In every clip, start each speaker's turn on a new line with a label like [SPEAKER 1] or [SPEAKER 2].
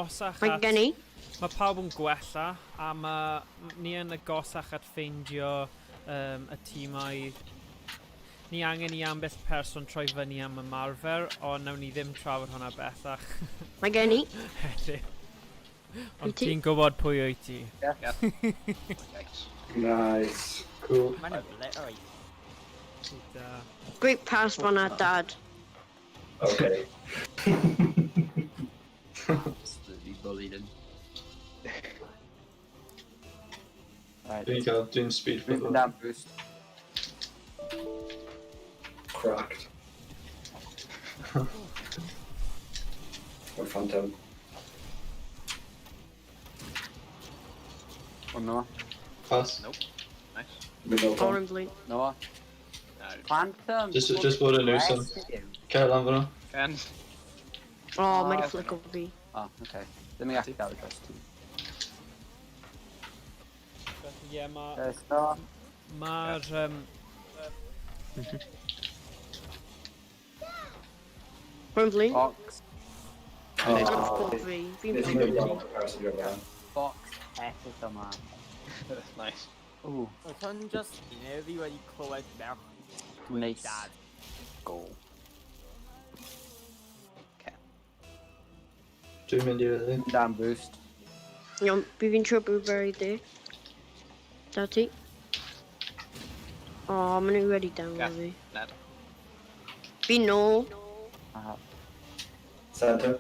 [SPEAKER 1] Agosach
[SPEAKER 2] Mae
[SPEAKER 1] at...
[SPEAKER 2] gen i.
[SPEAKER 1] Mae pawb yn gwella, a mae ni yn agosach at ffeindio um, y tîmau. Ni angen i ambell person troi fyny am ymarfer, ond nawn ni ddim trafod hwnna bellach.
[SPEAKER 2] Mae gen i.
[SPEAKER 1] Heddiw. Ond
[SPEAKER 2] Wyt ti?
[SPEAKER 1] ti'n gwybod pwy wyt ti.
[SPEAKER 3] Yeah.
[SPEAKER 4] Yikes.
[SPEAKER 3] Nice.
[SPEAKER 5] Cool.
[SPEAKER 6] Mae'n obliterate.
[SPEAKER 1] Da.
[SPEAKER 2] Great pass fan'na, dad.
[SPEAKER 3] Okay.
[SPEAKER 7] Absolutely bullied him.
[SPEAKER 8] Right.
[SPEAKER 5] Dwi'n cael, dwi'n speed
[SPEAKER 8] Dwi'n
[SPEAKER 5] football.
[SPEAKER 8] mynd am boost.
[SPEAKER 3] Cracked. O'r Phantom.
[SPEAKER 8] O, Noah.
[SPEAKER 5] Pass.
[SPEAKER 4] Nope. Nice.
[SPEAKER 3] Mynd o'r Phantom.
[SPEAKER 2] Oren blue.
[SPEAKER 8] Noah.
[SPEAKER 4] No.
[SPEAKER 8] Phantom!
[SPEAKER 5] Just bod yn nuisance. Cer lan fyna.
[SPEAKER 4] Ken.
[SPEAKER 2] O, oh, mae
[SPEAKER 8] Ah,
[SPEAKER 2] wedi flico fi.
[SPEAKER 8] Oh, okay. Ddim yn gallu gael y dros ti.
[SPEAKER 1] Felly, ie, mae...
[SPEAKER 8] Yes, Noah.
[SPEAKER 1] Mae'r... Um,
[SPEAKER 2] Oren blue.
[SPEAKER 8] Box.
[SPEAKER 2] Oh, fi. Fi'n
[SPEAKER 3] Nes i
[SPEAKER 2] blue.
[SPEAKER 3] mynd o'r comparison i'r fan.
[SPEAKER 8] Box hefyd yma.
[SPEAKER 4] Nice.
[SPEAKER 8] Ooh,
[SPEAKER 6] Oedd hwn just un fi wedi clywed merch
[SPEAKER 8] nice.
[SPEAKER 6] dad.
[SPEAKER 8] Goal.
[SPEAKER 5] Dwi'n mynd i fyny.
[SPEAKER 8] Mynd am boost.
[SPEAKER 2] Iawn, fi fi'n trio blueberry di. Da ti. O, oh, maen nhw wedi down
[SPEAKER 4] Gath.
[SPEAKER 2] fi.
[SPEAKER 4] Ned.
[SPEAKER 2] Fi nôl.
[SPEAKER 8] Aha.
[SPEAKER 3] Centre.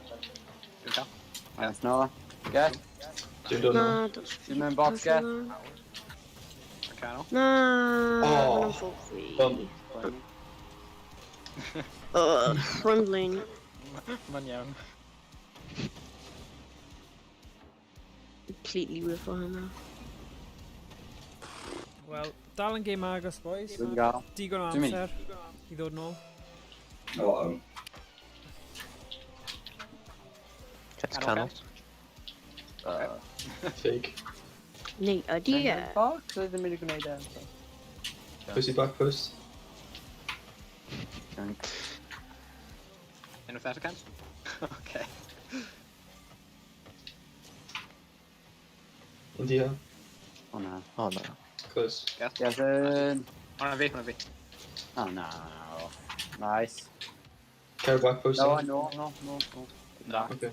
[SPEAKER 4] Dwi'n cael.
[SPEAKER 8] Nice, Noah. Get.
[SPEAKER 5] Dwi'n dod
[SPEAKER 2] Na,
[SPEAKER 5] nôl.
[SPEAKER 2] dos.
[SPEAKER 8] Dwi'n mynd box, get.
[SPEAKER 4] Canol.
[SPEAKER 2] Na,
[SPEAKER 5] Oh.
[SPEAKER 2] maen nhw'n ffwc fi.
[SPEAKER 5] Bump.
[SPEAKER 2] Rumbling.
[SPEAKER 6] Mae'n iawn.
[SPEAKER 2] Completely whiff o hynna.
[SPEAKER 1] Wel, dal yn gêm agos, boys.
[SPEAKER 8] Dwi'n gael.
[SPEAKER 1] Digon o
[SPEAKER 8] Dwi'n mynd.
[SPEAKER 1] amser i ddod nôl.
[SPEAKER 3] O,
[SPEAKER 7] Gets
[SPEAKER 4] Canol.
[SPEAKER 7] canol.
[SPEAKER 5] Fake.
[SPEAKER 2] Neu, ydy e?
[SPEAKER 8] Box, oedd ddim wedi gwneud e.
[SPEAKER 5] Pwy sy'n back post?
[SPEAKER 8] Junk.
[SPEAKER 4] Unwaith eto, Ken? Okay.
[SPEAKER 5] India.
[SPEAKER 8] O na.
[SPEAKER 7] Oh no.
[SPEAKER 5] Close.
[SPEAKER 4] Geth.
[SPEAKER 8] Yes, in.
[SPEAKER 4] Hwna fi, hwna fi.
[SPEAKER 8] Oh no. Nice.
[SPEAKER 5] Cer back post.
[SPEAKER 8] No, no, no, no, no.
[SPEAKER 4] Na.
[SPEAKER 5] Okay.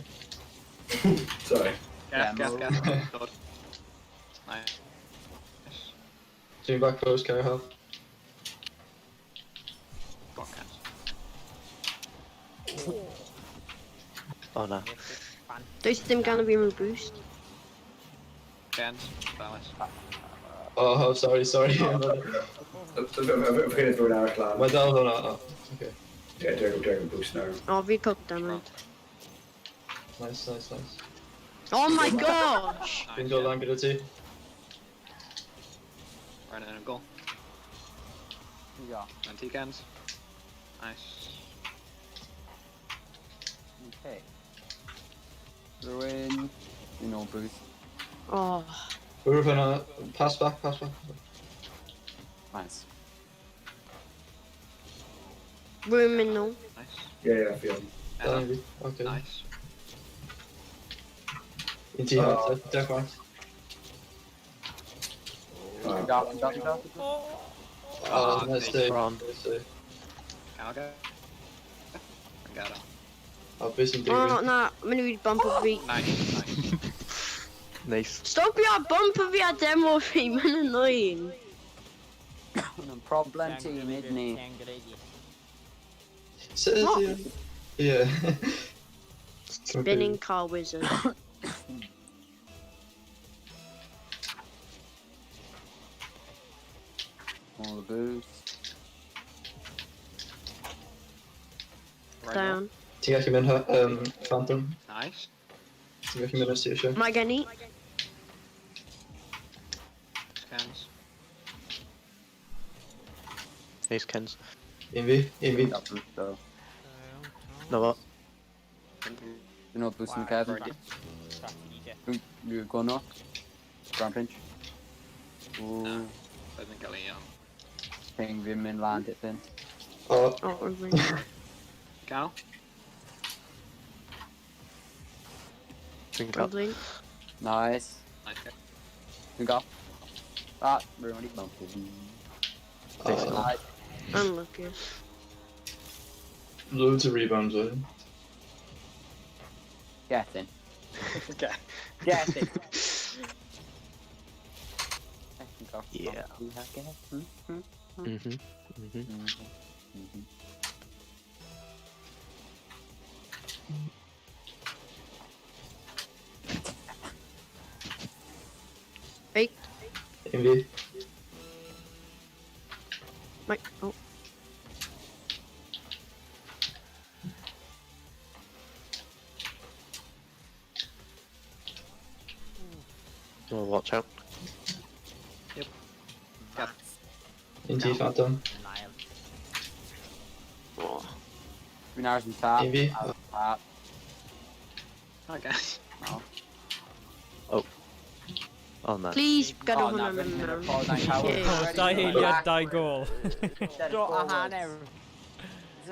[SPEAKER 3] Sorry.
[SPEAKER 4] Geth,
[SPEAKER 8] Yeah,
[SPEAKER 4] Geth, Geth. Dod. Nice.
[SPEAKER 5] Dwi'n back post, cer help.
[SPEAKER 4] Go on, Ken.
[SPEAKER 7] Oh no.
[SPEAKER 2] Does dim gan fi unrhyw boost.
[SPEAKER 4] Ken. Balance.
[SPEAKER 5] Oh, sorry, sorry.
[SPEAKER 3] Fi'n gwneud rhywun arall lan.
[SPEAKER 5] Mae dal hwnna. Oh, okay.
[SPEAKER 3] Ie, dwi'n boost nawr.
[SPEAKER 2] O, fi cook damage.
[SPEAKER 5] Nice, nice, nice.
[SPEAKER 2] Oh my gosh!
[SPEAKER 5] Dwi'n dod lan gyda ti.
[SPEAKER 4] Right in a goal.
[SPEAKER 8] Yeah.
[SPEAKER 4] And two cans. Nice.
[SPEAKER 8] Okay. Rwy'n... You know, boost.
[SPEAKER 2] Oh,
[SPEAKER 5] Bwrw hwnna. Pass back, pass back.
[SPEAKER 8] Nice.
[SPEAKER 2] rwy'n mynd nôl.
[SPEAKER 4] Nice.
[SPEAKER 3] Ie, ie, fi on.
[SPEAKER 5] Dal
[SPEAKER 4] Eto.
[SPEAKER 5] i fi. Okay.
[SPEAKER 4] Nice.
[SPEAKER 5] Un ti
[SPEAKER 3] Oh.
[SPEAKER 5] help, dechrau.
[SPEAKER 3] Oh.
[SPEAKER 8] Gal, gal, gal.
[SPEAKER 5] Oh, nice day.
[SPEAKER 7] Ron.
[SPEAKER 5] Nice day.
[SPEAKER 4] Canol go. Got it.
[SPEAKER 5] Oh, beth sy'n
[SPEAKER 2] O,
[SPEAKER 5] digwydd?
[SPEAKER 2] na, maen nhw wedi bumpo fi.
[SPEAKER 4] Nice, nice.
[SPEAKER 7] Nice.
[SPEAKER 2] Stopio bumpo fi a demo fi, mae'n annoying.
[SPEAKER 8] Hwna'n problem ti, nid ni.
[SPEAKER 5] Sut ydy... Ie.
[SPEAKER 2] Spinning car wizard.
[SPEAKER 8] All the boost.
[SPEAKER 4] Right
[SPEAKER 2] Down.
[SPEAKER 5] Ti'n gallu mynd Phantom?
[SPEAKER 4] Nice.
[SPEAKER 5] Ti'n gallu mynd os ti eisiau?
[SPEAKER 2] Mae gen i.
[SPEAKER 4] Scans.
[SPEAKER 7] Nice Kens.
[SPEAKER 5] Un fi, un fi.
[SPEAKER 8] Got boost though.
[SPEAKER 7] No what?
[SPEAKER 8] You know, boost in Kevin. You go no. Ground pinch. Ooh.
[SPEAKER 4] Bydd yn cael ei
[SPEAKER 8] Ping fi'n mynd lan dipyn.
[SPEAKER 5] O,
[SPEAKER 2] O, rwy'n.
[SPEAKER 4] Canol.
[SPEAKER 7] Dwi'n cael.
[SPEAKER 2] Lovely.
[SPEAKER 8] Nice.
[SPEAKER 4] Nice.
[SPEAKER 8] Dwi'n gael. Ah, rwy'n wedi bump fi.
[SPEAKER 7] Nice.
[SPEAKER 5] Oh,
[SPEAKER 8] Nice.
[SPEAKER 2] Unlucky.
[SPEAKER 5] loads of rebounds wedyn.
[SPEAKER 8] Get in.
[SPEAKER 4] Okay.
[SPEAKER 8] Get in.
[SPEAKER 7] Yeah. Mhm. Mhm.
[SPEAKER 2] Fake.
[SPEAKER 5] Un fi.
[SPEAKER 2] Mike. Oh.
[SPEAKER 7] Oh, watch out.
[SPEAKER 6] That's
[SPEAKER 5] Un ti, Phantom.
[SPEAKER 6] denial.
[SPEAKER 2] Oh.
[SPEAKER 8] Fi'n aros yn tap.
[SPEAKER 5] Un fi.
[SPEAKER 8] Aros yn tap.
[SPEAKER 4] Okay.
[SPEAKER 8] Oh.
[SPEAKER 7] Oh na.
[SPEAKER 2] Please, gadael
[SPEAKER 8] Oh, na,
[SPEAKER 2] hwnna
[SPEAKER 8] fi'n
[SPEAKER 2] mynd
[SPEAKER 8] mynd
[SPEAKER 2] mewn.
[SPEAKER 8] y ffordd na'n cael.
[SPEAKER 2] Shit.
[SPEAKER 1] Oh, dau eiliad, dau gol.
[SPEAKER 6] Dro a hanner.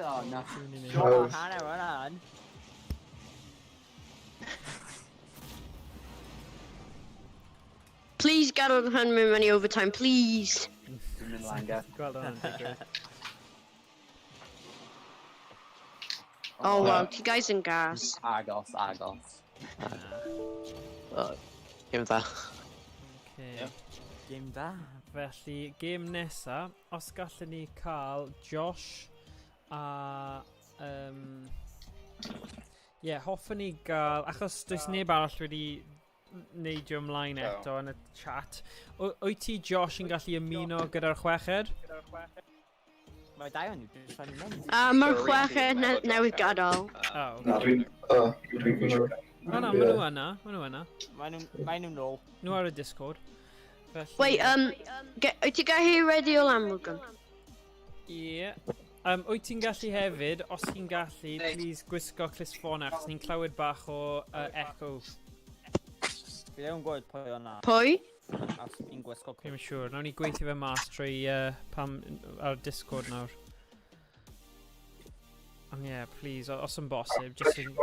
[SPEAKER 8] Oh, no.
[SPEAKER 6] Dro a hanner hwnna.
[SPEAKER 2] Please gadael hwn mynd mewn i overtime, please.
[SPEAKER 8] Dwi'n mynd lan, Geth.
[SPEAKER 1] Gweld hwnna'n digwydd.
[SPEAKER 2] Oh wow, ti guys yn gas.
[SPEAKER 8] Agos, agos.
[SPEAKER 7] Game dda.
[SPEAKER 1] Okay.
[SPEAKER 6] Game da.
[SPEAKER 1] Felly, gêm nesa, os gallwn ni cael Josh a... Ie, yeah, hoffwn ni gael... Achos does neb arall wedi neidio ymlaen eto yn y chat. Wyt ti, Josh, yn gallu ymuno gyda'r chweched?
[SPEAKER 6] Mae dau o'n nhw, jyst yn mynd.
[SPEAKER 2] Mae'r chweched newydd gadael.
[SPEAKER 1] Oh.
[SPEAKER 3] Na, dwi'n...
[SPEAKER 5] Oh,
[SPEAKER 3] Dwi'n siŵr.
[SPEAKER 1] O na, maen nhw yna, maen nhw yna.
[SPEAKER 6] Mae nhw'n nôl.
[SPEAKER 1] Nhw ar y Discord. Felly...
[SPEAKER 2] Wait, wyt ti gallu ready o lan, Morgan?
[SPEAKER 1] Ie. Wyt ti'n gallu hefyd, os ti'n gallu, please gwisgo clustffonau, achos ni'n clywed bach o echo.
[SPEAKER 6] Fi ddim yn gwybod pwy o'na.
[SPEAKER 2] Pwy?
[SPEAKER 6] Os fi'n gwisgo
[SPEAKER 1] Fi'n siŵr. Nawn ni gweithio fe mas trwy pam ar Discord nawr. Ond ie, yeah, please, os yn bosib, just yn...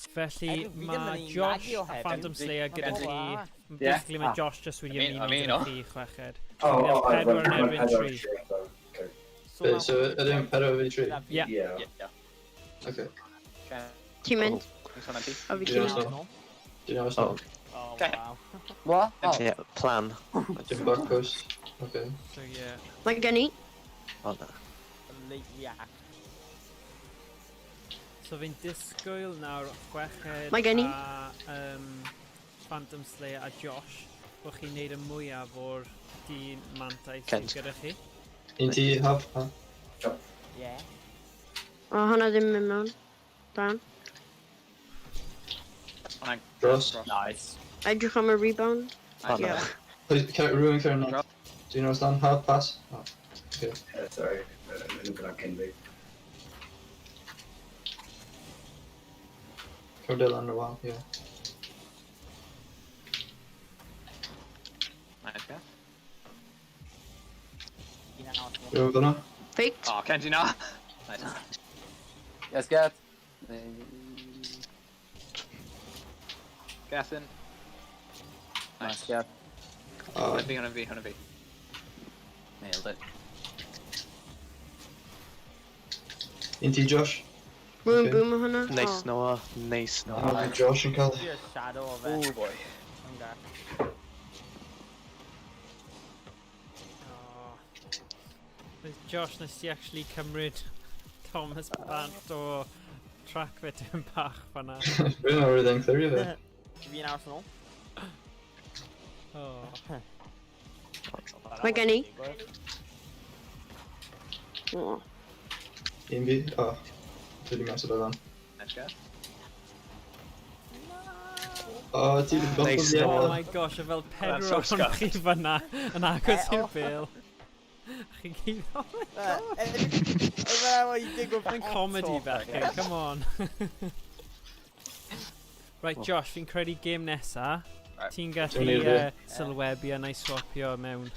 [SPEAKER 1] Felly,
[SPEAKER 6] Edw, fi ddim
[SPEAKER 1] mae
[SPEAKER 6] yn
[SPEAKER 1] Josh
[SPEAKER 6] lagio
[SPEAKER 1] a
[SPEAKER 6] hefyd.
[SPEAKER 1] Phantom Slayer gyda
[SPEAKER 6] Oh,
[SPEAKER 1] chi.
[SPEAKER 6] wow.
[SPEAKER 1] Basically, mae
[SPEAKER 8] Ah.
[SPEAKER 1] Josh just wedi
[SPEAKER 4] I mean-
[SPEAKER 1] ymuno
[SPEAKER 4] I mean,
[SPEAKER 1] gyda
[SPEAKER 4] oh.
[SPEAKER 1] chi chweched.
[SPEAKER 3] Oh, oh, oh,
[SPEAKER 1] Pedwar yn erbyn tri.
[SPEAKER 6] So
[SPEAKER 5] So, ydyn pedwar fi tri?
[SPEAKER 1] Ie.
[SPEAKER 3] Yeah.
[SPEAKER 4] Yeah.
[SPEAKER 5] Okay.
[SPEAKER 2] Ti'n mynd?
[SPEAKER 4] Nice one, MP.
[SPEAKER 2] O fi
[SPEAKER 5] Dwi'n
[SPEAKER 2] ti'n
[SPEAKER 5] aros
[SPEAKER 2] mynd.
[SPEAKER 5] nôl. Dwi'n aros
[SPEAKER 7] Oh,
[SPEAKER 5] nôl.
[SPEAKER 6] Oh,
[SPEAKER 4] Okay.
[SPEAKER 6] wow.
[SPEAKER 8] What? Oh,
[SPEAKER 7] yeah, plan.
[SPEAKER 5] Dim back post. Okay.
[SPEAKER 1] So, yeah.
[SPEAKER 2] Mae gen i.
[SPEAKER 7] Oh na.
[SPEAKER 6] Late react.
[SPEAKER 1] So fi'n disgwyl nawr chweched
[SPEAKER 2] Mae gen i.
[SPEAKER 1] a Phantom Slayer a Josh bod chi'n neud y mwyaf o'r dyn mantais sydd
[SPEAKER 7] Kent.
[SPEAKER 1] gyda chi.
[SPEAKER 5] Un ti, haf. Ha.
[SPEAKER 6] Yeah.
[SPEAKER 2] O, hwnna ddim mynd mewn. Dan.
[SPEAKER 4] Hwnna'n
[SPEAKER 5] Dros.
[SPEAKER 8] nice.
[SPEAKER 2] Edrych am y rebound.
[SPEAKER 7] Oh na.
[SPEAKER 2] Yeah.
[SPEAKER 5] Please, rhywun carry net. Dwi'n aros lan, haf, pass. Oh.
[SPEAKER 3] Yeah, sorry. Yn gyda cyn fi.
[SPEAKER 5] Cymryd e lan y wal, ie.
[SPEAKER 4] Nice, Geth.
[SPEAKER 6] Un arall.
[SPEAKER 5] Rhywun fyna?
[SPEAKER 2] Faked.
[SPEAKER 4] Oh, Kenji, na! Nice.
[SPEAKER 8] Yes, Geth.
[SPEAKER 4] Gethin.
[SPEAKER 8] Nice, Geth.
[SPEAKER 5] Oh,
[SPEAKER 4] Hwnna fi, hwnna fi, hwnna fi.
[SPEAKER 8] Nailed it.
[SPEAKER 5] Un ti, Josh.
[SPEAKER 2] Rwy'n
[SPEAKER 5] Okay.
[SPEAKER 2] boom o hwnna.
[SPEAKER 7] Nice
[SPEAKER 2] Oh.
[SPEAKER 7] Noah, nice Noah.
[SPEAKER 5] Oh, Josh yn cael.
[SPEAKER 6] See a shadow of it.
[SPEAKER 4] Oh boy.
[SPEAKER 6] Okay.
[SPEAKER 1] Oh. Josh, nes ti actually cymryd Thomas bant o track fe dim bach fan'na.
[SPEAKER 5] Rwy'n awr yn clirio fe.
[SPEAKER 6] Fi'n aros nôl.
[SPEAKER 1] Oh.
[SPEAKER 2] Mae gen i. Oh.
[SPEAKER 5] Un fi. Oh. Dwi wedi mess o lan.
[SPEAKER 4] Nice, Geth.
[SPEAKER 5] Oh, ti wedi bump
[SPEAKER 7] Nice,
[SPEAKER 5] fi.
[SPEAKER 1] Oh my gosh, a fel pedwar
[SPEAKER 4] so
[SPEAKER 1] ohonoch chi fan'na yn agos
[SPEAKER 6] Eh,
[SPEAKER 1] i'r
[SPEAKER 6] oh.
[SPEAKER 1] bêl. Chi gyd, oh my
[SPEAKER 6] Mae wedi digwydd
[SPEAKER 1] Mae'n comedy bechgyn, come on. Right, Josh, fi'n credu gêm nesa.
[SPEAKER 4] Right.
[SPEAKER 1] Ti'n gallu
[SPEAKER 5] Dwi'n neud
[SPEAKER 1] sylwebu a na i swapio mewn.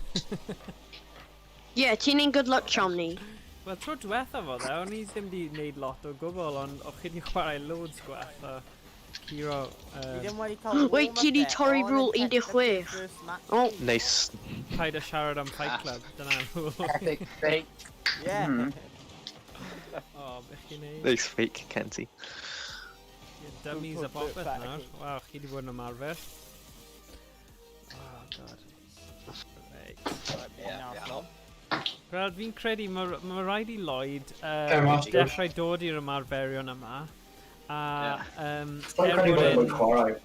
[SPEAKER 2] Yeah, ti'n ein good luck charm ni.
[SPEAKER 1] Wel, tro diwetha fo dde, o'n i ddim wedi gwneud lot o gwbl, ond o'ch chi wedi chwarae loads gwell. So. Curo...
[SPEAKER 6] Fi ddim wedi cael
[SPEAKER 2] Wait, ti 'di torri rule 16. Oh,
[SPEAKER 7] Nice.
[SPEAKER 1] Paid â siarad am Fight Club, dyna rule.
[SPEAKER 8] Epic fake.
[SPEAKER 6] Yeah.
[SPEAKER 1] O, beth chi'n neud?
[SPEAKER 7] Nice fake, Kenzie.
[SPEAKER 1] Dummies a popeth nawr. Waw, chi wedi bod yn ymarfer. Oh, god. Reit.
[SPEAKER 4] Yeah.
[SPEAKER 1] Wel, fi'n credu mae ma rhaid i Lloyd
[SPEAKER 5] Fair enough.
[SPEAKER 1] dechrau dod i'r ymarferion yma. A
[SPEAKER 3] Sa'n
[SPEAKER 1] er
[SPEAKER 3] credu
[SPEAKER 1] bod
[SPEAKER 3] bod
[SPEAKER 1] e'n
[SPEAKER 3] yn chwarae.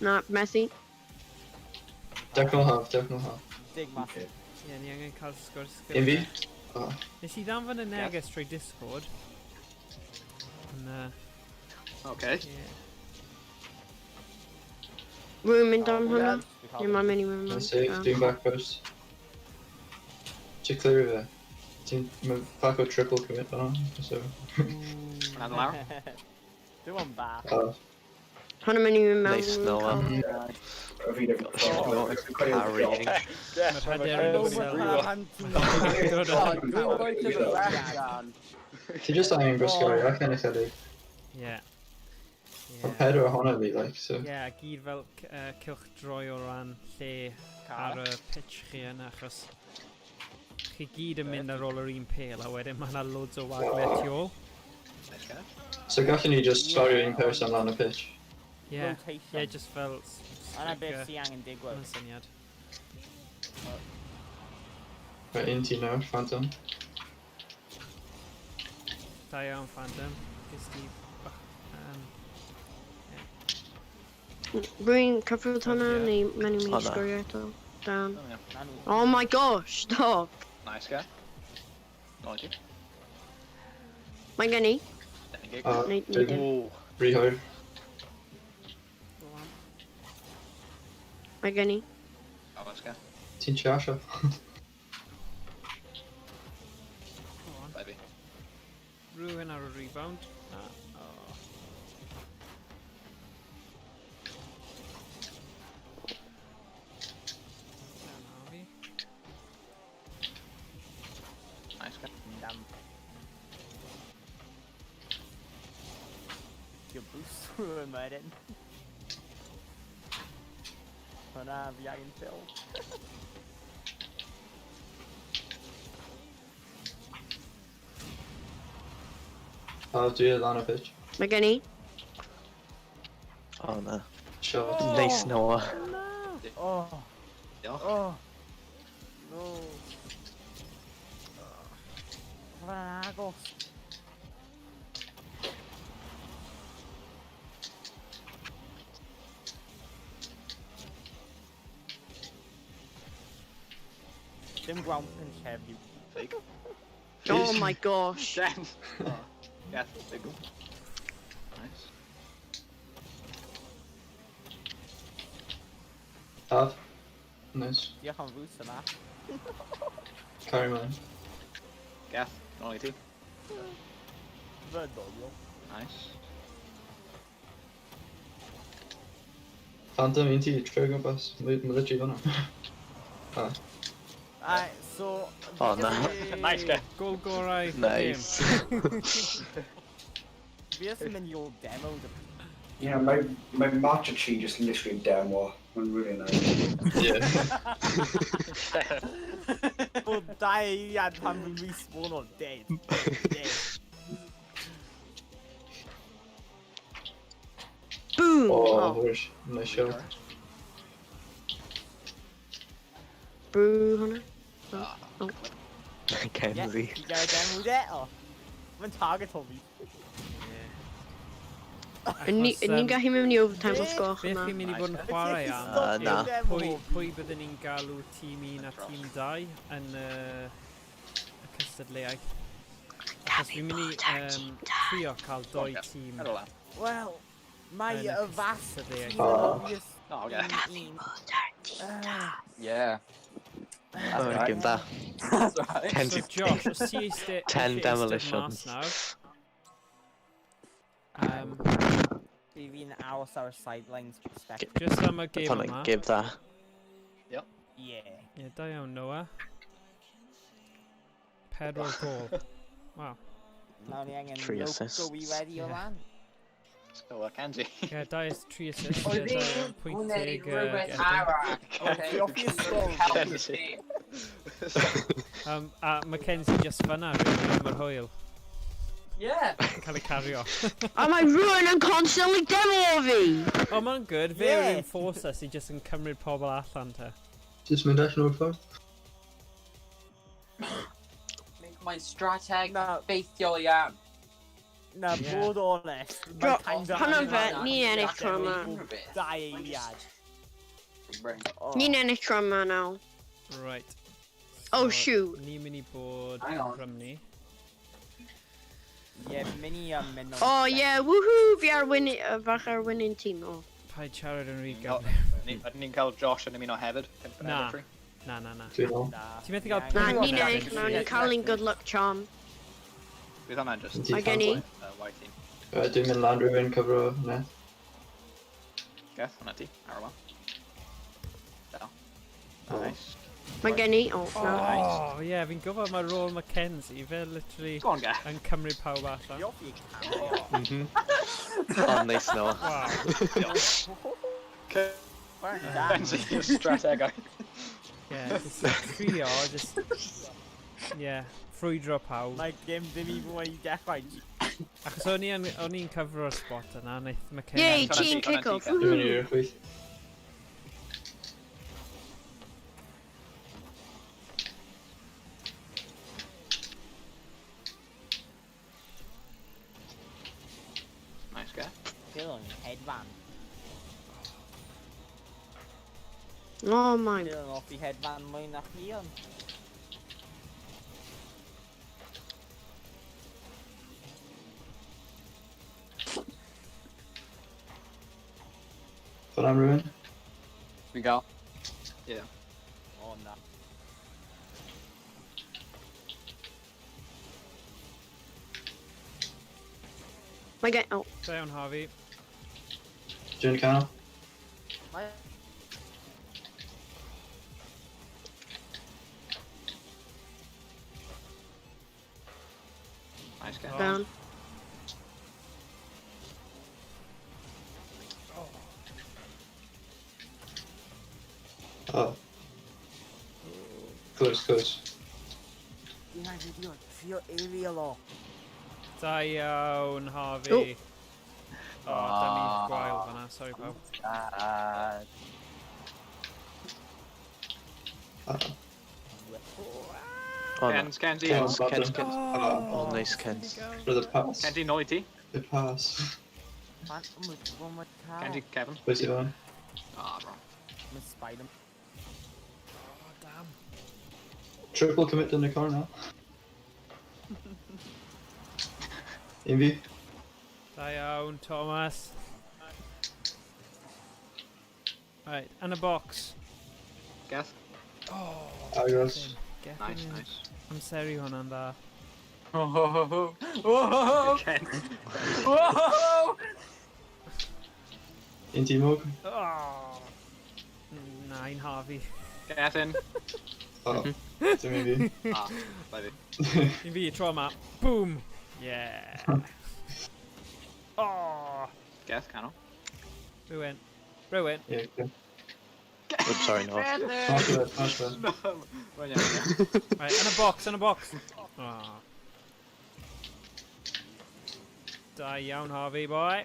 [SPEAKER 2] Na, methu.
[SPEAKER 5] Declan half, Declan half.
[SPEAKER 6] Dig mas.
[SPEAKER 3] Okay.
[SPEAKER 1] Ie, ni angen cael sgwrs
[SPEAKER 5] Un fi?
[SPEAKER 1] gyda.
[SPEAKER 5] Oh.
[SPEAKER 1] Nes i ddanfon y neges trwy Discord. Ond,
[SPEAKER 4] Okay.
[SPEAKER 1] ie.
[SPEAKER 2] Rwy'n mynd am hwnna.
[SPEAKER 6] Fi cael
[SPEAKER 2] Neu mae'n mynd i mynd
[SPEAKER 5] Nice save, dwi'n back post. Ti'n clear fe? Ti'n... Mae bach o triple commit fan'na, so...
[SPEAKER 4] Hwnna'n lawr.
[SPEAKER 6] Dwi'n ond bach.
[SPEAKER 5] Oh.
[SPEAKER 2] Hwnna'n mynd i mynd mewn.
[SPEAKER 7] Nice, Noah.
[SPEAKER 3] Fi ddim
[SPEAKER 7] Oh, Carrying.
[SPEAKER 1] Mae'r hyder yn isel.
[SPEAKER 8] Oh, dwi'n going to the left, Dan.
[SPEAKER 5] Ti just angen gwisgo i allan ychydig.
[SPEAKER 1] Ie.
[SPEAKER 5] Mae
[SPEAKER 1] Ie.
[SPEAKER 5] pedwar ohono fi, like, so...
[SPEAKER 1] Ie, a gyd fel cylch droi o ran lle ar y pitch chi yna, achos chi gyd yn mynd ar ôl yr un pêl, a wedyn mae yna loads o wagle tu ôl.
[SPEAKER 4] Nice guy.
[SPEAKER 5] So gallwn ni just sgorio un person lan y pitch.
[SPEAKER 1] Ie,
[SPEAKER 6] Rotation.
[SPEAKER 1] ie, just fel...
[SPEAKER 6] Yna beth sy'n angen digwydd.
[SPEAKER 1] Mae'n syniad.
[SPEAKER 5] Mae un ti nawr, Phantom.
[SPEAKER 1] Da iawn, Phantom. Ges ti bach...
[SPEAKER 2] Rwy'n cyffwrdd hwnna neu mae'n mynd
[SPEAKER 7] O,
[SPEAKER 2] i
[SPEAKER 7] na.
[SPEAKER 2] sgorio eto. Dan.
[SPEAKER 4] Oh, yeah.
[SPEAKER 6] Na nhw.
[SPEAKER 2] Oh my gosh, stop.
[SPEAKER 4] Nice guy. Nôl i ti.
[SPEAKER 2] Mae gen i.
[SPEAKER 4] Then gig.
[SPEAKER 5] A
[SPEAKER 2] Neu
[SPEAKER 5] dwi'n
[SPEAKER 2] dim.
[SPEAKER 7] Ooh.
[SPEAKER 5] rhy hwyr.
[SPEAKER 1] Go on.
[SPEAKER 2] Mae gen i.
[SPEAKER 4] Oh, nice guy.
[SPEAKER 5] Ti'n siasio.
[SPEAKER 1] Go on.
[SPEAKER 4] Baby.
[SPEAKER 1] Rhywun ar y rebound. Na. Oh. Na fi.
[SPEAKER 4] Nice guy.
[SPEAKER 6] Damn. Your boost rwy'n wedyn. Hwnna fi angen fill.
[SPEAKER 5] A dwi lan y pitch.
[SPEAKER 2] Mae gen i.
[SPEAKER 7] Oh, na.
[SPEAKER 5] Shot.
[SPEAKER 7] Nice, Noah.
[SPEAKER 6] Oh.
[SPEAKER 4] Diolch.
[SPEAKER 6] Oh. No. Hwnna'n agos. Dim ground pinch heddiw.
[SPEAKER 4] Fake.
[SPEAKER 2] Oh my gosh.
[SPEAKER 4] Damn. Oh. Yeah, big one. Nice.
[SPEAKER 5] Half. Nice.
[SPEAKER 6] Diolch am fws yma.
[SPEAKER 5] Carry man.
[SPEAKER 4] Gath, nôl i ti.
[SPEAKER 6] Fy doliol.
[SPEAKER 4] Nice.
[SPEAKER 5] Phantom, un ti, trwy gwmpas. Mae literally fan'na. Ah.
[SPEAKER 6] Alright, so...
[SPEAKER 7] Oh, na.
[SPEAKER 4] Nice guy.
[SPEAKER 1] Gol gorau.
[SPEAKER 7] Nice.
[SPEAKER 6] Fi jyst yn mynd i ôl demo.
[SPEAKER 3] Yeah, mae match y chi just literally demo. Mae'n really nice.
[SPEAKER 5] Yeah.
[SPEAKER 6] Bod dau eiliad pan fi'n respawn o dead. Dead.
[SPEAKER 2] Boom!
[SPEAKER 5] Oh,
[SPEAKER 2] Oh,
[SPEAKER 5] where's nice shot.
[SPEAKER 2] boo hwnna.
[SPEAKER 4] Ah,
[SPEAKER 2] Oh.
[SPEAKER 6] Yeah,
[SPEAKER 7] Kenzie.
[SPEAKER 6] ti gael demo de? Oh. Mae'n target o fi.
[SPEAKER 2] Ni'n gallu mynd i overtime os gwelwch
[SPEAKER 1] Beth
[SPEAKER 2] yma.
[SPEAKER 1] chi'n mynd i fod yn chwarae am?
[SPEAKER 7] Na.
[SPEAKER 1] Pwy byddwn ni'n galw tîm 1 a tîm 2 yn y cystadleuaeth? Achos fi'n mynd i trio cael doi tîm
[SPEAKER 4] Ar ôl.
[SPEAKER 6] Wel, mae
[SPEAKER 1] yn y
[SPEAKER 6] y fas
[SPEAKER 1] cystadleuaeth.
[SPEAKER 5] Oh.
[SPEAKER 4] Oh, okay.
[SPEAKER 8] Yeah. That's
[SPEAKER 7] Oh,
[SPEAKER 8] right.
[SPEAKER 7] game da.
[SPEAKER 8] That's right.
[SPEAKER 1] So
[SPEAKER 7] Kenzie.
[SPEAKER 1] Josh, os ti eistedd
[SPEAKER 7] 10
[SPEAKER 1] eisiau eistedd
[SPEAKER 7] demolitions.
[SPEAKER 1] mas nawr,
[SPEAKER 6] Fi fi'n aros ar y sidelines perspective.
[SPEAKER 1] just am y gêm
[SPEAKER 7] Hwnna'n
[SPEAKER 1] yma.
[SPEAKER 7] game da.
[SPEAKER 6] Yeah.
[SPEAKER 1] Ie, da iawn, Noah. 4 gol. Wow.
[SPEAKER 6] Nawr ni angen
[SPEAKER 7] Three
[SPEAKER 6] loco
[SPEAKER 7] assists.
[SPEAKER 6] i wedi o
[SPEAKER 1] Yeah.
[SPEAKER 6] lan.
[SPEAKER 4] So, Kenzie.
[SPEAKER 1] Ie, 2 3 assist.
[SPEAKER 9] Oedd
[SPEAKER 1] Ie, da
[SPEAKER 9] un
[SPEAKER 1] iawn. Pwynt
[SPEAKER 9] hwnna i
[SPEAKER 1] teg,
[SPEAKER 9] rhywbeth
[SPEAKER 1] Gethin.
[SPEAKER 9] arall. Ocê.
[SPEAKER 6] Fi off i ysgol.
[SPEAKER 4] Kenzie.
[SPEAKER 1] A Mackenzie just fyna, really, am yr hwyl.
[SPEAKER 9] Yeah.
[SPEAKER 1] Cael ei cario.
[SPEAKER 2] A mae rhywun yn constantly demo fi!
[SPEAKER 1] O, mae'n good. Fe yw'r
[SPEAKER 6] Yeah.
[SPEAKER 1] enforcer sy'n just yn cymryd pobl allan te.
[SPEAKER 5] Just mynd allan o'r ffordd.
[SPEAKER 9] Mae'n strateg
[SPEAKER 6] Na.
[SPEAKER 9] ffeithiol iawn.
[SPEAKER 6] Na,
[SPEAKER 1] Yeah.
[SPEAKER 6] bod honest.
[SPEAKER 2] Bro,
[SPEAKER 6] Mae kind of
[SPEAKER 2] hwnna'n
[SPEAKER 6] angen
[SPEAKER 2] fe, ni'n ennill tro yma.
[SPEAKER 6] Dau eiliad. Oh.
[SPEAKER 2] Ni'n ennill tro yma nawr.
[SPEAKER 1] Right.
[SPEAKER 2] Oh,
[SPEAKER 1] So,
[SPEAKER 2] shoot.
[SPEAKER 1] Ni'n mynd i bod
[SPEAKER 9] Hang on.
[SPEAKER 1] Rhymni.
[SPEAKER 6] Ie, mynd i mynd o'n...
[SPEAKER 2] Oh yeah, woohoo! Fi ar winning, fach ar winning team. Oh.
[SPEAKER 1] Paid siarad yn rhy
[SPEAKER 4] No,
[SPEAKER 1] gyflym.
[SPEAKER 4] Ydyn ni'n cael Josh yn ymuno hefyd?
[SPEAKER 1] Na. Na, na, na.
[SPEAKER 5] Dwi'n ôl.
[SPEAKER 6] Na.
[SPEAKER 1] Ti'n methu gael
[SPEAKER 2] Na,
[SPEAKER 1] Pwy
[SPEAKER 2] ni'n
[SPEAKER 1] oedd
[SPEAKER 2] ennill nawr, ni'n cael ein good luck charm.
[SPEAKER 4] Bydd hwnna'n just...
[SPEAKER 5] Ti
[SPEAKER 2] Mae gen i.
[SPEAKER 4] White team.
[SPEAKER 5] Dwi'n mynd lan rhywun cyfro net.
[SPEAKER 4] Geth, hwnna ti. Arwel. Del.
[SPEAKER 5] Oh.
[SPEAKER 4] Nice.
[SPEAKER 2] Mae gen i, oh, na.
[SPEAKER 1] Oh, ie, yeah, fi'n gwybod mae rôl Mackenzie, fe literally
[SPEAKER 4] Go on, Geth.
[SPEAKER 1] yn cymryd pawb allan.
[SPEAKER 6] Fi off i cario.
[SPEAKER 7] Oh, nice Noah.
[SPEAKER 1] Wow.
[SPEAKER 4] Kenzie, strategau.
[SPEAKER 1] Yeah, just trio, just... Yeah, ffrwydro pawb.
[SPEAKER 6] Mae dim dim i fwy i dechrau.
[SPEAKER 1] Achos o'n i yn- o'n i'n cyfro'r spot yna, wnaeth Mackenzie...
[SPEAKER 2] Yay,
[SPEAKER 4] Hwnna ti,
[SPEAKER 2] team
[SPEAKER 4] hwnna ti,
[SPEAKER 2] kick-off,
[SPEAKER 4] Gethin.
[SPEAKER 5] Dwi'n mynd
[SPEAKER 2] woohoo!
[SPEAKER 5] i'r chwith.
[SPEAKER 4] Nice, Geth.
[SPEAKER 6] Dylan, hedfan.
[SPEAKER 2] Oh my.
[SPEAKER 6] Dylan off i hedfan mwy na chi ond.
[SPEAKER 5] Fan am rhywun.
[SPEAKER 4] Fi'n gael.
[SPEAKER 6] O na.
[SPEAKER 2] Mae gen, oh.
[SPEAKER 1] Da iawn, Harvey.
[SPEAKER 5] Dwi'n canol.
[SPEAKER 6] Mae...
[SPEAKER 4] Nice, Geth.
[SPEAKER 2] Down.
[SPEAKER 5] Oh. Close, close.
[SPEAKER 6] Dwi'n anghofio trio aerial o.
[SPEAKER 1] Da iawn, Harvey. O, oh, da ni'n gwael fan'na, sorry pawb.
[SPEAKER 5] Oh.
[SPEAKER 7] Oh, no.
[SPEAKER 4] Kenz, Kenzie.
[SPEAKER 5] Kenz,
[SPEAKER 7] Kens,
[SPEAKER 5] Kens.
[SPEAKER 7] Kens.
[SPEAKER 5] Oh,
[SPEAKER 7] Oh, nice Kens.
[SPEAKER 5] For the pass.
[SPEAKER 4] Kenzie, nôl i ti.
[SPEAKER 5] The pass.
[SPEAKER 6] Mae'n ymwybodol cael.
[SPEAKER 4] Kenzie, Kevin.
[SPEAKER 5] Pwy sydd fan?
[SPEAKER 4] Ah, wrong.
[SPEAKER 6] Mae Spider...
[SPEAKER 1] Oh, damn.
[SPEAKER 5] Triple commit in the corner. Un fi.
[SPEAKER 1] Da iawn, Thomas. Right, yn y box.
[SPEAKER 4] Geth.
[SPEAKER 1] Oh,
[SPEAKER 5] Agos.
[SPEAKER 1] Gethin.
[SPEAKER 4] Nice, nice.
[SPEAKER 1] Amseru hwnna'n dda.
[SPEAKER 9] Ho ho ho ho. Ho ho ho.
[SPEAKER 4] Ken.
[SPEAKER 9] Ho ho ho.
[SPEAKER 5] Un ti mwg.
[SPEAKER 1] Oh. Na, un Harvey.
[SPEAKER 4] Gethin.
[SPEAKER 5] Oh. Dim un fi.
[SPEAKER 4] Ah, bai fi.
[SPEAKER 1] Un fi, tro yma. Boom! Yeah! Oh!
[SPEAKER 4] Geth, canol.
[SPEAKER 1] Rhywun. Rhywun.
[SPEAKER 5] Ie, okay.
[SPEAKER 7] Oops, sorry Noah.
[SPEAKER 5] Smash fe, smash fe.
[SPEAKER 4] No. Mae'n iawn, ie.
[SPEAKER 1] Right, yn y box, yn y box. Oh. Da iawn, Harvey, boy.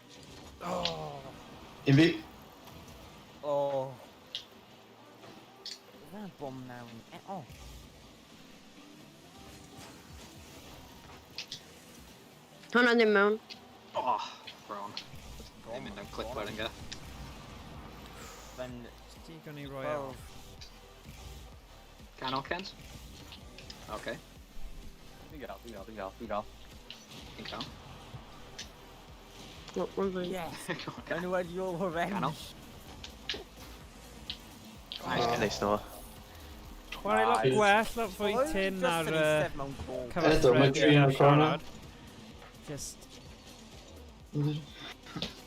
[SPEAKER 1] Oh.
[SPEAKER 5] Un fi.
[SPEAKER 6] Oh. Fe'n bom mewn. E, o.
[SPEAKER 2] Hwnna ddim mewn.
[SPEAKER 4] Oh, wrong. Ddim mynd am clip wedyn, Geth.
[SPEAKER 6] Fe'n...
[SPEAKER 1] Digon i roi off.
[SPEAKER 4] Canol, Kens. Okay.
[SPEAKER 8] Fi'n gael, fi'n gael, fi'n gael, fi'n gael.
[SPEAKER 4] Fi'n cael.
[SPEAKER 2] Oh, one thing.
[SPEAKER 6] Yes!
[SPEAKER 4] Go on,
[SPEAKER 6] Maen
[SPEAKER 4] Geth.
[SPEAKER 6] nhw wedi all
[SPEAKER 4] Canol.
[SPEAKER 6] horrendous.
[SPEAKER 4] Nice, Geth.
[SPEAKER 7] Nice Noah.
[SPEAKER 1] Chwarae lot
[SPEAKER 5] Nice.
[SPEAKER 1] gwell, lot fwy tyn ar
[SPEAKER 6] Just yn eistedd mewn gôl.
[SPEAKER 5] Eto, mae
[SPEAKER 1] cyfathrebu
[SPEAKER 5] tri yn
[SPEAKER 1] a
[SPEAKER 5] y corner.
[SPEAKER 1] siarad. Just,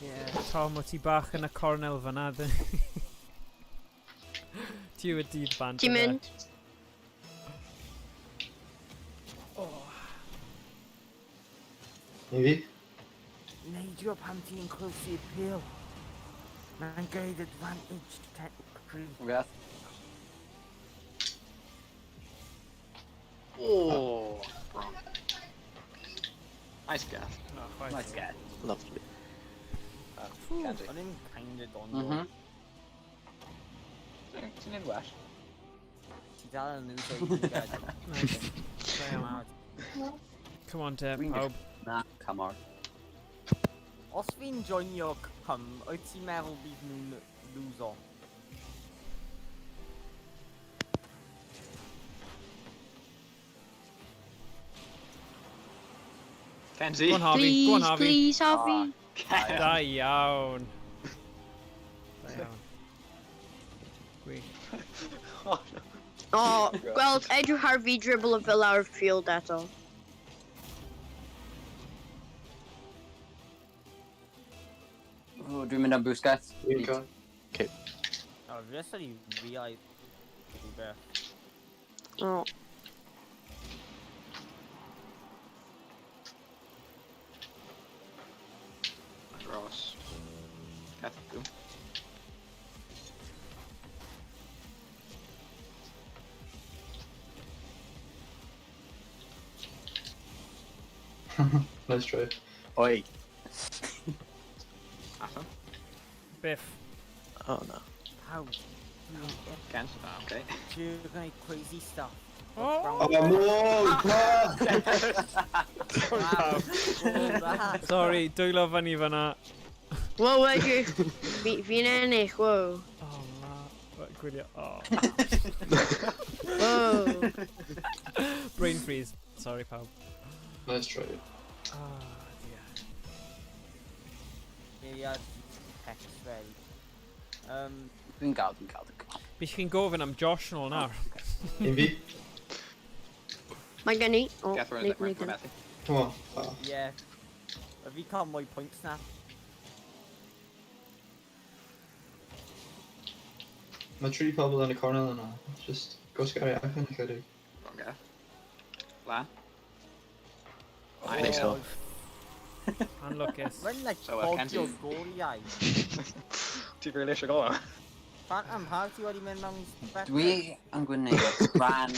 [SPEAKER 6] Yeah.
[SPEAKER 1] Tom, o ti bach yn y cornel fyna. Ti yw y dydd band.
[SPEAKER 2] Ti'n
[SPEAKER 1] yfe?
[SPEAKER 2] mynd?
[SPEAKER 1] Oh.
[SPEAKER 5] Un fi.
[SPEAKER 6] Neidio pan ti'n close i'r pil. Mae'n gael advantage technically.
[SPEAKER 9] Rhywbeth.
[SPEAKER 4] Oh, wrong. Nice gaff.
[SPEAKER 1] Oh, chwaith.
[SPEAKER 9] Nice get.
[SPEAKER 7] Lovely.
[SPEAKER 4] Kenzie.
[SPEAKER 6] O'n i'n kinda doniol.
[SPEAKER 9] Mhm.
[SPEAKER 4] Ti'n neud well.
[SPEAKER 6] Ti dal yn loser i gyd.
[SPEAKER 1] Nice. Da iawn. Come on te,
[SPEAKER 9] Dwi'n
[SPEAKER 1] pawb.
[SPEAKER 9] Na, come on.
[SPEAKER 6] Os fi'n joinio cym, wyt ti'n meddwl bydd nhw'n loser?
[SPEAKER 4] Kenzie.
[SPEAKER 1] Go on Harvey, go on
[SPEAKER 2] Please,
[SPEAKER 1] Harvey.
[SPEAKER 2] please, Harvey.
[SPEAKER 1] Da iawn. Da iawn. Gwych.
[SPEAKER 4] Oh, no.
[SPEAKER 2] O, gweld, edrych ar fi dribble y fel ar y field eto.
[SPEAKER 9] O, dwi'n mynd am boost, guys.
[SPEAKER 5] Dwi'n cael.
[SPEAKER 6] O, fi jyst wedi realise rhywbeth.
[SPEAKER 2] O,
[SPEAKER 4] Ross. Gath, boom.
[SPEAKER 5] Nice try.
[SPEAKER 7] Oi.
[SPEAKER 4] Allan.
[SPEAKER 1] Biff.
[SPEAKER 7] Oh no.
[SPEAKER 6] Pawb,
[SPEAKER 4] Kenz. Ah, okay.
[SPEAKER 6] ti'n gwneud crazy stuff.
[SPEAKER 1] Oh!
[SPEAKER 5] Oh, no!
[SPEAKER 6] Wow, that.
[SPEAKER 1] Sorry, dwylo fyny fyna.
[SPEAKER 2] Wow, edrych. Fi'n ennill, wow.
[SPEAKER 1] Oh, ma. Right, Gwylio. Oh.
[SPEAKER 2] Wow.
[SPEAKER 1] Brain freeze. Sorry, pawb.
[SPEAKER 5] Nice try.
[SPEAKER 1] Oh, dear.
[SPEAKER 6] Yeah, text ready.
[SPEAKER 9] Dwi'n gael, dwi'n gael, dwi'n gael.
[SPEAKER 1] Bydd chi'n gofyn am Josh nôl nawr.
[SPEAKER 5] Un fi.
[SPEAKER 2] Mae gen i. O,
[SPEAKER 4] Gath rwy'n
[SPEAKER 2] nid
[SPEAKER 4] rwy'n
[SPEAKER 2] nid yn.
[SPEAKER 4] methu.
[SPEAKER 5] Come on. Oh.
[SPEAKER 6] Yeah. Fi cael mwy points na.
[SPEAKER 5] Mae tri pobl yn y cornel yna. Just gosgau allan ychydig.
[SPEAKER 4] Wrong gaff. Lan.
[SPEAKER 7] Nice
[SPEAKER 4] Nice.
[SPEAKER 7] one.
[SPEAKER 1] Anlwcus.
[SPEAKER 6] Mae'n like
[SPEAKER 4] So,
[SPEAKER 6] bodio
[SPEAKER 4] Kenzie.
[SPEAKER 6] goliau.
[SPEAKER 4] Ti'n rili eisiau gol am?
[SPEAKER 6] Phantom, pawb ti wedi mynd mewn i spectre?
[SPEAKER 9] Dwi yn gwneud rhan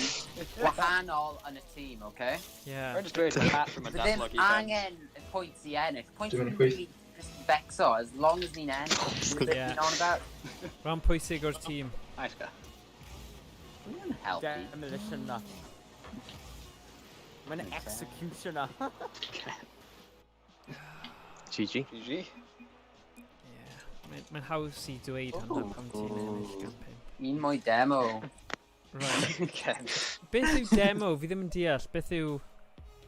[SPEAKER 9] wahanol yn y tîm, oce?
[SPEAKER 1] Yeah.
[SPEAKER 4] Rwy'n just dweud pat from y
[SPEAKER 9] Fy ddim
[SPEAKER 4] datblygu ben.
[SPEAKER 9] angen y pwynt i ennill. Pwynt
[SPEAKER 5] Dwi'n
[SPEAKER 9] yn
[SPEAKER 5] mynd i chwith.
[SPEAKER 9] really just becso, as long as ni'n ennill. Dwi'n
[SPEAKER 1] Yeah.
[SPEAKER 9] on about.
[SPEAKER 1] Rhan pwysig o'r tîm.
[SPEAKER 4] Nice gaff.
[SPEAKER 9] Dwi'n helpu.
[SPEAKER 6] Demolitioner. Mae'n executioner.
[SPEAKER 7] GG.
[SPEAKER 4] GG.
[SPEAKER 1] Yeah. Mae'n haws i dweud hwnna pan ti'n ennill gan pump.
[SPEAKER 9] Un mwy demo.
[SPEAKER 1] Right.
[SPEAKER 4] Ken.
[SPEAKER 1] Beth yw demo? Fi ddim yn deall. Beth yw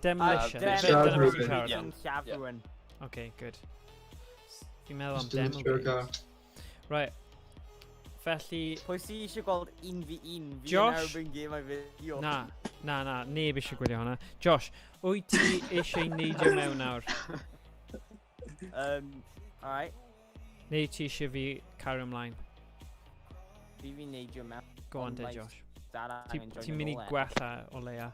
[SPEAKER 1] demolition?
[SPEAKER 6] Demo.
[SPEAKER 1] Dyna beth ti'n siarad am.
[SPEAKER 6] Yn lladdrwyn.
[SPEAKER 1] Okay, good. Fi'n meddwl am
[SPEAKER 5] Just yn
[SPEAKER 1] demo
[SPEAKER 5] trio
[SPEAKER 1] games.
[SPEAKER 5] car.
[SPEAKER 1] Right. Felly,
[SPEAKER 6] Pwy sy eisiau gweld 1v1? Fi yn
[SPEAKER 1] Josh?
[SPEAKER 6] erbyn gemau fideo.
[SPEAKER 1] na, na, na, neb eisiau gwylio hwnna. Josh, wyt ti eisiau neidio mewn nawr?
[SPEAKER 6] Alright.
[SPEAKER 1] Neu ti eisiau fi cario ymlaen?
[SPEAKER 6] Fi fi'n neidio mewn.
[SPEAKER 1] Go on,
[SPEAKER 6] Ond
[SPEAKER 1] de,
[SPEAKER 6] mae
[SPEAKER 1] Josh.
[SPEAKER 6] Dal angen
[SPEAKER 1] Ti'n
[SPEAKER 6] joinio
[SPEAKER 1] mynd i
[SPEAKER 6] nôl e.
[SPEAKER 1] gwella o leia.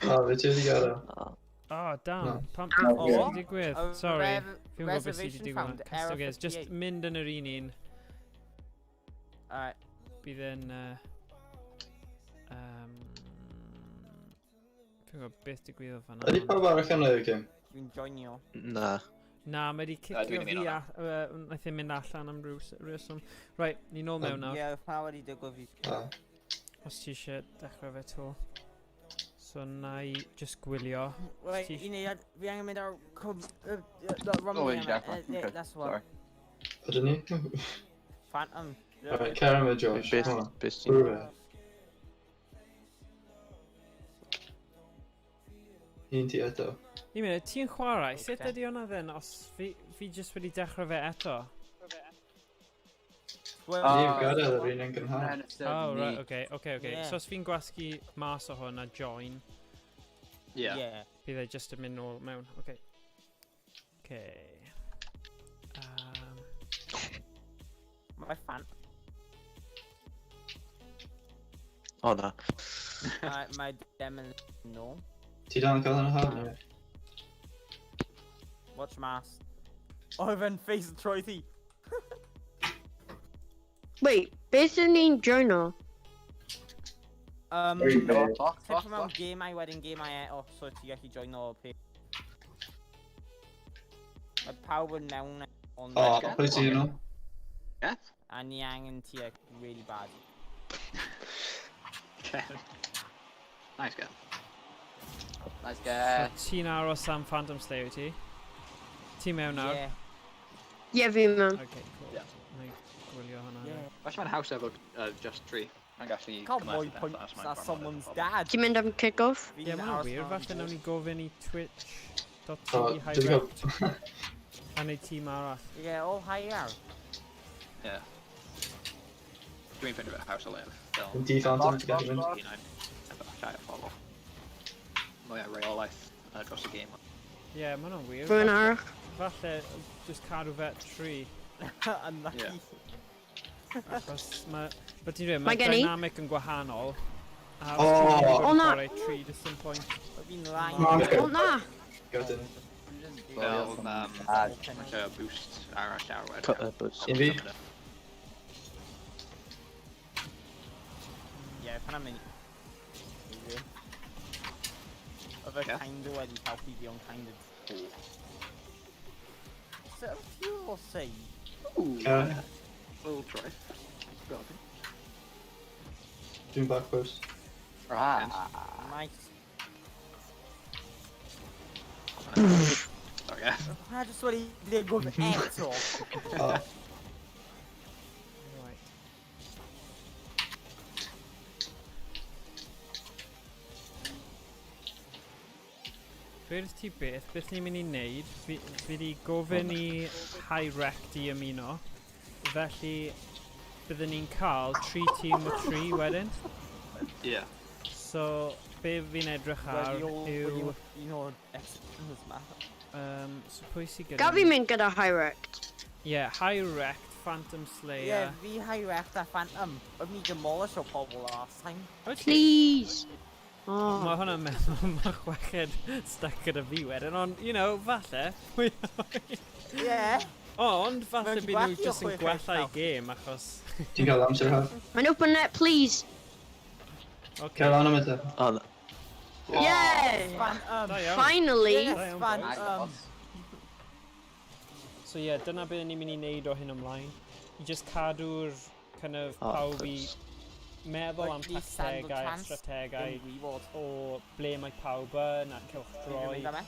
[SPEAKER 5] O, fe ti wedi gadael.
[SPEAKER 7] Oh.
[SPEAKER 1] Oh, damn.
[SPEAKER 5] No.
[SPEAKER 1] Pam
[SPEAKER 3] Oh,
[SPEAKER 1] beth sydd
[SPEAKER 6] what?
[SPEAKER 1] wedi digwydd?
[SPEAKER 6] Oh,
[SPEAKER 1] Sorry. Fi'n gwybod beth sydd wedi
[SPEAKER 6] reservation
[SPEAKER 1] digwydd.
[SPEAKER 6] found,
[SPEAKER 1] Custom
[SPEAKER 6] error
[SPEAKER 1] games. Just
[SPEAKER 6] 58.
[SPEAKER 1] mynd yn yr un un.
[SPEAKER 6] Alright.
[SPEAKER 1] Bydd yn... Fi'n gwybod beth digwyddodd fan'na.
[SPEAKER 5] Ydy pawb arall yn y game?
[SPEAKER 6] Dwi'n joinio.
[SPEAKER 7] Na.
[SPEAKER 1] Na, mae wedi
[SPEAKER 4] Na,
[SPEAKER 1] cicio
[SPEAKER 4] dwi
[SPEAKER 1] fi
[SPEAKER 4] ddim yn
[SPEAKER 1] a... Wnaeth e mynd allan am ryw reswm. Right, ni nôl mewn nawr.
[SPEAKER 6] Ie, pa wedi digwydd fi.
[SPEAKER 5] Ah.
[SPEAKER 1] Os ti eisiau dechrau fe to. So na i just gwylio.
[SPEAKER 6] Wait,
[SPEAKER 1] Ti-
[SPEAKER 6] un eiliad, fi angen mynd ar...
[SPEAKER 9] O, wedi dechrau. Okay,
[SPEAKER 6] That's what.
[SPEAKER 9] Sorry.
[SPEAKER 5] Ydyn ni?
[SPEAKER 6] Phantom.
[SPEAKER 5] Alright, cer am y Josh.
[SPEAKER 7] Beth,
[SPEAKER 5] Come on.
[SPEAKER 7] beth ti'n...
[SPEAKER 5] Bwrw fe. Un ti eto.
[SPEAKER 1] Un munud, ti'n chwarae? Sut
[SPEAKER 6] Ocê.
[SPEAKER 1] ydy hwnna then os fi just wedi dechrau fe eto?
[SPEAKER 6] Well,
[SPEAKER 5] Ni
[SPEAKER 9] Ah.
[SPEAKER 5] yw gadael yr un yn gynharach.
[SPEAKER 9] Yn y server
[SPEAKER 1] Oh,
[SPEAKER 9] ni.
[SPEAKER 1] right, okay, okay, okay.
[SPEAKER 6] Yeah.
[SPEAKER 1] So os fi'n gwasgu mas o hwn a join,
[SPEAKER 4] Yeah.
[SPEAKER 6] Yeah.
[SPEAKER 1] bydd e just yn mynd nôl mewn. Okay. Okay.
[SPEAKER 6] Mae fan.
[SPEAKER 7] O na.
[SPEAKER 6] Mae demon nôl.
[SPEAKER 5] Ti dal yn cael hynna haf neu?
[SPEAKER 6] Watch mas. Oedd e'n face troi ti.
[SPEAKER 2] Wait, beth ydyn ni'n joino?
[SPEAKER 3] Very bad.
[SPEAKER 9] Box, box,
[SPEAKER 6] Tipyn mewn
[SPEAKER 9] box.
[SPEAKER 6] gemau wedyn gemau eto, so ti gallu joino pe. Mae pawb yn mewn ond
[SPEAKER 5] O, pwy ti yno?
[SPEAKER 4] Yes?
[SPEAKER 6] a ni angen ti like, really bad.
[SPEAKER 4] Nice girl.
[SPEAKER 9] Nice
[SPEAKER 1] So
[SPEAKER 9] guy.
[SPEAKER 1] ti'n aros am Phantom Slayer wyt ti? Ti mewn nawr?
[SPEAKER 6] Yeah.
[SPEAKER 2] Ie, fi mewn.
[SPEAKER 1] Okay, cool.
[SPEAKER 4] Yeah.
[SPEAKER 1] Na i gwylio hwnna.
[SPEAKER 6] Yeah.
[SPEAKER 4] Falle mae'n haws efo just tree. Mae'n gallu
[SPEAKER 6] Cael
[SPEAKER 4] cymhathu
[SPEAKER 6] mwy
[SPEAKER 4] pethau
[SPEAKER 6] points
[SPEAKER 4] os mae'n
[SPEAKER 6] na
[SPEAKER 4] gormod o
[SPEAKER 6] someone's
[SPEAKER 4] bobl.
[SPEAKER 6] dad.
[SPEAKER 2] Ti'n mynd am kick-off?
[SPEAKER 6] Fi'n
[SPEAKER 1] Ie, mae'n
[SPEAKER 6] aros
[SPEAKER 1] wir.
[SPEAKER 6] am
[SPEAKER 1] Falle nawn ni gofyn i twitch.tv
[SPEAKER 5] O, dwi'n
[SPEAKER 1] hirect
[SPEAKER 5] gael...
[SPEAKER 1] a neud tîm arall.
[SPEAKER 6] Yeah, oh hi ar.
[SPEAKER 4] Yeah. Dwi'n ffeindio fe haws o lef. Fel...
[SPEAKER 5] Yn di Phantom
[SPEAKER 9] Box,
[SPEAKER 5] ti'n gallu
[SPEAKER 9] box,
[SPEAKER 5] mynd.
[SPEAKER 9] box.
[SPEAKER 4] Un efo llai o phobl. Mwy o reolaeth dros y game.
[SPEAKER 1] Ie, yeah, mae hwnna'n wir.
[SPEAKER 2] Rwy'n arall.
[SPEAKER 1] Falle just cadw fe at 3.
[SPEAKER 6] Unlucky.
[SPEAKER 1] Achos mae... But ti'n dweud,
[SPEAKER 2] Mae
[SPEAKER 1] mae'r
[SPEAKER 2] gen i.
[SPEAKER 1] dynamic yn gwahanol. A os
[SPEAKER 5] O!
[SPEAKER 1] ti'n mynd i fod
[SPEAKER 2] O,
[SPEAKER 1] yn
[SPEAKER 2] na.
[SPEAKER 1] chwarae 3, does dim pwynt.
[SPEAKER 6] Fi'n lying.
[SPEAKER 3] Marco.
[SPEAKER 2] O, na!
[SPEAKER 5] Got in.
[SPEAKER 4] Fel,
[SPEAKER 8] Ah,
[SPEAKER 4] like a boost arall ar wedyn.
[SPEAKER 7] Cut the boost.
[SPEAKER 5] Un fi?
[SPEAKER 6] Yeah, pan am mynd. Oedd e
[SPEAKER 4] Yeah.
[SPEAKER 6] kind of wedi helpu fi ond kind of... Sut wyt ti o say?
[SPEAKER 4] Ooh,
[SPEAKER 5] Karen,
[SPEAKER 4] little try. Go.
[SPEAKER 5] dwi'n back post.
[SPEAKER 9] Ah.
[SPEAKER 6] Nice.
[SPEAKER 4] Sorry, guys.
[SPEAKER 6] Na jyst wedi digwydd eto.
[SPEAKER 5] O,
[SPEAKER 1] Right. Dweud ti beth, beth ni'n mynd i wneud, fi di gofyn i Hirect i ymuno, felly byddwn ni'n cael 3 tîm o 3 wedyn.
[SPEAKER 4] Yeah.
[SPEAKER 1] So, be fi'n edrych ar
[SPEAKER 6] Wedi o- wedi
[SPEAKER 1] yw...
[SPEAKER 6] un o'r extras ma.
[SPEAKER 1] So pwy sydd gyda
[SPEAKER 2] Gaf fi
[SPEAKER 1] ni?
[SPEAKER 2] mynd gyda Hirect.
[SPEAKER 1] Ie, Hirect, Phantom Slayer.
[SPEAKER 6] Yeah, fi Hirect a Phantom. Oedd ni demolish o pobl last time.
[SPEAKER 1] Wyt ti?
[SPEAKER 2] Please! Oh.
[SPEAKER 1] Mae hwnna'n meddwl mae chweched stuck gyda fi wedyn, ond, you know, falle.
[SPEAKER 6] Yeah.
[SPEAKER 1] Ond, falle
[SPEAKER 6] Mae'n
[SPEAKER 1] bydd nhw
[SPEAKER 6] gwacio
[SPEAKER 1] jyst yn
[SPEAKER 6] chweched
[SPEAKER 1] gwella i
[SPEAKER 6] nawr.
[SPEAKER 1] gêm, achos...
[SPEAKER 5] Ti'n cael amser haf.
[SPEAKER 2] Mae'n open net, please!
[SPEAKER 1] Okay.
[SPEAKER 5] Cael lan am e te.
[SPEAKER 7] O, na.
[SPEAKER 2] Yeah!
[SPEAKER 6] Phantom.
[SPEAKER 1] Da iawn.
[SPEAKER 2] Finally!
[SPEAKER 6] Yes,
[SPEAKER 1] Da iawn,
[SPEAKER 9] Nice,
[SPEAKER 6] Phantom.
[SPEAKER 9] boss.
[SPEAKER 1] So ie, yeah, dyna beth ni'n mynd i wneud o hyn ymlaen. I just cadw'r kind of
[SPEAKER 7] O,
[SPEAKER 1] pawb i
[SPEAKER 7] close.
[SPEAKER 1] meddwl am
[SPEAKER 6] Like, ni stand a
[SPEAKER 1] tactegau a
[SPEAKER 6] chance.
[SPEAKER 1] strategau
[SPEAKER 6] Dim gwybod.
[SPEAKER 1] o ble mae pawb yn a cylchdroi.
[SPEAKER 6] Mynd am e?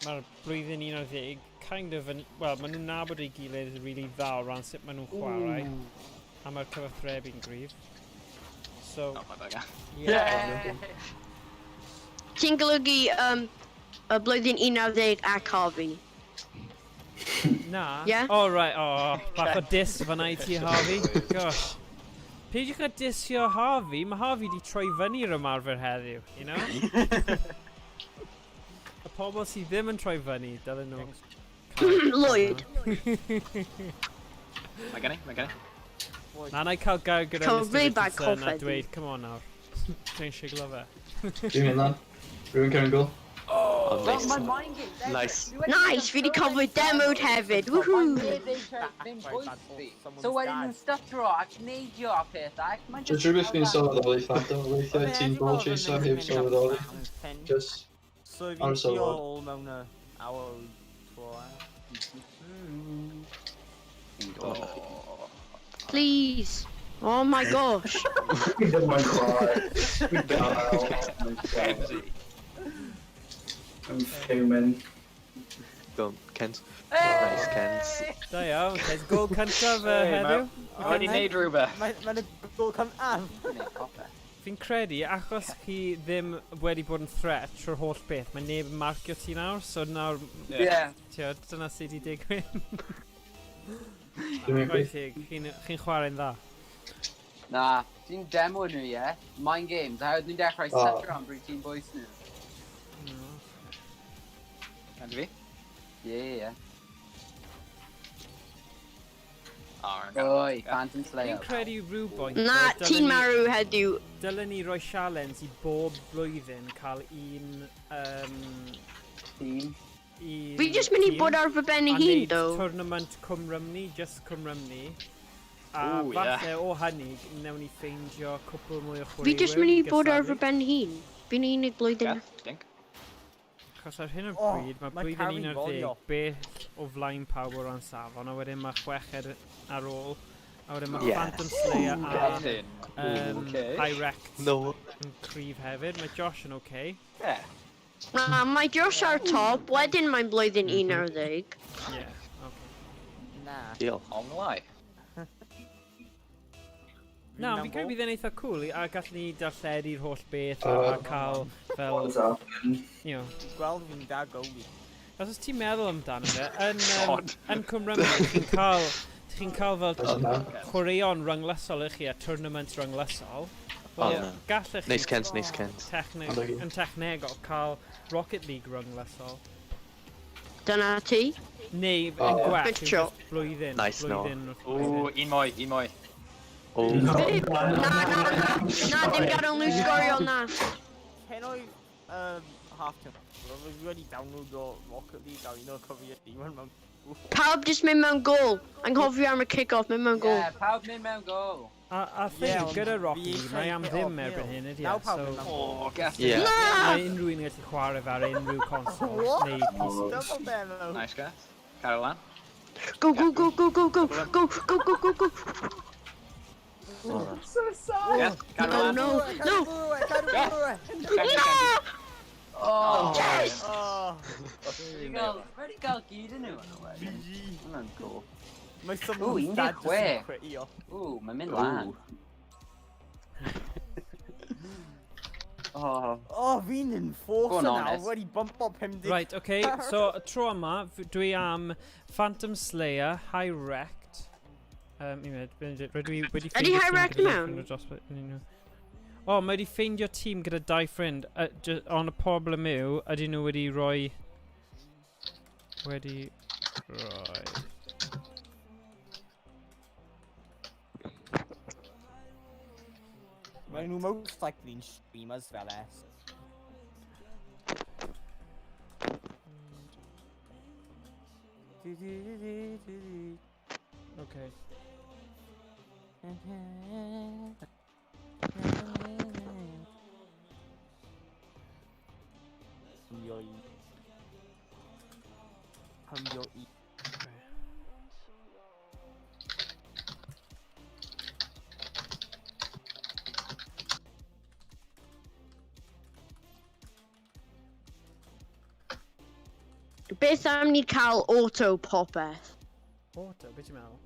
[SPEAKER 1] Mae'r blwyddyn 11 kind of yn... Wel, maen nhw'n nabod ei gilydd yn really dda o ran sut maen nhw'n chwarae. A mae'r cyfathrebu'n gryf. So,
[SPEAKER 4] Oh, my bad, guy.
[SPEAKER 1] yeah.
[SPEAKER 2] Ti'n golygu y blwyddyn 11 ac Harvey.
[SPEAKER 1] Na.
[SPEAKER 2] Ie?
[SPEAKER 1] Oh, right, oh, bach o dis fan'na i ti, Harvey. Gosh. Peidiwch â disio Harvey, mae Harvey di troi fyny i'r ymarfer heddiw, you know? Y pobl sydd ddim yn troi fyny, dylen nhw... cael-
[SPEAKER 2] Lloyd.
[SPEAKER 4] Mae gen i, mae gen i.
[SPEAKER 1] Na, na i cael gair gyda
[SPEAKER 2] Cael
[SPEAKER 1] Mr
[SPEAKER 2] really bad
[SPEAKER 1] Richardson a
[SPEAKER 2] cough heddiw.
[SPEAKER 1] dweud, come on nawr. Dwi'n siglo fe.
[SPEAKER 5] Dwi'n mynd lan. Rwy'n cael gol.
[SPEAKER 7] O,
[SPEAKER 9] Well,
[SPEAKER 7] nice.
[SPEAKER 9] my mind games, Edric.
[SPEAKER 7] Nice.
[SPEAKER 9] Dwi wedi
[SPEAKER 2] Nice, fi 'di cofio demoed hefyd, woohoo!
[SPEAKER 9] Mae neb eisiau ddim
[SPEAKER 6] Sorry,
[SPEAKER 9] bwys
[SPEAKER 6] bad
[SPEAKER 9] fi.
[SPEAKER 6] someone's
[SPEAKER 9] So wedyn
[SPEAKER 6] dad.
[SPEAKER 9] nhw'n stuttero ac neidio a pethau. ac Mae'n
[SPEAKER 5] So
[SPEAKER 9] just
[SPEAKER 5] rhywbeth fi'n sylweddoli, Phantom, weithiau
[SPEAKER 6] Oedd e
[SPEAKER 5] ti'n
[SPEAKER 6] wedi
[SPEAKER 5] ball
[SPEAKER 6] bod yn
[SPEAKER 5] chaser
[SPEAKER 6] mynd
[SPEAKER 5] heb
[SPEAKER 6] am
[SPEAKER 5] sylweddoli.
[SPEAKER 6] round 10.
[SPEAKER 5] Just,
[SPEAKER 6] So
[SPEAKER 5] ar
[SPEAKER 6] fi'n trio
[SPEAKER 5] sylwad.
[SPEAKER 6] ôl mewn y awr tro.
[SPEAKER 4] Oh.
[SPEAKER 2] Please! Oh my gosh!
[SPEAKER 3] Fi ddim yn chwarae. Fi dal. Oh my God.
[SPEAKER 4] Frenzy.
[SPEAKER 3] I'm fuming.
[SPEAKER 7] Go on, Kent. Nice, Kent.
[SPEAKER 1] Da iawn, Kent. Gol cyntaf
[SPEAKER 4] Hey,
[SPEAKER 1] heddiw.
[SPEAKER 4] Mae wedi neud rhywbeth.
[SPEAKER 6] Mae'n y gol cyntaf.
[SPEAKER 1] Fi'n credu, achos chi ddim wedi bod yn threat trwy'r holl beth, mae neb yn marcio ti nawr, so nawr,
[SPEAKER 9] Yeah.
[SPEAKER 1] ti'n dyna sydd wedi digwydd.
[SPEAKER 5] Dwi'n
[SPEAKER 1] Chwarae
[SPEAKER 5] agree.
[SPEAKER 1] teg, chi'n chwarae'n dda.
[SPEAKER 9] Na, ti'n demo nhw, ie? Mind games, a nhw'n dechrau
[SPEAKER 5] Oh.
[SPEAKER 9] stuttero am bryd ti'n bwys nhw.
[SPEAKER 4] Can fi?
[SPEAKER 9] Yeah, yeah.
[SPEAKER 4] Oh,
[SPEAKER 9] Oi, Phantom
[SPEAKER 1] Fi'n
[SPEAKER 9] Slayer.
[SPEAKER 1] credu rhywbwynt...
[SPEAKER 2] Na,
[SPEAKER 1] though,
[SPEAKER 2] ti'n
[SPEAKER 1] dylen ni-
[SPEAKER 2] marw heddiw.
[SPEAKER 1] Dylen ni roi sialens i bob blwyddyn cael un
[SPEAKER 9] Team.
[SPEAKER 1] un
[SPEAKER 2] Fi jyst mynd i
[SPEAKER 1] tîm
[SPEAKER 2] bod ar fy ben
[SPEAKER 1] a
[SPEAKER 2] ei hun,
[SPEAKER 1] neud
[SPEAKER 2] though.
[SPEAKER 1] tournament Cwmrymni, just Cwmrymni. A
[SPEAKER 4] Ooh,
[SPEAKER 1] falle o hynny, newn ni ffeindio cwpl mwy o chwaraewyr.
[SPEAKER 2] Fi jyst mynd i bod ar fy
[SPEAKER 1] gystadlu.
[SPEAKER 2] ben hun. Fi'n unig blwyddyn.
[SPEAKER 4] Geth, dink.
[SPEAKER 1] Achos ar hyn o
[SPEAKER 6] Oh,
[SPEAKER 1] bryd, mae
[SPEAKER 6] mae
[SPEAKER 1] blwyddyn
[SPEAKER 6] Carrie
[SPEAKER 1] 11
[SPEAKER 6] folio.
[SPEAKER 1] bell o flaen pawb o ran safon, a wedyn mae chweched ar ôl, a wedyn mae
[SPEAKER 7] Yes.
[SPEAKER 1] Phantom Slayer a
[SPEAKER 4] Gethin. Okay.
[SPEAKER 1] High-Rect
[SPEAKER 7] No.
[SPEAKER 1] yn cryf hefyd. Mae Josh yn okay.
[SPEAKER 4] Yeah.
[SPEAKER 2] Na, mae Josh ar top, wedyn mae'n blwyddyn 11.
[SPEAKER 1] Yeah, okay.
[SPEAKER 6] Na.
[SPEAKER 7] Diolch.
[SPEAKER 4] Onglau.
[SPEAKER 1] Na, ond fi'n credu bydd e'n eitha cool a gallwn ni darlledu'r holl beth a, a cael fel,
[SPEAKER 3] What's up?
[SPEAKER 1] you know.
[SPEAKER 6] Gweld fi'n da goalie.
[SPEAKER 1] Os oes ti'n meddwl amdano fe, yn,
[SPEAKER 4] God.
[SPEAKER 1] yn Cwmrymni, chi'n cael, chi'n cael fel
[SPEAKER 5] Oh, na.
[SPEAKER 1] chwaraeon rynglysol i chi a tournament rynglysol.
[SPEAKER 7] Oh,
[SPEAKER 1] Wel,
[SPEAKER 7] na.
[SPEAKER 1] gallech chi
[SPEAKER 7] Nice Kent, nice Kent.
[SPEAKER 1] techneg,
[SPEAKER 5] Andagi.
[SPEAKER 1] yn technegol cael Rocket League rynglysol.
[SPEAKER 2] Dyna ti.
[SPEAKER 1] Neu yn
[SPEAKER 5] Oh.
[SPEAKER 1] gwell,
[SPEAKER 2] Good
[SPEAKER 1] yw
[SPEAKER 2] shot.
[SPEAKER 1] jyst blwyddyn.
[SPEAKER 7] Nice, no.
[SPEAKER 1] blwyddyn wrth
[SPEAKER 4] Ooh,
[SPEAKER 1] blwyddyn.
[SPEAKER 4] un mwy, un mwy.
[SPEAKER 7] Oh.
[SPEAKER 2] Na, na, na, na, dim gadael nhw sgorio na.
[SPEAKER 6] Pen oedd half term. Roedd fi wedi download o Rocket League a un o'r cofio demon mewn.
[SPEAKER 2] Pawb jyst mynd mewn gôl. Anghofio am y kick-off, mynd mewn gôl.
[SPEAKER 9] Yeah, pawb mynd mewn gol.
[SPEAKER 1] A thing
[SPEAKER 6] Ie,
[SPEAKER 1] yw,
[SPEAKER 6] ond
[SPEAKER 1] gyda
[SPEAKER 6] fi
[SPEAKER 1] Rocket League,
[SPEAKER 6] eisiau
[SPEAKER 1] mae am
[SPEAKER 6] hit
[SPEAKER 1] ddim
[SPEAKER 6] off
[SPEAKER 1] erbyn
[SPEAKER 6] nil.
[SPEAKER 1] hyn, ydy e?
[SPEAKER 6] Nawr pawb
[SPEAKER 1] So,
[SPEAKER 6] mynd mewn gôl.
[SPEAKER 4] Oh, Gethin.
[SPEAKER 7] Yeah.
[SPEAKER 2] Na!
[SPEAKER 1] mae unrhyw un yn gallu chwarae fe ar unrhyw console
[SPEAKER 6] What?
[SPEAKER 1] neu PC.
[SPEAKER 6] Double demo.
[SPEAKER 4] Nice, Geth. Carol lan.
[SPEAKER 2] Go, go, go, go, go, go, go, go, go, go, go.
[SPEAKER 7] Oh, na.
[SPEAKER 4] Geth, carol
[SPEAKER 2] No,
[SPEAKER 4] lan.
[SPEAKER 2] no, no.
[SPEAKER 4] Geth,
[SPEAKER 9] Oh,
[SPEAKER 2] Yes!
[SPEAKER 6] Oh,
[SPEAKER 9] Wedi gael gyd yn nhw yn y wedyn. Hwnna'n cool.
[SPEAKER 6] mae
[SPEAKER 9] Ooh,
[SPEAKER 6] someone's dad just yn
[SPEAKER 9] 16.
[SPEAKER 6] quitio.
[SPEAKER 9] Ooh, mae'n mynd lan. Oh,
[SPEAKER 6] Oh, fi'n
[SPEAKER 9] Go
[SPEAKER 6] enforcer
[SPEAKER 9] on,
[SPEAKER 6] nawr,
[SPEAKER 9] honest.
[SPEAKER 6] wedi bumpo 50.
[SPEAKER 1] Right, okay, so y tro yma, dwi am Phantom Slayer, High Wrecked. Un munud, rydw i wedi
[SPEAKER 2] Ydy
[SPEAKER 1] ffeindio
[SPEAKER 2] High
[SPEAKER 1] tîm
[SPEAKER 2] Wrecked
[SPEAKER 1] gyda dau
[SPEAKER 2] mewn?
[SPEAKER 1] ffrind o dros O, mae wedi ffeindio tîm gyda dau ffrind, ond y problem yw, ydyn nhw wedi rhoi... Wedi rhoi...
[SPEAKER 6] Mae nhw most likely'n streamers fel es. Du, du, du, du, du, du.
[SPEAKER 1] Okay.
[SPEAKER 6] Pumio i. Pumio i.
[SPEAKER 1] Okay.
[SPEAKER 2] Beth am ni cael auto popeth?
[SPEAKER 1] Auto, beth ti'n meddwl?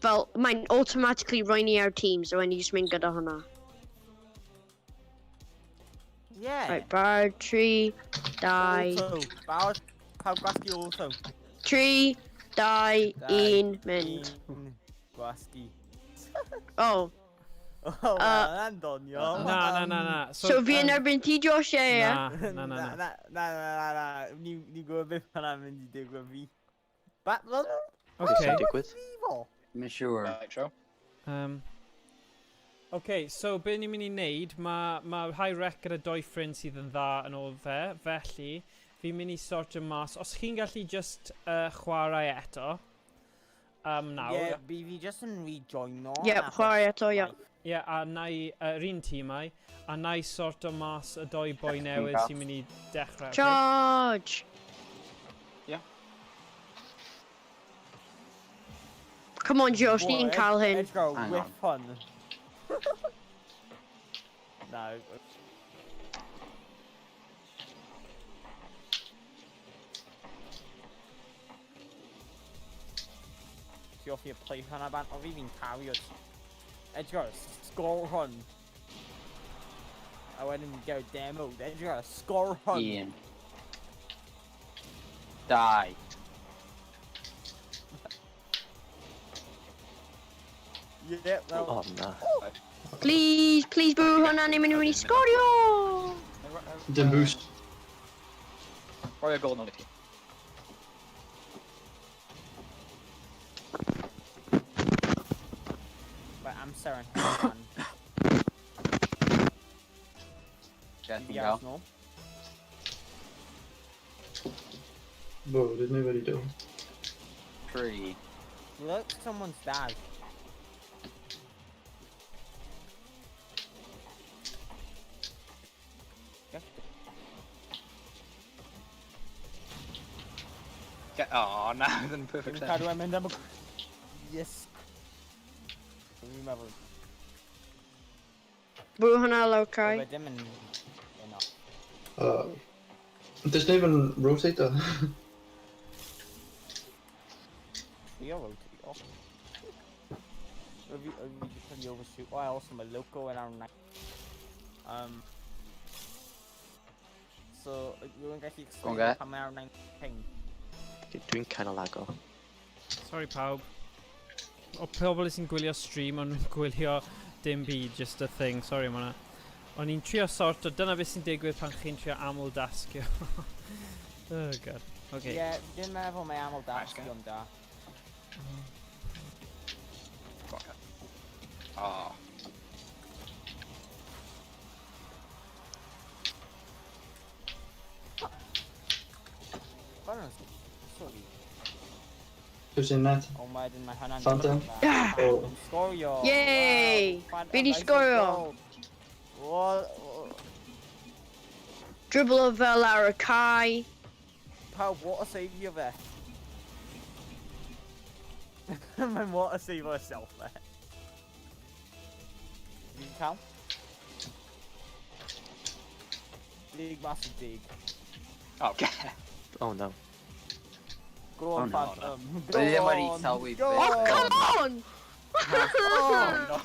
[SPEAKER 2] Fel, mae'n automatically rhoi ni ar teams, so ni jyst mynd gyda hwnna.
[SPEAKER 6] Yeah.
[SPEAKER 2] Right, bar, 3, 2,
[SPEAKER 6] Auto. Barod. Pawb gwasgu auto.
[SPEAKER 2] 3, 2, 1, mynd.
[SPEAKER 6] Un. Gwasgu.
[SPEAKER 2] Oh,
[SPEAKER 6] Oh, well, hwnna'n doniol.
[SPEAKER 1] Na, na, na, na.
[SPEAKER 2] so fi yn erbyn ti, Josh, ie, ie?
[SPEAKER 1] Na, na, na, na.
[SPEAKER 6] Na, na, na, na, na. Ni gwybod beth hwnna'n mynd i digwydd fi. Batman?
[SPEAKER 7] Beth
[SPEAKER 1] Okay.
[SPEAKER 7] sy'n digwydd?
[SPEAKER 6] Fifo.
[SPEAKER 9] Mae'n siŵr.
[SPEAKER 4] Nitro.
[SPEAKER 1] Okay, so be ni'n mynd i wneud, mae ma High Rec gyda doi ffrind sydd yn dda yn ôl fe, felly fi'n mynd i sortio mas. Os chi'n gallu just chwarae eto, nawr.
[SPEAKER 6] Ie, fi just yn rejoino.
[SPEAKER 2] Ie, chwarae eto, ie.
[SPEAKER 1] Ie, a na i, yr un tîmau, a na i sorto mas y doi boi newydd sy'n mynd i dechrau. Okay?
[SPEAKER 2] Charge!
[SPEAKER 4] Ie.
[SPEAKER 2] Come on, Josh, ni'n cael hyn.
[SPEAKER 6] Edge go,
[SPEAKER 9] Hang
[SPEAKER 6] whiff hwn. Na. Ti off i'r play hwnna bant, o fi fi'n cario. Edge go, score hwn. A wedyn go demo, edge go, score hwn.
[SPEAKER 9] Un. Dau.
[SPEAKER 6] Yeah, well,
[SPEAKER 7] Oh, na.
[SPEAKER 2] Please, please bwrw hwnna, ni'n mynd i mynd i sgorio!
[SPEAKER 5] Dim boost.
[SPEAKER 4] Rhoi y gol nôl i ti.
[SPEAKER 6] Mae amser yn hedfan.
[SPEAKER 9] Gethin
[SPEAKER 6] I
[SPEAKER 9] gael.
[SPEAKER 6] Arsenal.
[SPEAKER 5] Whoa, did anybody do?
[SPEAKER 9] 3.
[SPEAKER 6] Look, someone's dad.
[SPEAKER 4] Get, oh, na, ddim perfect
[SPEAKER 6] Dwi'n
[SPEAKER 4] sense.
[SPEAKER 6] cadw e'n mynd am y... Yes. Dwi'n meddwl,
[SPEAKER 2] Bwrw hwnna lawr cae.
[SPEAKER 6] Fe ddim yn... Yno.
[SPEAKER 5] There's not even rotator.
[SPEAKER 6] Trio rotate off. Fi wedi cael overshoot. Oh, also mae Loco yn ar 9. So, rwy'n gallu
[SPEAKER 9] Go on,
[SPEAKER 6] explain
[SPEAKER 9] get.
[SPEAKER 6] pam mae ar 9 ping.
[SPEAKER 7] Dwi'n kind of lago.
[SPEAKER 1] Sorry pawb. O pobl sy'n gwylio stream, ond nhw'n gwylio dim byd, just a thing. Sorry am hwnna. O'n i'n trio sort o, dyna beth sy'n digwydd pan chi'n trio aml dasgio. Oh God. Okay.
[SPEAKER 6] Ie, dwi'n meddwl mae aml
[SPEAKER 4] Nice,
[SPEAKER 6] dasgio'n da.
[SPEAKER 4] Oh.
[SPEAKER 6] Fel yn sorry.
[SPEAKER 5] Who's in net?
[SPEAKER 6] O, mae dyn mae hwnna'n...
[SPEAKER 5] Phantom?
[SPEAKER 2] Yeah.
[SPEAKER 5] Oh.
[SPEAKER 6] Sgorio!
[SPEAKER 2] Yay!
[SPEAKER 6] Wow, Phantom,
[SPEAKER 2] Fi 'di
[SPEAKER 6] nice
[SPEAKER 2] sgorio.
[SPEAKER 6] goal. What?
[SPEAKER 2] Driblo fel ar y cae.
[SPEAKER 6] Pawb, what a save you fe. Mae'n what a save herself fe. Fi'n cael? Dig mas o dig.
[SPEAKER 4] Oh, get.
[SPEAKER 7] Oh no.
[SPEAKER 6] Go on,
[SPEAKER 9] Oh, no.
[SPEAKER 6] Phantom. Go
[SPEAKER 9] Dwi ddim wedi
[SPEAKER 6] on.
[SPEAKER 9] sylwi
[SPEAKER 6] Go
[SPEAKER 9] beth.
[SPEAKER 2] Oh,
[SPEAKER 6] on.
[SPEAKER 2] come on!
[SPEAKER 4] Oh, no.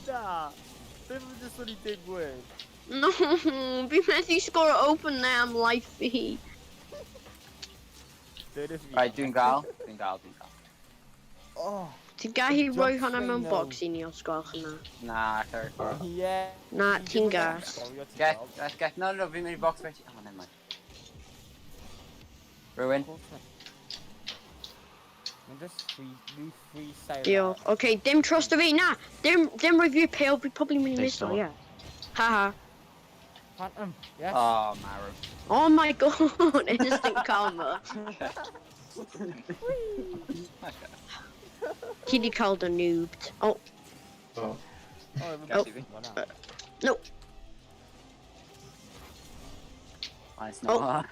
[SPEAKER 6] Na. Ddim yn just wedi digwydd.
[SPEAKER 2] No, fi methu sgoro open na am life fi.
[SPEAKER 6] Dweud fi.
[SPEAKER 9] Right, dwi'n gael. Dwi'n gael, dwi'n gael.
[SPEAKER 6] Oh,
[SPEAKER 2] Ti'n gallu
[SPEAKER 6] Jump
[SPEAKER 2] rhoi hwnna mewn
[SPEAKER 6] train
[SPEAKER 2] box i ni os gwelwch yna.
[SPEAKER 9] Na, sorry.
[SPEAKER 6] yeah.
[SPEAKER 2] Na, ti'n gas.
[SPEAKER 9] Get, get, get. No, no, fi'n mynd i box fe. Oh, never mind. Rhywun?
[SPEAKER 6] Mae'n just free, new freestyle.
[SPEAKER 2] Diolch. Okay, dim trust o fi, na! Dim rhoi fi pale, fi probably mynd i
[SPEAKER 7] Nice
[SPEAKER 2] miso,
[SPEAKER 7] one.
[SPEAKER 2] yeah. Haha.
[SPEAKER 6] Phantom, yes.
[SPEAKER 9] Oh, marw.
[SPEAKER 2] Oh my God, instant karma.
[SPEAKER 4] Nice guy.
[SPEAKER 2] Ti di cael dy noobed. Oh,
[SPEAKER 5] Oh.
[SPEAKER 6] Oh,
[SPEAKER 4] Get CV.
[SPEAKER 2] No.
[SPEAKER 9] Nice, no.
[SPEAKER 2] Oh.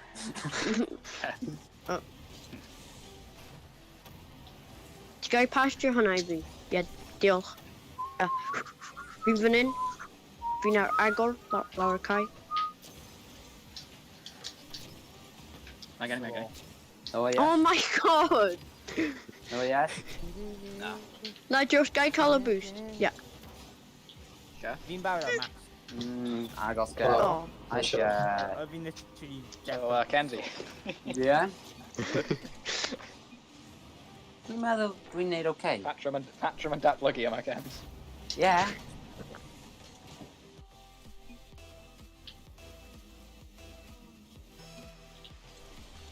[SPEAKER 2] Ti'n gael pastio hwnna i fi? Ie, diolch. Fi fan hyn. Fi'n ar agor, lawr y cae.
[SPEAKER 4] Mae gen i, mae gen i.
[SPEAKER 9] No, yes.
[SPEAKER 2] Oh my God!
[SPEAKER 9] No, yes.
[SPEAKER 4] Na.
[SPEAKER 2] Na, Josh, gai cael y boost? Ie.
[SPEAKER 6] Fi'n barod am Max.
[SPEAKER 9] Agos get.
[SPEAKER 5] Oh.
[SPEAKER 2] Oh.
[SPEAKER 9] Nice, yeah.
[SPEAKER 6] O, fi'n literally...
[SPEAKER 4] So, Kenzie.
[SPEAKER 9] Yeah. Dwi'n meddwl dwi'n neud okay.
[SPEAKER 4] Patrum and datblygu yma, Kenz.
[SPEAKER 9] Yeah.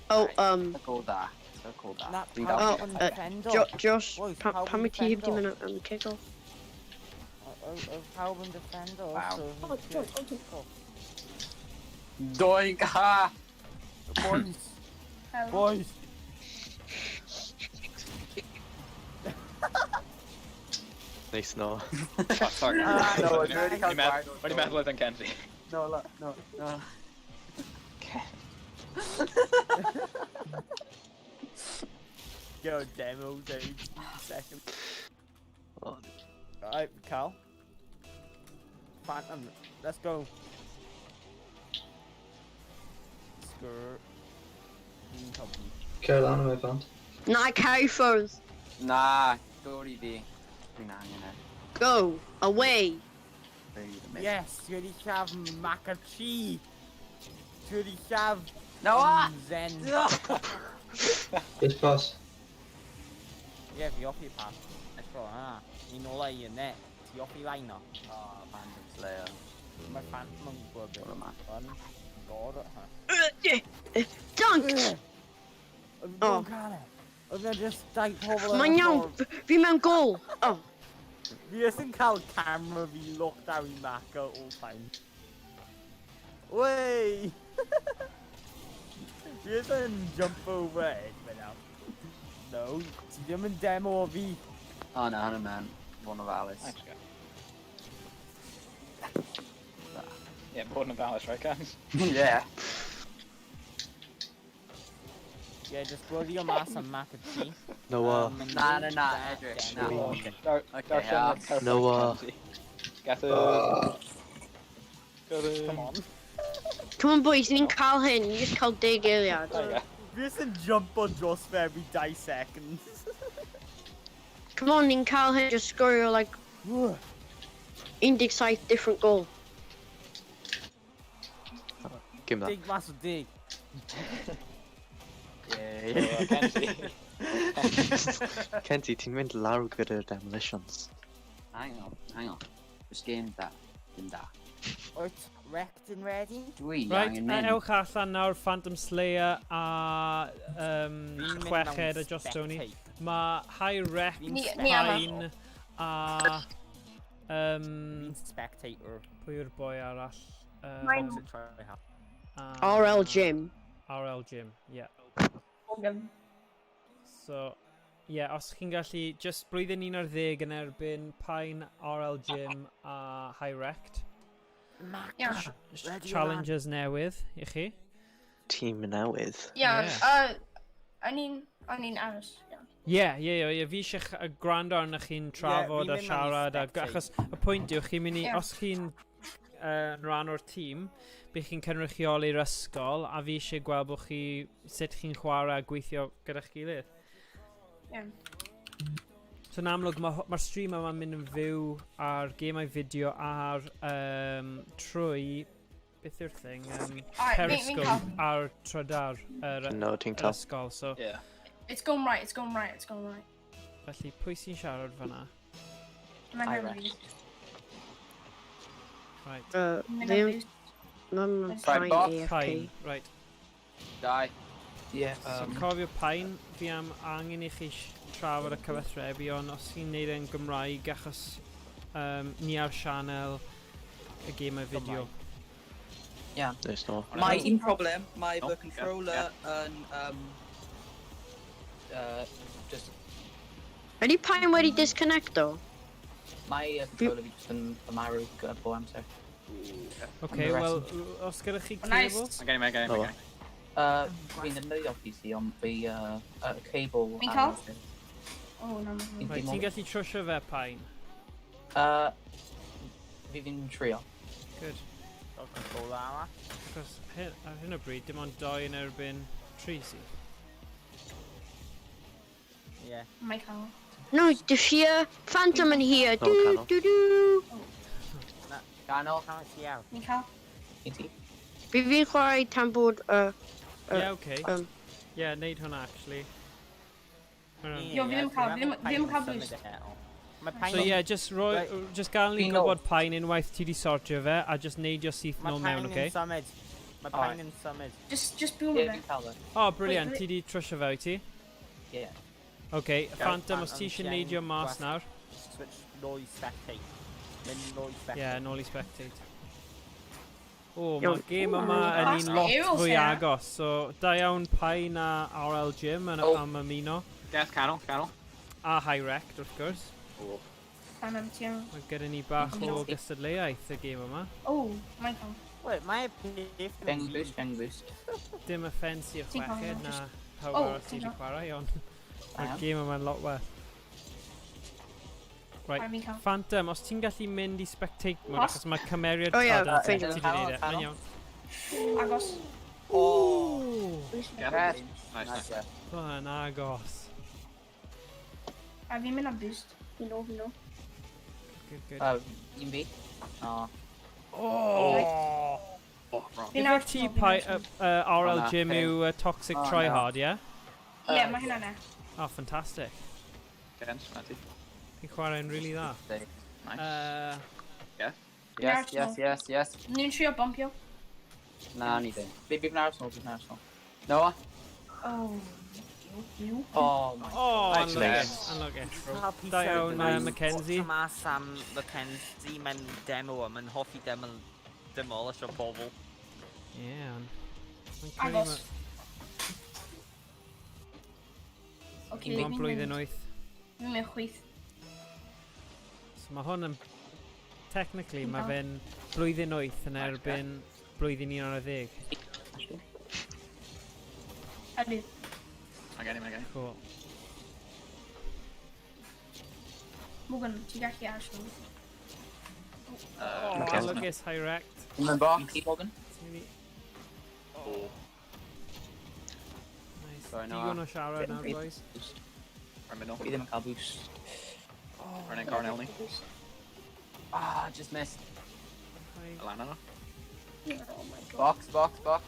[SPEAKER 2] Oh,
[SPEAKER 9] Go da. Go da.
[SPEAKER 6] Na,
[SPEAKER 9] Dwi'n
[SPEAKER 6] pawb
[SPEAKER 9] gael.
[SPEAKER 2] Oh,
[SPEAKER 6] yn defendo.
[SPEAKER 2] Josh,
[SPEAKER 6] Boys,
[SPEAKER 2] pa,
[SPEAKER 6] pawb
[SPEAKER 2] pam
[SPEAKER 6] yn
[SPEAKER 2] wyt ti heb di
[SPEAKER 6] defendo.
[SPEAKER 2] mynd am kick-off?
[SPEAKER 6] O, pawb yn defendo.
[SPEAKER 9] Wow.
[SPEAKER 6] So,
[SPEAKER 2] Oh, Josh, oh,
[SPEAKER 9] Doink! Ha!
[SPEAKER 6] Boys. Boys.
[SPEAKER 7] Nice no.
[SPEAKER 4] Oh, sorry.
[SPEAKER 6] Ah,
[SPEAKER 9] no, it's really
[SPEAKER 4] O'n i'n meddwl oedd yn Kenzie.
[SPEAKER 9] No, look, no, no.
[SPEAKER 6] Go demo, dude. Second.
[SPEAKER 7] Oh.
[SPEAKER 6] Alright, Cal. Phantom, let's go. Skirt.
[SPEAKER 5] Cer lan am e, Fant.
[SPEAKER 2] Na, carry ffwrdd.
[SPEAKER 9] Na, dod i fi. Dwi'n angen e.
[SPEAKER 2] Go away.
[SPEAKER 9] Really amazing.
[SPEAKER 6] Yes, dwi wedi lladd mac and cheese. Dwi wedi lladd
[SPEAKER 9] No, ah!
[SPEAKER 6] Zen.
[SPEAKER 5] Yes, pass.
[SPEAKER 6] Ie, fi offi pas. Eto, ah. Ni'n ola i y net. Ti offi line o.
[SPEAKER 9] Oh, Phantom Slayer.
[SPEAKER 6] Mae Phantom yn gwybod beth.
[SPEAKER 9] O'r yma.
[SPEAKER 6] Yn god at her.
[SPEAKER 2] Dunk!
[SPEAKER 6] Oh. Cael e. Oedd e just dau pobl yn
[SPEAKER 2] Mae'n
[SPEAKER 6] y
[SPEAKER 2] iawn,
[SPEAKER 6] ffordd.
[SPEAKER 2] fi mewn gol. Oh,
[SPEAKER 6] Fi jyst yn cael camera fi locked down i Mac at all times. Wey! Fi jyst yn jump over it for now. No, ti ddim yn demo o fi.
[SPEAKER 9] O na, hwnna man. Fod yn ofalus.
[SPEAKER 4] Thanks, guys. Yeah, bod yn ofalus, right, guys?
[SPEAKER 9] Yeah.
[SPEAKER 6] Yeah, just gwylio mas am map y tŷ.
[SPEAKER 7] Noah.
[SPEAKER 9] Na, na, na, edrych, na.
[SPEAKER 7] Strange.
[SPEAKER 4] Dark,
[SPEAKER 9] Okay,
[SPEAKER 4] dark
[SPEAKER 9] yeah.
[SPEAKER 4] perfect
[SPEAKER 7] Noah.
[SPEAKER 4] Kenzie. Gather. Gather.
[SPEAKER 6] Come on.
[SPEAKER 2] Come on boys, ni'n cael hyn. Ni just cael 10 eiliad.
[SPEAKER 4] There you go.
[SPEAKER 6] Fi jyst yn jump o dros fe every 2 seconds.
[SPEAKER 2] Come on, ni'n cael hyn. Just sgorio like 17 different goal.
[SPEAKER 7] Give me that.
[SPEAKER 6] Dig mas o dig.
[SPEAKER 4] Noah, Kenzie.
[SPEAKER 7] Kenzie, ti'n mynd lawr gyda'r demolitions.
[SPEAKER 9] Hang on, hang on. Just game da. Dim da.
[SPEAKER 6] Wyt wrecked and ready?
[SPEAKER 9] Dwi
[SPEAKER 1] Right,
[SPEAKER 9] angen mynd.
[SPEAKER 1] ewch allan nawr Phantom Slayer a
[SPEAKER 6] Fi'n mynd
[SPEAKER 1] chweched
[SPEAKER 6] mewn
[SPEAKER 1] a Joss Tony.
[SPEAKER 6] spectate.
[SPEAKER 1] Mae High Rec,
[SPEAKER 6] Fi'n
[SPEAKER 10] Ni ama.
[SPEAKER 1] Pine a...
[SPEAKER 6] Fi'n spectator.
[SPEAKER 1] Pwy yw'r boi arall?
[SPEAKER 10] Mae'n-
[SPEAKER 6] Toxic tryhard.
[SPEAKER 2] RL Gym.
[SPEAKER 1] RL Gym, yeah.
[SPEAKER 10] Morgan.
[SPEAKER 1] So, yeah, os chi'n gallu, just blwyddyn 11 yn erbyn Pine, RL Gym a High Rect.
[SPEAKER 10] Iawn.
[SPEAKER 6] Ready,
[SPEAKER 1] Challenges newydd i chi.
[SPEAKER 7] Tîm newydd.
[SPEAKER 10] Iawn.
[SPEAKER 1] Yeah.
[SPEAKER 10] O'n i'n aros. Iawn.
[SPEAKER 1] Ie, fi eisiau gwrando arnoch chi'n trafod
[SPEAKER 6] fi'n
[SPEAKER 1] a
[SPEAKER 6] mynd mewn i
[SPEAKER 1] siarad. A,
[SPEAKER 6] spectate.
[SPEAKER 1] achos y pwynt yw, chi'n mynd i,
[SPEAKER 10] Ie.
[SPEAKER 1] os chi'n rhan o'r tîm, bydd chi'n cynrychioli'r ysgol, a fi eisiau gweld bod chi, sut chi'n chwarae a gweithio gyda'ch gilydd.
[SPEAKER 10] Iawn.
[SPEAKER 1] So yn amlwg, mae'r ma stream yma'n mynd yn fyw ar gemau fideo ar trwy, beth yw'r thing,
[SPEAKER 10] Alright, fi'n
[SPEAKER 1] Periscope
[SPEAKER 10] cael.
[SPEAKER 1] ar trydar yr
[SPEAKER 7] No, ti'n
[SPEAKER 1] yr
[SPEAKER 7] cael.
[SPEAKER 1] ysgol. So,
[SPEAKER 4] Yeah.
[SPEAKER 10] It's going right, it's going right, it's going right.
[SPEAKER 1] felly, pwy sy'n siarad fyna?
[SPEAKER 10] Mae'n
[SPEAKER 9] I
[SPEAKER 10] mynd
[SPEAKER 9] reckon.
[SPEAKER 1] Right.
[SPEAKER 10] Mynd am
[SPEAKER 2] Ddim...
[SPEAKER 10] boost.
[SPEAKER 2] Mae'n
[SPEAKER 10] Right,
[SPEAKER 2] Pine
[SPEAKER 9] boss.
[SPEAKER 2] AFK.
[SPEAKER 1] Pine, right.
[SPEAKER 9] Dau.
[SPEAKER 5] Yeah,
[SPEAKER 1] So cofio Pine, fi am angen i chi trafod y cyfathrebu, ond os chi'n neud e'n Gymraeg, achos ni ar sianel y gemau fideo.
[SPEAKER 7] There's no.
[SPEAKER 11] Mae un problem, mae
[SPEAKER 4] Oh,
[SPEAKER 11] fy
[SPEAKER 4] yeah,
[SPEAKER 11] controller yn just
[SPEAKER 2] Ydy Pine wedi disconnecto?
[SPEAKER 11] Mae controller fi just yn marw gyda bob amser.
[SPEAKER 1] OK,
[SPEAKER 11] Ond
[SPEAKER 1] wel, os gyda chi
[SPEAKER 10] Oh, nice.
[SPEAKER 1] cable?
[SPEAKER 4] Mae'n gen i, mae'n gen i, mae'n gen i.
[SPEAKER 11] Fi'n defnyddio PC, ond fi cable...
[SPEAKER 10] Fi'n cael? Oh, no, no, no.
[SPEAKER 1] Right, ti'n gallu trwsio fe, Pine?
[SPEAKER 11] Fi'n trio.
[SPEAKER 1] Good.
[SPEAKER 6] Gael controller arall.
[SPEAKER 1] Achos ar hyn o bryd, dim ond 2 yn erbyn 3 sydd.
[SPEAKER 6] Yeah.
[SPEAKER 10] Mae'n cael.
[SPEAKER 2] No, here. Phantom in here.
[SPEAKER 7] No,
[SPEAKER 2] Do,
[SPEAKER 7] canol.
[SPEAKER 2] do, do.
[SPEAKER 9] Ganol.
[SPEAKER 6] Can't see out.
[SPEAKER 10] Fi'n cael.
[SPEAKER 11] I ti?
[SPEAKER 2] Fi'n chwarae tan bod...
[SPEAKER 1] Ie, OK. Ie, neud hwnna, actually. Hwnna.
[SPEAKER 10] Yo, fi ddim cael, fi ddim cael boost.
[SPEAKER 6] Mae
[SPEAKER 1] So yeah, just roi,
[SPEAKER 6] Right.
[SPEAKER 1] just gael ni
[SPEAKER 11] Fi'n
[SPEAKER 1] gwybod Pine unwaith ti di sortio fe, a just neidio syth
[SPEAKER 6] Mae
[SPEAKER 1] nôl mewn,
[SPEAKER 6] Pine
[SPEAKER 1] oce?
[SPEAKER 6] yn symud. Mae Pine yn symud.
[SPEAKER 10] Just boom
[SPEAKER 11] Ie,
[SPEAKER 10] fe.
[SPEAKER 11] fi'n cael e.
[SPEAKER 1] Oh, brilliant,
[SPEAKER 10] Wait,
[SPEAKER 1] ti di trwsio fe, wyt ti?
[SPEAKER 11] Ie.
[SPEAKER 1] OK, Phantom, os ti eisiau
[SPEAKER 6] Phantom,
[SPEAKER 1] neidio mas
[SPEAKER 6] Quest.
[SPEAKER 1] nawr.
[SPEAKER 6] Switch nôl i spectate. Mynd nôl i spectate.
[SPEAKER 1] Ie, yeah, nôl i spectate. O,
[SPEAKER 2] Iawn.
[SPEAKER 1] mae'r gêm yma yn un lot
[SPEAKER 10] Aerials
[SPEAKER 1] fwy
[SPEAKER 10] here.
[SPEAKER 1] agos. So, da iawn Pine a RL Gym yn
[SPEAKER 11] Oh.
[SPEAKER 1] am ymuno.
[SPEAKER 4] Death, canol, canol.
[SPEAKER 1] A High Rect, wrth gwrs.
[SPEAKER 10] Phantom, ti am.
[SPEAKER 1] Mae gyda ni bach o gystadleuaeth y gêm yma.
[SPEAKER 10] Oh, mae'n cael.
[SPEAKER 6] Wait, mae peth
[SPEAKER 11] Feng boost, feng boost.
[SPEAKER 1] Dim offens i'r
[SPEAKER 10] Ti'n cael
[SPEAKER 1] chweched
[SPEAKER 10] hwnna,
[SPEAKER 1] na pawb
[SPEAKER 10] Oh,
[SPEAKER 1] arall
[SPEAKER 10] ti'n
[SPEAKER 1] sydd wedi
[SPEAKER 10] cael.
[SPEAKER 1] chwarae, ond mae'r
[SPEAKER 11] Iawn.
[SPEAKER 1] gêm yma'n lot well. Right,
[SPEAKER 10] Fi'n cael.
[SPEAKER 1] Phantom, os ti'n gallu mynd i spectate mode,
[SPEAKER 10] Os-
[SPEAKER 1] achos mae cymeriad
[SPEAKER 2] O ie,
[SPEAKER 1] trydan
[SPEAKER 2] ffeindio.
[SPEAKER 1] ti wedi neud e. Mae'n iawn.
[SPEAKER 10] Agos.
[SPEAKER 1] Ooh!
[SPEAKER 4] Yeah.
[SPEAKER 9] Yes.
[SPEAKER 4] Nice, nice.
[SPEAKER 9] Nice, yeah.
[SPEAKER 1] Hwnna'n agos.
[SPEAKER 10] A fi'n mynd am boost. Fi'n ôl, fi'n ôl.
[SPEAKER 1] Good, good.
[SPEAKER 11] Un fi. O.
[SPEAKER 1] Oh!
[SPEAKER 4] Oh, wrong.
[SPEAKER 10] Fi'n
[SPEAKER 1] Ife
[SPEAKER 10] ar
[SPEAKER 1] ti pai, RL
[SPEAKER 9] O, na,
[SPEAKER 1] Gym
[SPEAKER 9] ping.
[SPEAKER 1] yw Toxic
[SPEAKER 9] O, na.
[SPEAKER 1] Tryhard, ie?
[SPEAKER 10] Ie, mae hynna'n e.
[SPEAKER 1] Oh, fantastic.
[SPEAKER 4] Kens, na ti.
[SPEAKER 1] Chi'n chwarae'n really dda.
[SPEAKER 4] Nice.
[SPEAKER 1] Uh,
[SPEAKER 9] Yes, yes, yes, yes.
[SPEAKER 10] Ni'n trio bumpio.
[SPEAKER 9] Na, ni ddim.
[SPEAKER 11] Fi'n aros nôl, fi'n aros nôl.
[SPEAKER 9] Noah?
[SPEAKER 10] Oh. You.
[SPEAKER 11] Oh my.
[SPEAKER 1] oh,
[SPEAKER 4] Nice.
[SPEAKER 1] unlucky. Unlucky.
[SPEAKER 6] Cael
[SPEAKER 1] Da iawn, Mackenzie.
[SPEAKER 6] Mas am Mackenzie, mae'n demo a mae'n hoffi demolish o bobl.
[SPEAKER 1] Ie, ond... Mae'n credu
[SPEAKER 10] Agos. Oce,
[SPEAKER 1] Mae'n
[SPEAKER 10] fi'n
[SPEAKER 1] blwyddyn
[SPEAKER 10] mynd.
[SPEAKER 1] 8.
[SPEAKER 10] Fi'n mynd chwith.
[SPEAKER 1] So mae hwn yn... Technically,
[SPEAKER 10] Fi'n
[SPEAKER 1] mae
[SPEAKER 10] cael.
[SPEAKER 1] fe'n blwyddyn 8 yn erbyn blwyddyn 11.
[SPEAKER 10] Ydw.
[SPEAKER 4] Mae gen i, mae gen i.
[SPEAKER 1] Cool.
[SPEAKER 10] Morgan, ti'n gallu aros.
[SPEAKER 1] Oh,
[SPEAKER 7] Okay.
[SPEAKER 1] Lucas, high rect.
[SPEAKER 9] Yn box.
[SPEAKER 11] Ti, Morgan?
[SPEAKER 4] Oh.
[SPEAKER 1] Nice.
[SPEAKER 9] Sorry, Noah.
[SPEAKER 1] Digon o siarad nawr, boys.
[SPEAKER 4] Rhaid mynd nôl.
[SPEAKER 11] Fi ddim yn cael boost.
[SPEAKER 4] Rhaid yn cornel ni.
[SPEAKER 9] Ah, just missed.
[SPEAKER 1] Hi.
[SPEAKER 4] Lan yno.
[SPEAKER 10] Oh my god.
[SPEAKER 9] Box, box, box.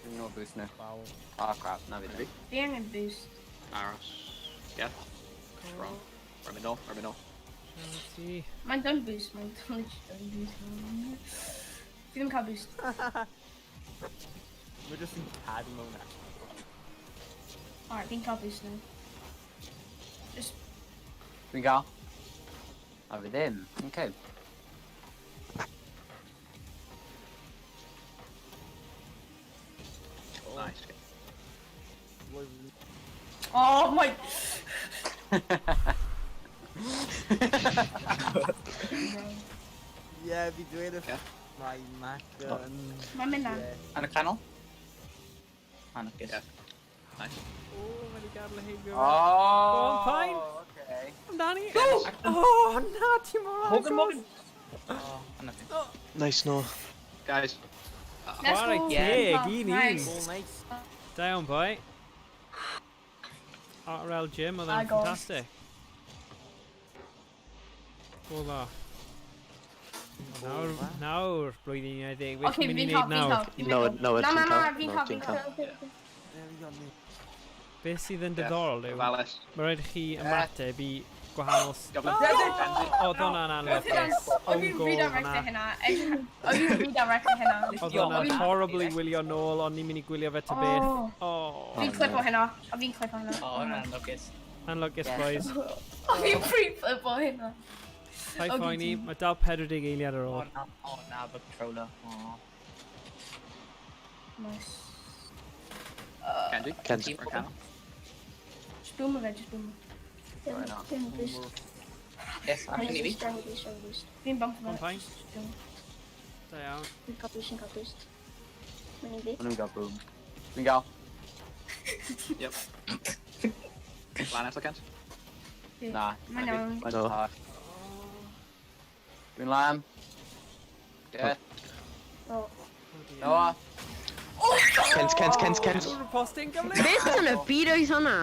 [SPEAKER 9] Dwi'n nôl boost now.
[SPEAKER 6] Wow.
[SPEAKER 9] Ah, crap, na fi ddim.
[SPEAKER 10] Fi angen boost.
[SPEAKER 4] Aros. Yeah. Wrong. Rhaid mynd nôl, rhaid mynd nôl.
[SPEAKER 1] Ti.
[SPEAKER 10] Mae'n done boost, mae'n literally done boost. Fi ddim cael boost.
[SPEAKER 6] We're just yn cadw mewn e.
[SPEAKER 10] Alright, fi'n cael boost now. Just,
[SPEAKER 9] Dwi'n gael. A fi ddim. Okay.
[SPEAKER 4] Nice.
[SPEAKER 10] oh my...
[SPEAKER 6] Ie, fi dweud y...
[SPEAKER 4] Ie.
[SPEAKER 6] Mae Mac yn...
[SPEAKER 10] Mae'n mynd lan.
[SPEAKER 6] Ie.
[SPEAKER 11] Yn y canol? Anarchist.
[SPEAKER 4] Yeah. Nice.
[SPEAKER 1] O, mae wedi gadael heibio.
[SPEAKER 9] Oh!
[SPEAKER 1] Go on, Pine.
[SPEAKER 9] Okay.
[SPEAKER 1] Amdani! Oh, na, ti mor
[SPEAKER 11] Morgan,
[SPEAKER 1] agos!
[SPEAKER 11] Morgan! Oh, anarchist.
[SPEAKER 7] Nice, Noah.
[SPEAKER 4] Guys.
[SPEAKER 10] Let's
[SPEAKER 1] Chwarae
[SPEAKER 10] go.
[SPEAKER 1] teg, un un.
[SPEAKER 10] Nice.
[SPEAKER 6] Oh, nice.
[SPEAKER 1] Da iawn, boi. RL Gym, oedd e'n
[SPEAKER 10] Agos.
[SPEAKER 1] ffantastig. Go dda. Nawr, nawr, blwyddyn 11, beth
[SPEAKER 10] Oce,
[SPEAKER 1] ti'n mynd i
[SPEAKER 10] fi'n
[SPEAKER 1] wneud
[SPEAKER 10] cael, fi'n
[SPEAKER 1] nawr?
[SPEAKER 10] cael. fi'n
[SPEAKER 7] No,
[SPEAKER 10] cael.
[SPEAKER 7] no,
[SPEAKER 10] Na, na,
[SPEAKER 7] ti'n
[SPEAKER 10] na,
[SPEAKER 7] cael.
[SPEAKER 10] fi'n
[SPEAKER 7] No,
[SPEAKER 10] cael,
[SPEAKER 7] ti'n
[SPEAKER 10] fi'n
[SPEAKER 7] cael.
[SPEAKER 10] cael.
[SPEAKER 6] There we go, ni.
[SPEAKER 1] Beth sydd yn diddorol yw,
[SPEAKER 4] Vallis.
[SPEAKER 1] mae rhaid i chi ymateb i gwahanol...
[SPEAKER 4] Goblin.
[SPEAKER 1] Oedd hwnna'n anlwcus.
[SPEAKER 10] Oedd
[SPEAKER 1] Own
[SPEAKER 10] fi'n
[SPEAKER 1] goal
[SPEAKER 10] redirectio
[SPEAKER 1] hwnna.
[SPEAKER 10] hynna. Oedd fi'n redirectio hynna.
[SPEAKER 1] Oedd hwnna'n
[SPEAKER 10] Oedd fi'n-
[SPEAKER 1] horribly wylio nôl, ond ni'n mynd i gwylio fe ta beth.
[SPEAKER 10] Oh.
[SPEAKER 1] Oh.
[SPEAKER 10] Fi'n clipo hynna. A fi'n clipo hynna.
[SPEAKER 11] Oh, hwnna'n anlwcus.
[SPEAKER 1] Anlwcus,
[SPEAKER 9] Yeah.
[SPEAKER 1] boys.
[SPEAKER 10] Oedd fi'n pre-clipo hynna.
[SPEAKER 1] Paid
[SPEAKER 10] Oce,
[SPEAKER 1] phoeni,
[SPEAKER 10] ti.
[SPEAKER 1] mae dal 40 eiliad ar
[SPEAKER 11] Oh,
[SPEAKER 1] ôl.
[SPEAKER 11] na, oh, na, fy controller. Oh.
[SPEAKER 10] Nice.
[SPEAKER 4] Kenji.
[SPEAKER 7] Kenji.
[SPEAKER 4] Rhaid canol.
[SPEAKER 10] Just boom fe, just boom.
[SPEAKER 9] Sorry, no.
[SPEAKER 10] Boost.
[SPEAKER 11] Yes, actually fi.
[SPEAKER 10] Fi'n bump fe.
[SPEAKER 1] One pint.
[SPEAKER 10] Just boom.
[SPEAKER 1] Da iawn.
[SPEAKER 9] Dwi'n gael boom. Dwi'n gael.
[SPEAKER 4] Yep. Lan eto, Kent.
[SPEAKER 9] Na.
[SPEAKER 10] Mae'n iawn.
[SPEAKER 9] Mae'n
[SPEAKER 7] No.
[SPEAKER 9] hard. Dwi'n lan. Yeah. Noah.
[SPEAKER 7] Kent, Kent, Kent, Kent.
[SPEAKER 1] Riposting gyflym!
[SPEAKER 2] Beth yn y byd oedd hwnna?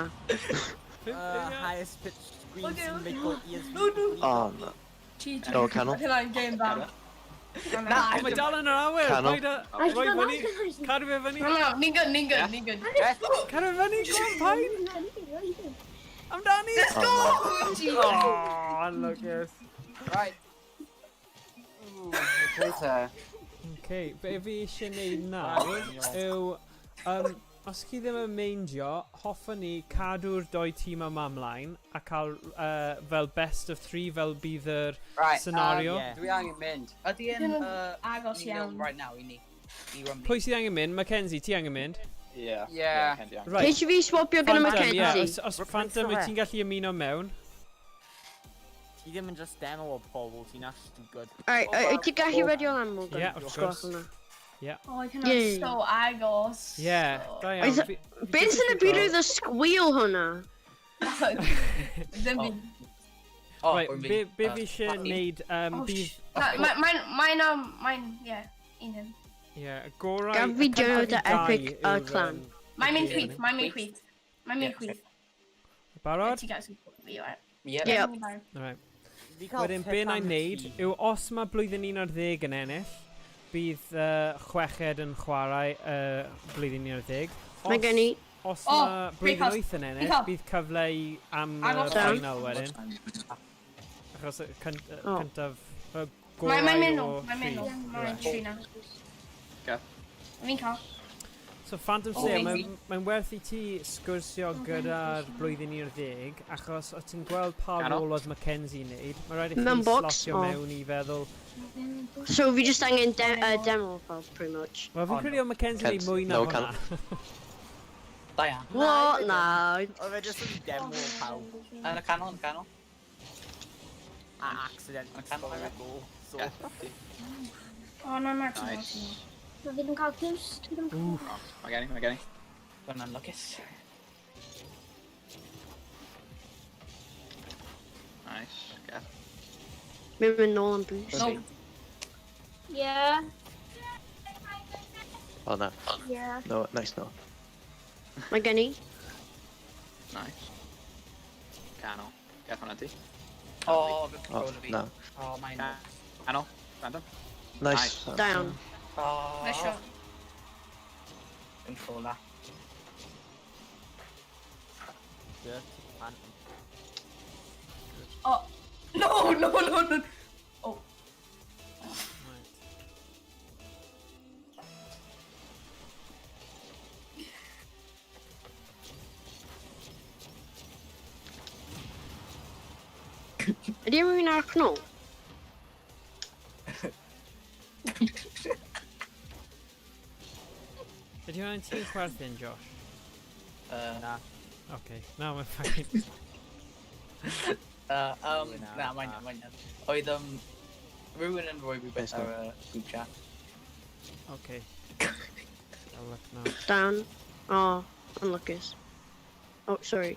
[SPEAKER 6] Highest pitched screams
[SPEAKER 10] Okay,
[SPEAKER 6] in
[SPEAKER 10] okay.
[SPEAKER 6] make your ears
[SPEAKER 10] No, no.
[SPEAKER 7] Oh, no.
[SPEAKER 10] GG.
[SPEAKER 7] No, canol.
[SPEAKER 10] Oedd hynna'n game dda. Na,
[SPEAKER 1] O, mae dal yn yr awyr!
[SPEAKER 7] Canol.
[SPEAKER 1] Paid â... Roi fyny! Cadw fe fyny!
[SPEAKER 10] na, na, ni'n good, ni'n good, ni'n good.
[SPEAKER 1] Cadw fe fyny! Go on, Paid! Amdani!
[SPEAKER 10] Let's go! GG.
[SPEAKER 1] Oh, anlwcus.
[SPEAKER 9] Right. Ooh, okay, te.
[SPEAKER 1] Okay, be fi eisiau neud nawr yw... Os chi ddim yn meindio, hoffwn ni cadw'r doi tîm yma ymlaen a cael fel best of three fel bydd yr
[SPEAKER 9] Right.
[SPEAKER 1] scenario.
[SPEAKER 6] yeah.
[SPEAKER 9] Dwi angen mynd.
[SPEAKER 11] Ydy yn...
[SPEAKER 10] Ddim yn agos
[SPEAKER 11] nil
[SPEAKER 10] iawn.
[SPEAKER 11] Right now, i ni. I Romney.
[SPEAKER 1] Pwy sydd angen mynd? Mackenzie, ti angen mynd?
[SPEAKER 4] Yeah.
[SPEAKER 9] Yeah.
[SPEAKER 4] Kenji.
[SPEAKER 1] Right.
[SPEAKER 2] Ceisio fi swapio gyda
[SPEAKER 1] Phantom, ie.
[SPEAKER 2] Mackenzie.
[SPEAKER 1] Os, os Phantom, wyt ti'n gallu ymuno mewn?
[SPEAKER 6] Ti ddim yn just demo o pobl, ti'n actually good.
[SPEAKER 2] Alright, wyt ti'n gallu redio lan, Morgan?
[SPEAKER 1] Ie, wrth gwrs.
[SPEAKER 2] Sgwach hwnna.
[SPEAKER 10] Oh, oedd hynna'n
[SPEAKER 2] Yay.
[SPEAKER 10] so agos.
[SPEAKER 1] Ie, da iawn.
[SPEAKER 2] Oedd-
[SPEAKER 1] Fi-
[SPEAKER 2] Beth yn y byd oedd y sgwil hwnna?
[SPEAKER 10] Ddim byd.
[SPEAKER 11] Oh,
[SPEAKER 1] Right,
[SPEAKER 11] Romney.
[SPEAKER 1] be, be fi eisiau neud,
[SPEAKER 10] Oh,
[SPEAKER 1] bydd...
[SPEAKER 10] Na, mae'n, mae'n, mae'n, ie, un hyn.
[SPEAKER 1] Ie, y gorau...
[SPEAKER 2] Gaf fi
[SPEAKER 1] y cyntaf
[SPEAKER 2] joio
[SPEAKER 1] i
[SPEAKER 2] dy
[SPEAKER 1] dau
[SPEAKER 2] epic,
[SPEAKER 1] yw'r,
[SPEAKER 2] clan.
[SPEAKER 10] Mae'n mynd
[SPEAKER 1] Ie.
[SPEAKER 10] chwith, mae'n mynd chwith. Mae'n mynd
[SPEAKER 11] Ie.
[SPEAKER 10] chwith.
[SPEAKER 1] Barod?
[SPEAKER 10] Ti gael support fi, right?
[SPEAKER 11] Yeah.
[SPEAKER 2] Ie.
[SPEAKER 1] Right.
[SPEAKER 6] Fi cael
[SPEAKER 1] Wedyn,
[SPEAKER 6] tip
[SPEAKER 1] be na i
[SPEAKER 6] am
[SPEAKER 1] wneud
[SPEAKER 6] ti.
[SPEAKER 1] yw os mae blwyddyn 11 yn ennill, bydd chweched yn chwarae blwyddyn 11. Os,
[SPEAKER 2] Mae gen i...
[SPEAKER 1] Os
[SPEAKER 10] Oh,
[SPEAKER 1] mae
[SPEAKER 10] free
[SPEAKER 1] blwyddyn
[SPEAKER 10] pass.
[SPEAKER 1] 8 yn ennill,
[SPEAKER 10] cael.
[SPEAKER 1] bydd cyfle i am y
[SPEAKER 10] Agos.
[SPEAKER 2] Down.
[SPEAKER 1] final wedyn. Achos y
[SPEAKER 2] Oh.
[SPEAKER 1] cyntaf, y gorau
[SPEAKER 10] Mae'n mynd
[SPEAKER 1] o
[SPEAKER 10] nôl, mae'n mynd
[SPEAKER 1] tri.
[SPEAKER 10] nôl. Mae'n
[SPEAKER 1] Ie.
[SPEAKER 10] tri na.
[SPEAKER 4] Gath.
[SPEAKER 10] Fi'n cael.
[SPEAKER 1] So Phantom
[SPEAKER 11] Oh,
[SPEAKER 1] Slayer,
[SPEAKER 11] fi-
[SPEAKER 1] mae'n mae werth i ti sgwrsio gyda'r blwyddyn 11, achos os ti'n gweld pa
[SPEAKER 4] Canol.
[SPEAKER 1] rôl oedd Mackenzie yn neud, mae rhaid i chi
[SPEAKER 2] Mewn box,
[SPEAKER 1] slotio
[SPEAKER 2] o.
[SPEAKER 1] mewn i feddwl...
[SPEAKER 2] So fi just angen demo fel, pretty much.
[SPEAKER 1] Wel, fi'n
[SPEAKER 11] Oh,
[SPEAKER 1] credu oedd Mackenzie yn
[SPEAKER 7] Kent,
[SPEAKER 1] neud mwy na
[SPEAKER 7] no,
[SPEAKER 1] hwnna.
[SPEAKER 11] Da iawn.
[SPEAKER 2] What? Na.
[SPEAKER 6] Oedd e jyst yn demo o pawb.
[SPEAKER 11] Yn y canol, yn y canol.
[SPEAKER 6] A accidentally
[SPEAKER 11] Yn y canol,
[SPEAKER 6] scored a
[SPEAKER 11] ie.
[SPEAKER 6] goal. So,
[SPEAKER 4] Geth.
[SPEAKER 10] O, na, na, ti'n
[SPEAKER 4] Nice.
[SPEAKER 10] Fi ddim yn cael boost. Fi ddim yn cael...
[SPEAKER 4] Oh, mae gen i, mae gen i.
[SPEAKER 11] Hwnna'n lwcus.
[SPEAKER 4] Nice. Geth.
[SPEAKER 2] Mae'n mynd nôl am boost.
[SPEAKER 10] No.
[SPEAKER 12] Yeah.
[SPEAKER 7] Oh na.
[SPEAKER 12] Yeah.
[SPEAKER 7] No, nice no.
[SPEAKER 2] Mae gen i.
[SPEAKER 4] Nice. Canol. Geth hwnna ti.
[SPEAKER 11] O, fe
[SPEAKER 7] Oh,
[SPEAKER 11] control fi.
[SPEAKER 7] na.
[SPEAKER 11] O, mae'n...
[SPEAKER 4] Canol. Random.
[SPEAKER 7] Nice.
[SPEAKER 2] Da iawn.
[SPEAKER 11] O,
[SPEAKER 10] Nice shot.
[SPEAKER 11] Control na.
[SPEAKER 6] Dirty Phantom.
[SPEAKER 10] O. No, no, no, no. O.
[SPEAKER 1] Right.
[SPEAKER 2] Ydy rhywun ar cnol?
[SPEAKER 1] Ydy hwnna'n ti'n chwerthin, Josh?
[SPEAKER 6] Na.
[SPEAKER 1] Okay, na, mae'n fine.
[SPEAKER 11] Na, mae'n iawn, mae'n iawn. Oedd, rhywun yn rhoi rhywbeth
[SPEAKER 7] Nice
[SPEAKER 11] ar y group chat.
[SPEAKER 1] Okay. I'll look now.
[SPEAKER 2] Down. Oh, unluckus. Oh, sorry.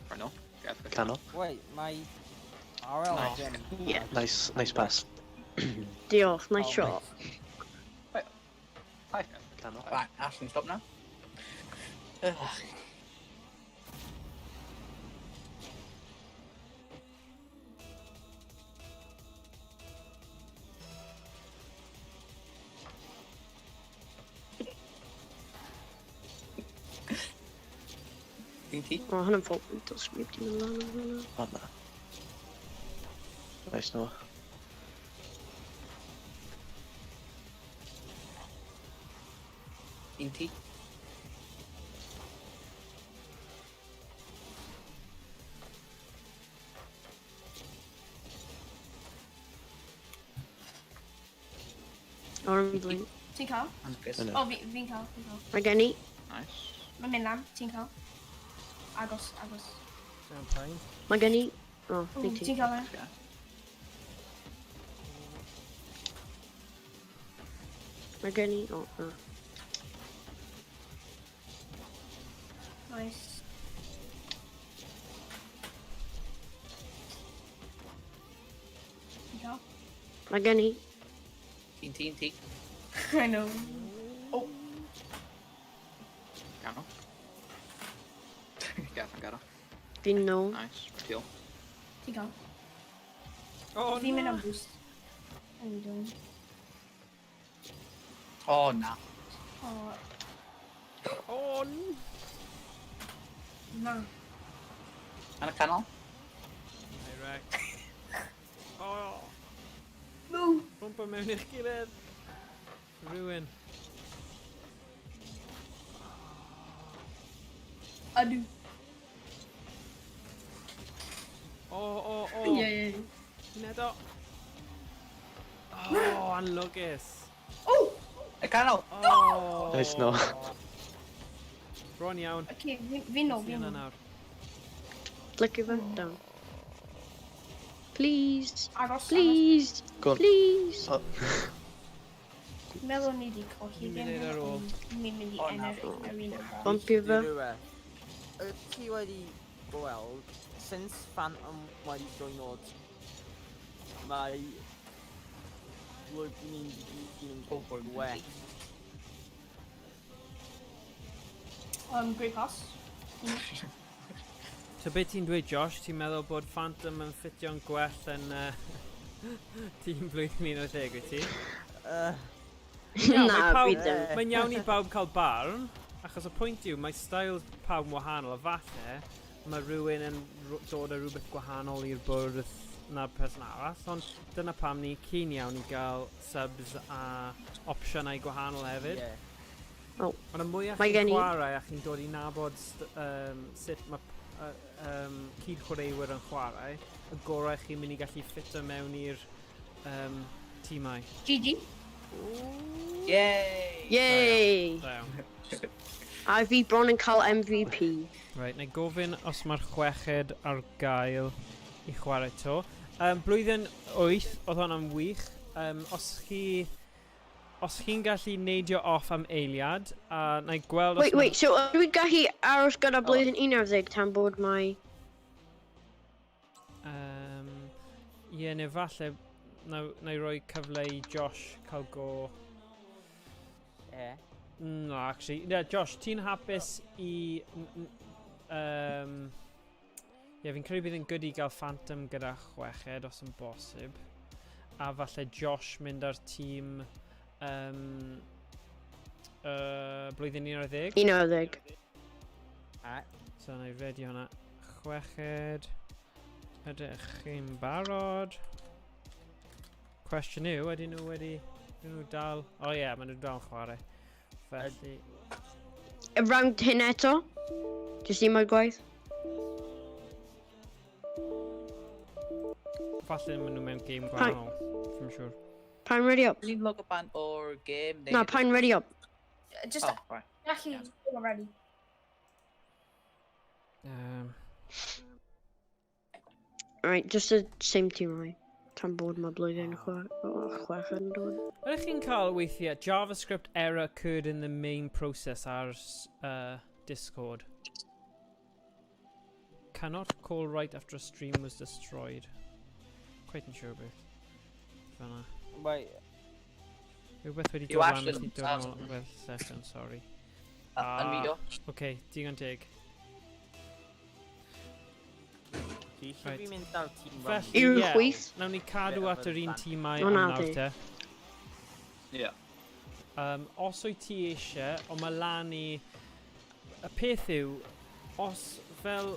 [SPEAKER 4] Or no. Geth.
[SPEAKER 7] Canol.
[SPEAKER 6] Wait, mae RL
[SPEAKER 11] Nice.
[SPEAKER 6] ddim.
[SPEAKER 2] Yeah.
[SPEAKER 7] Nice, nice pass.
[SPEAKER 2] Diolch, nice
[SPEAKER 6] Oh,
[SPEAKER 2] shot.
[SPEAKER 4] Hi.
[SPEAKER 7] Canol.
[SPEAKER 11] Right, Ashley, stop now. Ugh. Fi'n ti?
[SPEAKER 2] O, hwnna'n ffol. Dylswn i wedi mynd lan am hwnna.
[SPEAKER 7] Oh na. Nice no.
[SPEAKER 11] Un ti?
[SPEAKER 2] Oren blink.
[SPEAKER 10] Ti'n cael?
[SPEAKER 11] Angus.
[SPEAKER 7] Yna.
[SPEAKER 10] O, fi'n cael, fi'n cael.
[SPEAKER 2] Mae gen i.
[SPEAKER 4] Nice.
[SPEAKER 10] Mae'n mynd lan, ti'n cael. Agos, agos.
[SPEAKER 1] Down time.
[SPEAKER 2] Mae gen i. O,
[SPEAKER 10] O,
[SPEAKER 2] ni ti.
[SPEAKER 10] Ti'n cael e?
[SPEAKER 4] Geth.
[SPEAKER 2] Mae gen i. O, na.
[SPEAKER 10] Nice. Ti'n cael?
[SPEAKER 2] Mae gen i.
[SPEAKER 11] Un ti, un ti.
[SPEAKER 10] I know.
[SPEAKER 4] Canol. Geth yn gadael.
[SPEAKER 2] Fi'n nôl.
[SPEAKER 4] Nice. Teal.
[SPEAKER 10] Ti'n cael?
[SPEAKER 1] Oh,
[SPEAKER 10] Fi'n mynd
[SPEAKER 1] na!
[SPEAKER 10] am boost. How you doing?
[SPEAKER 11] O, na.
[SPEAKER 10] O,
[SPEAKER 1] Oh,
[SPEAKER 10] na.
[SPEAKER 11] Yn y canol?
[SPEAKER 1] Direct. Oh,
[SPEAKER 10] No.
[SPEAKER 1] bwmpa mewn i'ch gilydd. Rhywun.
[SPEAKER 10] Ydw.
[SPEAKER 1] O.
[SPEAKER 10] Ie, ie.
[SPEAKER 1] Nedo. Oh, anlwcus.
[SPEAKER 10] Oh!
[SPEAKER 11] Y canol!
[SPEAKER 1] Oh.
[SPEAKER 7] Nice no.
[SPEAKER 1] Bron iawn.
[SPEAKER 10] Okay, fi'n nôl,
[SPEAKER 1] Ti
[SPEAKER 10] fi'n
[SPEAKER 1] yna
[SPEAKER 10] nôl.
[SPEAKER 1] nawr.
[SPEAKER 2] Flicker fe. Down. Please.
[SPEAKER 10] Agos, agos.
[SPEAKER 2] Please.
[SPEAKER 7] Go on.
[SPEAKER 2] Please.
[SPEAKER 7] Oh.
[SPEAKER 10] Meddwl ni di colli
[SPEAKER 1] Un munud ar ôl.
[SPEAKER 10] Ni'n mynd i
[SPEAKER 11] O, na.
[SPEAKER 10] ennill arena.
[SPEAKER 2] Bumpio fe.
[SPEAKER 6] Rhywbeth. Wyt ti wedi gweld, since Phantom wedi joinod, mae blwyddyn ni'n un
[SPEAKER 11] Oh, boy,
[SPEAKER 6] well.
[SPEAKER 10] Great pass.
[SPEAKER 1] So beth ti'n dweud, Josh? Ti'n meddwl bod Phantom yn ffitio'n gwell yn tîm blwyddyn 11, wyt ti? Iawn,
[SPEAKER 2] Na,
[SPEAKER 1] mae
[SPEAKER 2] fi
[SPEAKER 1] pawb-
[SPEAKER 2] ddim.
[SPEAKER 1] Mae'n iawn i bawb cael barn, achos y pwynt yw, mae styles pawb yn wahanol, a falle mae rhywun yn dod â rhywbeth gwahanol i'r bwrdd na'r person arall, ond dyna pam ni keen iawn i gael subs a opsiynau gwahanol hefyd.
[SPEAKER 6] Yeah.
[SPEAKER 2] Oh.
[SPEAKER 1] Ond y mwyaf
[SPEAKER 2] Mae
[SPEAKER 1] chi'n
[SPEAKER 2] gen i-
[SPEAKER 1] chwarae a chi'n dod i nabod sut mae cyd-chwaraewyr yn chwarae, y gorau chi'n mynd i gallu ffito mewn i'r tîmau.
[SPEAKER 10] GG.
[SPEAKER 11] Yay!
[SPEAKER 2] Yay!
[SPEAKER 1] Da iawn.
[SPEAKER 2] A fi bron yn cael MVP.
[SPEAKER 1] Reit, na i gofyn os mae'r chweched ar gael i chwarae to. Blwyddyn 8, oedd hwnna'n wych. Os chi'n gallu neidio off am eiliad, a na i gweld os
[SPEAKER 2] Wait, wait, so ydw i'n gallu aros gyda blwyddyn 11 tan bod mae...
[SPEAKER 1] Ie, neu falle, na i roi cyfle i Josh cael go.
[SPEAKER 6] E.
[SPEAKER 1] No, actually. Yeah, Josh, ti'n hapus i... Ie, fi'n credu bydd yn good i gael Phantom gyda chweched, os yn bosib. A falle Josh mynd ar tîm blwyddyn 11.
[SPEAKER 2] 11.
[SPEAKER 6] A.
[SPEAKER 1] So, na i ready hwnna. Chweched. Ydych chi'n barod? Cwestiwn yw, ydyn nhw wedi... Ydyn nhw dal... O ie, yeah, maen nhw dal yn chwarae. Felly...
[SPEAKER 2] Y round hyn eto? Jyst un mwy gwaith?
[SPEAKER 1] Falle maen nhw mewn game gwahanol. Fi'n siŵr.
[SPEAKER 2] Pa'n ready up?
[SPEAKER 11] Ni'n log bant o'r game neu...
[SPEAKER 2] Na, pa'n ready up.
[SPEAKER 10] Just
[SPEAKER 11] Oh, right.
[SPEAKER 10] gallu already.
[SPEAKER 2] Alright, just the same team I. Tan bod mae blwyddyn chwech yn dod.
[SPEAKER 1] Ydych chi'n cael weithiau JavaScript error occurred in the main process ar Discord? Cannot call right after a stream was destroyed. Quite yn siŵr beth. Fanna.
[SPEAKER 6] Wait.
[SPEAKER 1] Rhywbeth wedi
[SPEAKER 11] Yw
[SPEAKER 1] dod lan
[SPEAKER 11] Ashley
[SPEAKER 1] wedi
[SPEAKER 11] yn
[SPEAKER 1] dod nôl
[SPEAKER 11] Samsung?
[SPEAKER 1] well session, sorry.
[SPEAKER 11] Unmudo.
[SPEAKER 1] Oce, digon teg.
[SPEAKER 6] Ti eisiau
[SPEAKER 1] Right.
[SPEAKER 6] fi mynd ar tîm
[SPEAKER 1] Felly,
[SPEAKER 2] I'r
[SPEAKER 1] ie,
[SPEAKER 2] chwith?
[SPEAKER 1] nawn ni cadw
[SPEAKER 6] Bit
[SPEAKER 1] at
[SPEAKER 6] of
[SPEAKER 1] yr un
[SPEAKER 6] advantage.
[SPEAKER 1] tîmau
[SPEAKER 2] O,
[SPEAKER 1] am
[SPEAKER 2] na,
[SPEAKER 1] nawr
[SPEAKER 2] di.
[SPEAKER 1] te.
[SPEAKER 4] Ie.
[SPEAKER 1] Os wyt ti eisiau, ond mae lan i... Y peth yw, os fel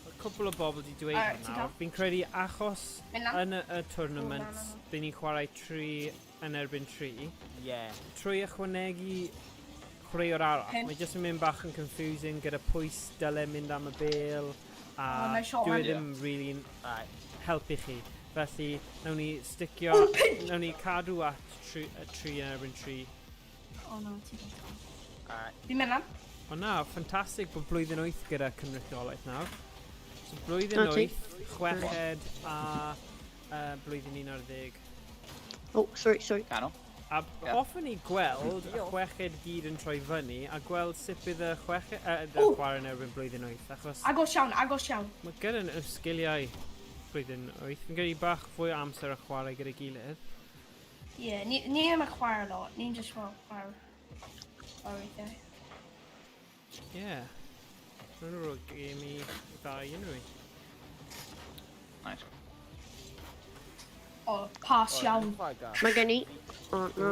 [SPEAKER 1] y cwpl o bobl wedi dweud
[SPEAKER 10] Alright, ti'n
[SPEAKER 1] nawr,
[SPEAKER 10] cael?
[SPEAKER 1] fi'n credu achos
[SPEAKER 10] Mynd lan?
[SPEAKER 1] yn y tournament,
[SPEAKER 10] O, na, na, na.
[SPEAKER 1] dyn ni'n chwarae 3 yn erbyn 3, trwy ychwanegu chwaraewr arall,
[SPEAKER 10] Pump.
[SPEAKER 1] mae jyst yn mynd bach yn confusing gyda pwy dyle mynd am y bêl, a
[SPEAKER 10] O, nice shot,
[SPEAKER 1] dwi e
[SPEAKER 10] man.
[SPEAKER 1] ddim really
[SPEAKER 6] Right.
[SPEAKER 1] helpu chi. Felly, nawn ni sticio, nawn ni cadw at 3 yn erbyn 3.
[SPEAKER 10] Oh no, ti'n cael.
[SPEAKER 6] Alright.
[SPEAKER 10] Fi'n mynd lan?
[SPEAKER 1] Ond na, ffantastig bod blwyddyn 8 gyda cynrychiolaeth nawr. So blwyddyn
[SPEAKER 2] Na ti.
[SPEAKER 1] 8, chweched a blwyddyn 11.
[SPEAKER 2] Oh, sorry, sorry.
[SPEAKER 4] Canol.
[SPEAKER 1] A
[SPEAKER 4] Ie.
[SPEAKER 1] hoffwn i gweld y chweched gyd yn troi fyny a gweld sut bydd y chweched y
[SPEAKER 10] Ww.
[SPEAKER 1] chwarae yn erbyn blwyddyn 8, achos
[SPEAKER 10] Agos iawn, agos iawn.
[SPEAKER 1] mae gyda nhw sgiliau blwyddyn 8. Fi'n credu bach fwy o amser o chwarae gyda'i gilydd.
[SPEAKER 10] Ie, yeah, ni ddim yn chwarae lot. Ni'n just fel chwarae. Chwarae weithiau.
[SPEAKER 1] Ie. Yeah. Rwy'n rhoi gêm i dda i unrhyw un.
[SPEAKER 4] Nice.
[SPEAKER 10] O, pass iawn.
[SPEAKER 2] Mae gen i... O, na.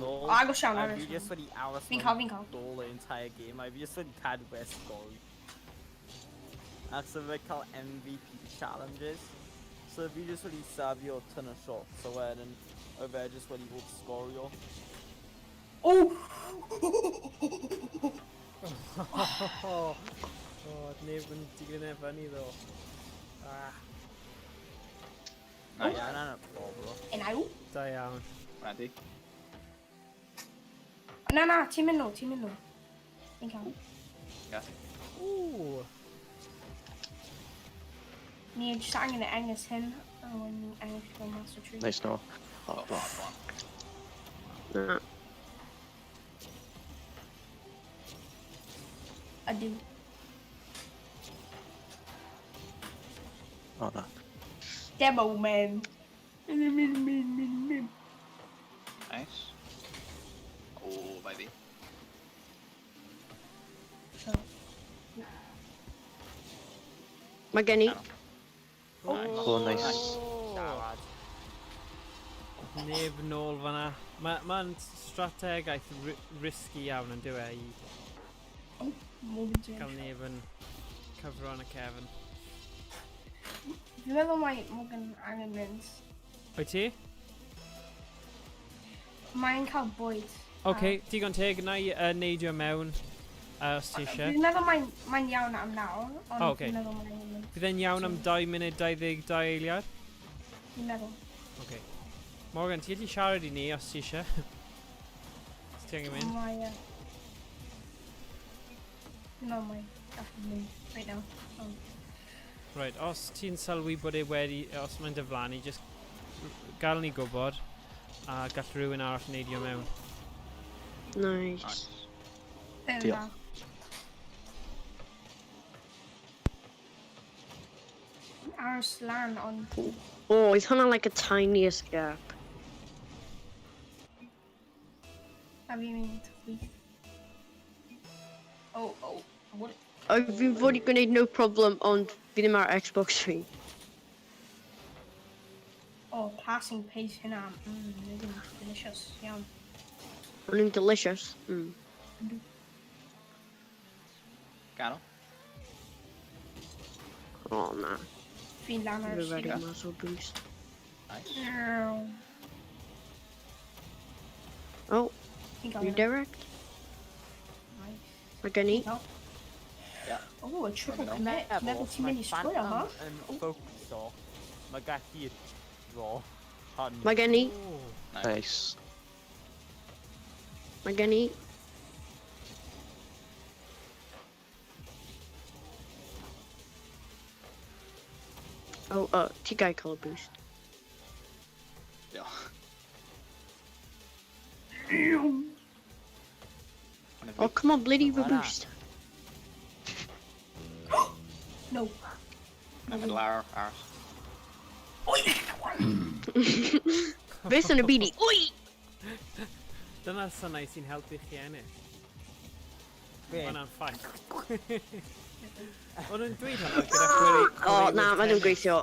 [SPEAKER 10] O, agos iawn,
[SPEAKER 6] A
[SPEAKER 10] agos
[SPEAKER 6] fi
[SPEAKER 10] iawn.
[SPEAKER 6] just wedi aros
[SPEAKER 10] Fi'n cael, fi'n cael.
[SPEAKER 6] dôl y entire game. A fi just wedi cadw fe sgori. Ac so fe cael MVP challenges. So fi just wedi safio ton o shots. So wedyn, o fe just wedi bod sgorio.
[SPEAKER 10] O!
[SPEAKER 1] Oh, neb yn digon e fyny ddo. Ah,
[SPEAKER 4] Nice.
[SPEAKER 6] Ie, yna'n y problem.
[SPEAKER 10] Un aw.
[SPEAKER 1] Da iawn.
[SPEAKER 4] Ready.
[SPEAKER 10] Na, na, ti'n mynd nôl, ti'n mynd nôl. Fi'n cael.
[SPEAKER 4] Yeah.
[SPEAKER 1] Ooh.
[SPEAKER 10] Ni jyst angen y ennill hyn. A wedyn ni'n ennill fel mas o tri.
[SPEAKER 7] Nice no. Oh,
[SPEAKER 4] Oh,
[SPEAKER 7] oh.
[SPEAKER 4] one.
[SPEAKER 2] Na.
[SPEAKER 10] Ydw.
[SPEAKER 7] Oh na.
[SPEAKER 10] Demo man. Min, min, min, min, min.
[SPEAKER 4] Nice. Oh, baby.
[SPEAKER 10] So,
[SPEAKER 2] Mae gen i...
[SPEAKER 7] Oh, nice.
[SPEAKER 6] Siarad.
[SPEAKER 1] Neb nôl fanna. Mae'n ma strategaeth risky iawn yn dyw e i
[SPEAKER 10] Morgan James.
[SPEAKER 1] gael neb yn cyfro yn y cefn.
[SPEAKER 10] Fi'n meddwl mae Morgan angen mynd.
[SPEAKER 1] Wyt ti?
[SPEAKER 10] Mae'n cael bwyd.
[SPEAKER 1] Oce, okay, digon teg, na i neidio mewn. Os ti eisiau.
[SPEAKER 10] Fi'n meddwl mae'n mae iawn am nawr, ond
[SPEAKER 1] O, ocê.
[SPEAKER 10] fi'n meddwl mae'n mynd.
[SPEAKER 1] Bydd e'n iawn am 2 munud 22 eiliad?
[SPEAKER 10] Fi'n meddwl.
[SPEAKER 1] Okay. Morgan, ti'n gallu siarad i ni os ti eisiau? Os ti angen mynd?
[SPEAKER 10] Mae... Fi'n meddwl mae'n gallu mynd right now.
[SPEAKER 1] Right, os ti'n sylwi bod e wedi, os mae'n diflannu, just gael ni gwybod a gall rhywun arall neidio mewn.
[SPEAKER 2] Nice.
[SPEAKER 10] There we
[SPEAKER 7] Diolch.
[SPEAKER 10] go. Aros lan, ond
[SPEAKER 2] Oh, oedd hwnna like a tiniest gap.
[SPEAKER 10] A fi'n mynd chwith. Oh, what?
[SPEAKER 2] O, fi'n fod i gwneud no problem, ond fi ddim ar Xbox fi.
[SPEAKER 10] Oh, passing pace hynna. Ddim delicious, iawn.
[SPEAKER 2] O'n nhw'n delicious.
[SPEAKER 4] Ganol.
[SPEAKER 2] Oh, na.
[SPEAKER 10] Fi'n lan ar
[SPEAKER 2] Fi'n ready
[SPEAKER 10] stream.
[SPEAKER 2] muscle boost.
[SPEAKER 4] Nice.
[SPEAKER 10] Meow.
[SPEAKER 2] Oh,
[SPEAKER 10] Fi'n gael hynna.
[SPEAKER 2] redirect.
[SPEAKER 10] Nice.
[SPEAKER 2] Mae gen i.
[SPEAKER 4] Yeah.
[SPEAKER 10] Oh, a triple
[SPEAKER 4] Meddwl.
[SPEAKER 10] commit. Meddwl ti'n mynd i sgorio, ha?
[SPEAKER 6] Yn ffocuso, mae gallu dro. Hon.
[SPEAKER 2] Mae gen i.
[SPEAKER 7] Nice.
[SPEAKER 2] Mae gen i. Oh, ti gael cael y boost.
[SPEAKER 4] Diolch.
[SPEAKER 2] Oh, come on, bloody
[SPEAKER 6] Hwnna.
[SPEAKER 2] boost.
[SPEAKER 10] No.
[SPEAKER 4] Mae'n mynd lawr, aros.
[SPEAKER 2] Beth yn y byd i? Oi!
[SPEAKER 1] Dyna'r synau sy'n helpu chi ennill.
[SPEAKER 6] Be?
[SPEAKER 1] Hwnna'n ffaith. O'n nhw'n dweud hwnna gyda chwarae-
[SPEAKER 2] O, na,
[SPEAKER 1] chwaraewyr
[SPEAKER 2] mae nhw'n
[SPEAKER 1] tennis.
[SPEAKER 2] gweithio.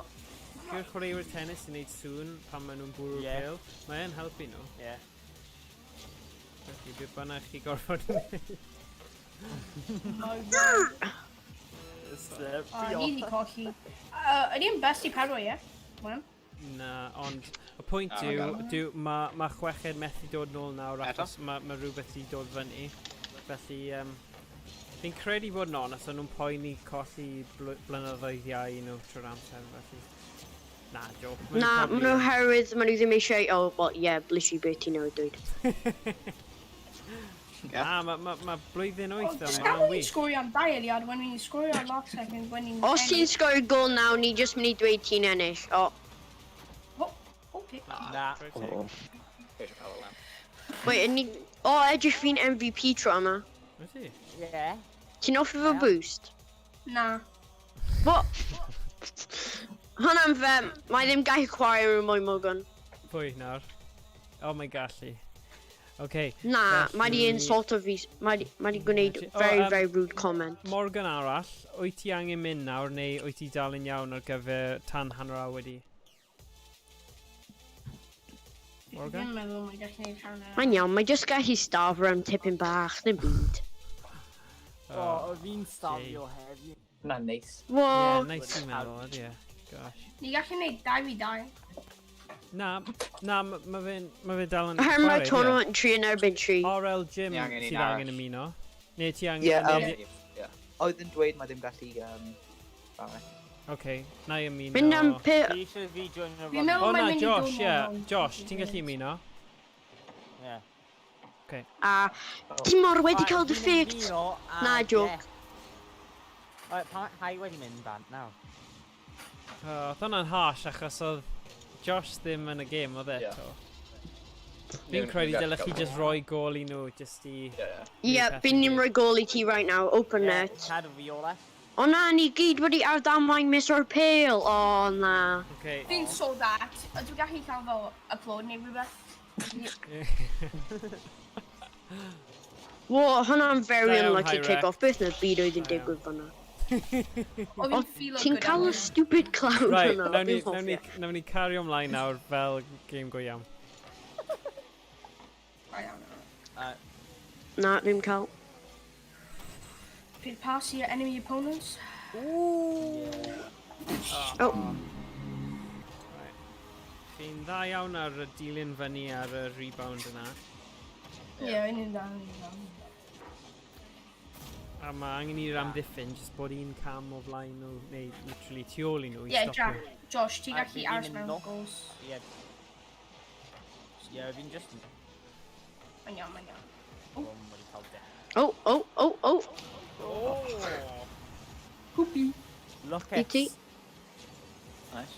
[SPEAKER 1] Gyda chwaraewyr tennis sy'n neud sŵn pan maen nhw'n bwrw'r
[SPEAKER 6] Ie.
[SPEAKER 1] pêl. Mae e'n helpu nhw.
[SPEAKER 6] Ie.
[SPEAKER 1] Felly, beth bynnag chi gorfod wneud.
[SPEAKER 10] No way.
[SPEAKER 6] Slurp.
[SPEAKER 10] Oh, ni di colli. Ydy yn best i pedwar, ie? Wel.
[SPEAKER 1] Na, ond y pwynt
[SPEAKER 4] Ah,
[SPEAKER 1] yw,
[SPEAKER 4] mae
[SPEAKER 1] dyw, mae ma chweched methu dod nôl nawr
[SPEAKER 4] Eto?
[SPEAKER 1] achos mae ma rhywbeth wedi dod fyny. Felly, fi'n credu bod yn onest, o'n nhw'n poeni colli blynyddoedd iau nhw trwy'r amser, felly. Na, joke. Ma' nhw
[SPEAKER 2] Na,
[SPEAKER 1] probably
[SPEAKER 2] maen nhw
[SPEAKER 1] yn.
[SPEAKER 2] oherwydd, maen nhw ddim eisiau... Oh, well, yeah, literally beth ti'n newid dweud.
[SPEAKER 1] Na, mae ma, ma blwyddyn
[SPEAKER 10] Oh,
[SPEAKER 1] 8
[SPEAKER 10] just
[SPEAKER 1] yma,
[SPEAKER 10] gan
[SPEAKER 1] mae'n
[SPEAKER 10] ni'n
[SPEAKER 1] wych.
[SPEAKER 10] sgorio am dau eiliad, when ni'n sgorio am last second, when ni'n...
[SPEAKER 2] Os ti'n sgorio gol nawr, ni jyst mynd i dweud ti'n ennill. O,
[SPEAKER 10] Oh, okay.
[SPEAKER 6] Na.
[SPEAKER 7] Oh.
[SPEAKER 4] Ceisio cael o lan.
[SPEAKER 2] wait, ni... O, edrych fi'n MVP tro yma.
[SPEAKER 1] Wyt ti?
[SPEAKER 6] Ie.
[SPEAKER 2] Ti'n offi fo
[SPEAKER 6] Ie.
[SPEAKER 2] boost?
[SPEAKER 10] Na.
[SPEAKER 2] What? Hwnna'n fe, mae ddim gallu chwarae rhywun mwy Morgan.
[SPEAKER 1] Pwy nawr? O, mae'n gallu. Okay.
[SPEAKER 2] Na, mae di
[SPEAKER 1] Felly-
[SPEAKER 2] insulto fi, mae di, mae di gwneud
[SPEAKER 1] O,
[SPEAKER 2] very, very rude comment.
[SPEAKER 1] Morgan arall, wyt ti angen mynd nawr neu wyt ti dal yn iawn ar gyfer tan hanner awr wedi? Morgan?
[SPEAKER 10] Fi'n meddwl mae'n gallu gwneud hanner.
[SPEAKER 2] Mae'n iawn, mae just gallu starfo am tipyn bach, ddim byd.
[SPEAKER 6] O, fi'n stafio heddi.
[SPEAKER 11] Hwnna'n neis.
[SPEAKER 1] Yeah,
[SPEAKER 2] Whoa,
[SPEAKER 1] nice i meddwl, ydy e. Gosh.
[SPEAKER 10] Ni gallu gwneud 2v2.
[SPEAKER 1] Na, na, ma fe'n ma fe dal yn
[SPEAKER 2] oherwydd mae
[SPEAKER 1] chwarae,
[SPEAKER 2] tournament 3 yn erbyn 3.
[SPEAKER 1] ie. RL Jim
[SPEAKER 4] Ni angen un
[SPEAKER 1] sydd
[SPEAKER 4] arall.
[SPEAKER 1] angen ymuno. Neu ti angen...
[SPEAKER 11] Ie,
[SPEAKER 1] neu-
[SPEAKER 4] Ie.
[SPEAKER 11] Oedd yn dweud mae ddim gallu chwarae.
[SPEAKER 1] Oce, na i ymuno.
[SPEAKER 2] Mynd am pe...
[SPEAKER 6] Fi eisiau fi join y
[SPEAKER 10] Fi'n meddwl
[SPEAKER 1] O na,
[SPEAKER 10] mae'n mynd i
[SPEAKER 1] Josh,
[SPEAKER 10] dod
[SPEAKER 1] ie.
[SPEAKER 10] nôl.
[SPEAKER 1] Josh, ti'n gallu ymuno?
[SPEAKER 6] Ie.
[SPEAKER 2] A ti mor wedi cael dy ffect. Na, joke.
[SPEAKER 6] Alright, pa hai wedi mynd bant nawr?
[SPEAKER 1] Oedd hwnna'n harsh achos oedd Josh ddim yn y gêm, oedd e
[SPEAKER 5] Ie.
[SPEAKER 1] eto. Fi'n credu dylech chi just roi gol i nhw, just i...
[SPEAKER 5] Ie, ie.
[SPEAKER 2] Ie,
[SPEAKER 1] pethau
[SPEAKER 2] fi'n ni'n
[SPEAKER 1] gyd.
[SPEAKER 2] rhoi gol i ti right now, open net.
[SPEAKER 6] Cadw fi ola.
[SPEAKER 2] O na, ni gyd wedi ar damwain miss o'r pêl. O na.
[SPEAKER 1] Okay.
[SPEAKER 10] Fi'n so that. Ydw i'n gallu cael fel upload neu rhywbeth?
[SPEAKER 2] Wo, hwnna'n very
[SPEAKER 1] Da iawn,
[SPEAKER 2] unlucky
[SPEAKER 1] Hyrek.
[SPEAKER 2] kick-off. Beth na byd oedd yn
[SPEAKER 1] Da iawn.
[SPEAKER 2] digwydd fan'na.
[SPEAKER 10] O,
[SPEAKER 2] O,
[SPEAKER 10] fi'n feel
[SPEAKER 2] ti'n cael y stupid cloud
[SPEAKER 1] Right,
[SPEAKER 2] hwnna.
[SPEAKER 1] nawn ni,
[SPEAKER 2] Fi'n
[SPEAKER 1] nawn ni,
[SPEAKER 2] hoffi e.
[SPEAKER 1] nawn ni cario ymlaen nawr fel game go iawn.
[SPEAKER 2] Na, ddim cael.
[SPEAKER 10] Fi'n pass i enemy opponents.
[SPEAKER 2] Oh,
[SPEAKER 1] Chi'n dda iawn ar y dilyn fyny ar y rebound yna.
[SPEAKER 10] Ie, yeah, un yn dda, un yn dda.
[SPEAKER 1] A mae angen i'r amddiffyn jyst bod un cam o flaen nhw, neu literally tu ôl i nhw i
[SPEAKER 10] Ie,
[SPEAKER 1] stopio.
[SPEAKER 10] Jack, Josh, ti'n
[SPEAKER 6] A
[SPEAKER 10] gallu
[SPEAKER 6] fi- fi'n
[SPEAKER 10] aros
[SPEAKER 6] mynd
[SPEAKER 10] mewn
[SPEAKER 6] nôl.
[SPEAKER 10] goals.
[SPEAKER 6] Ie. Ie, fi'n just...
[SPEAKER 10] Mae'n iawn, mae'n iawn.
[SPEAKER 6] Oh, wedi cael de.
[SPEAKER 2] Oh, oh, oh, oh.
[SPEAKER 1] Oh!
[SPEAKER 10] Hwpi.
[SPEAKER 6] Look
[SPEAKER 2] I ti.
[SPEAKER 4] Nice.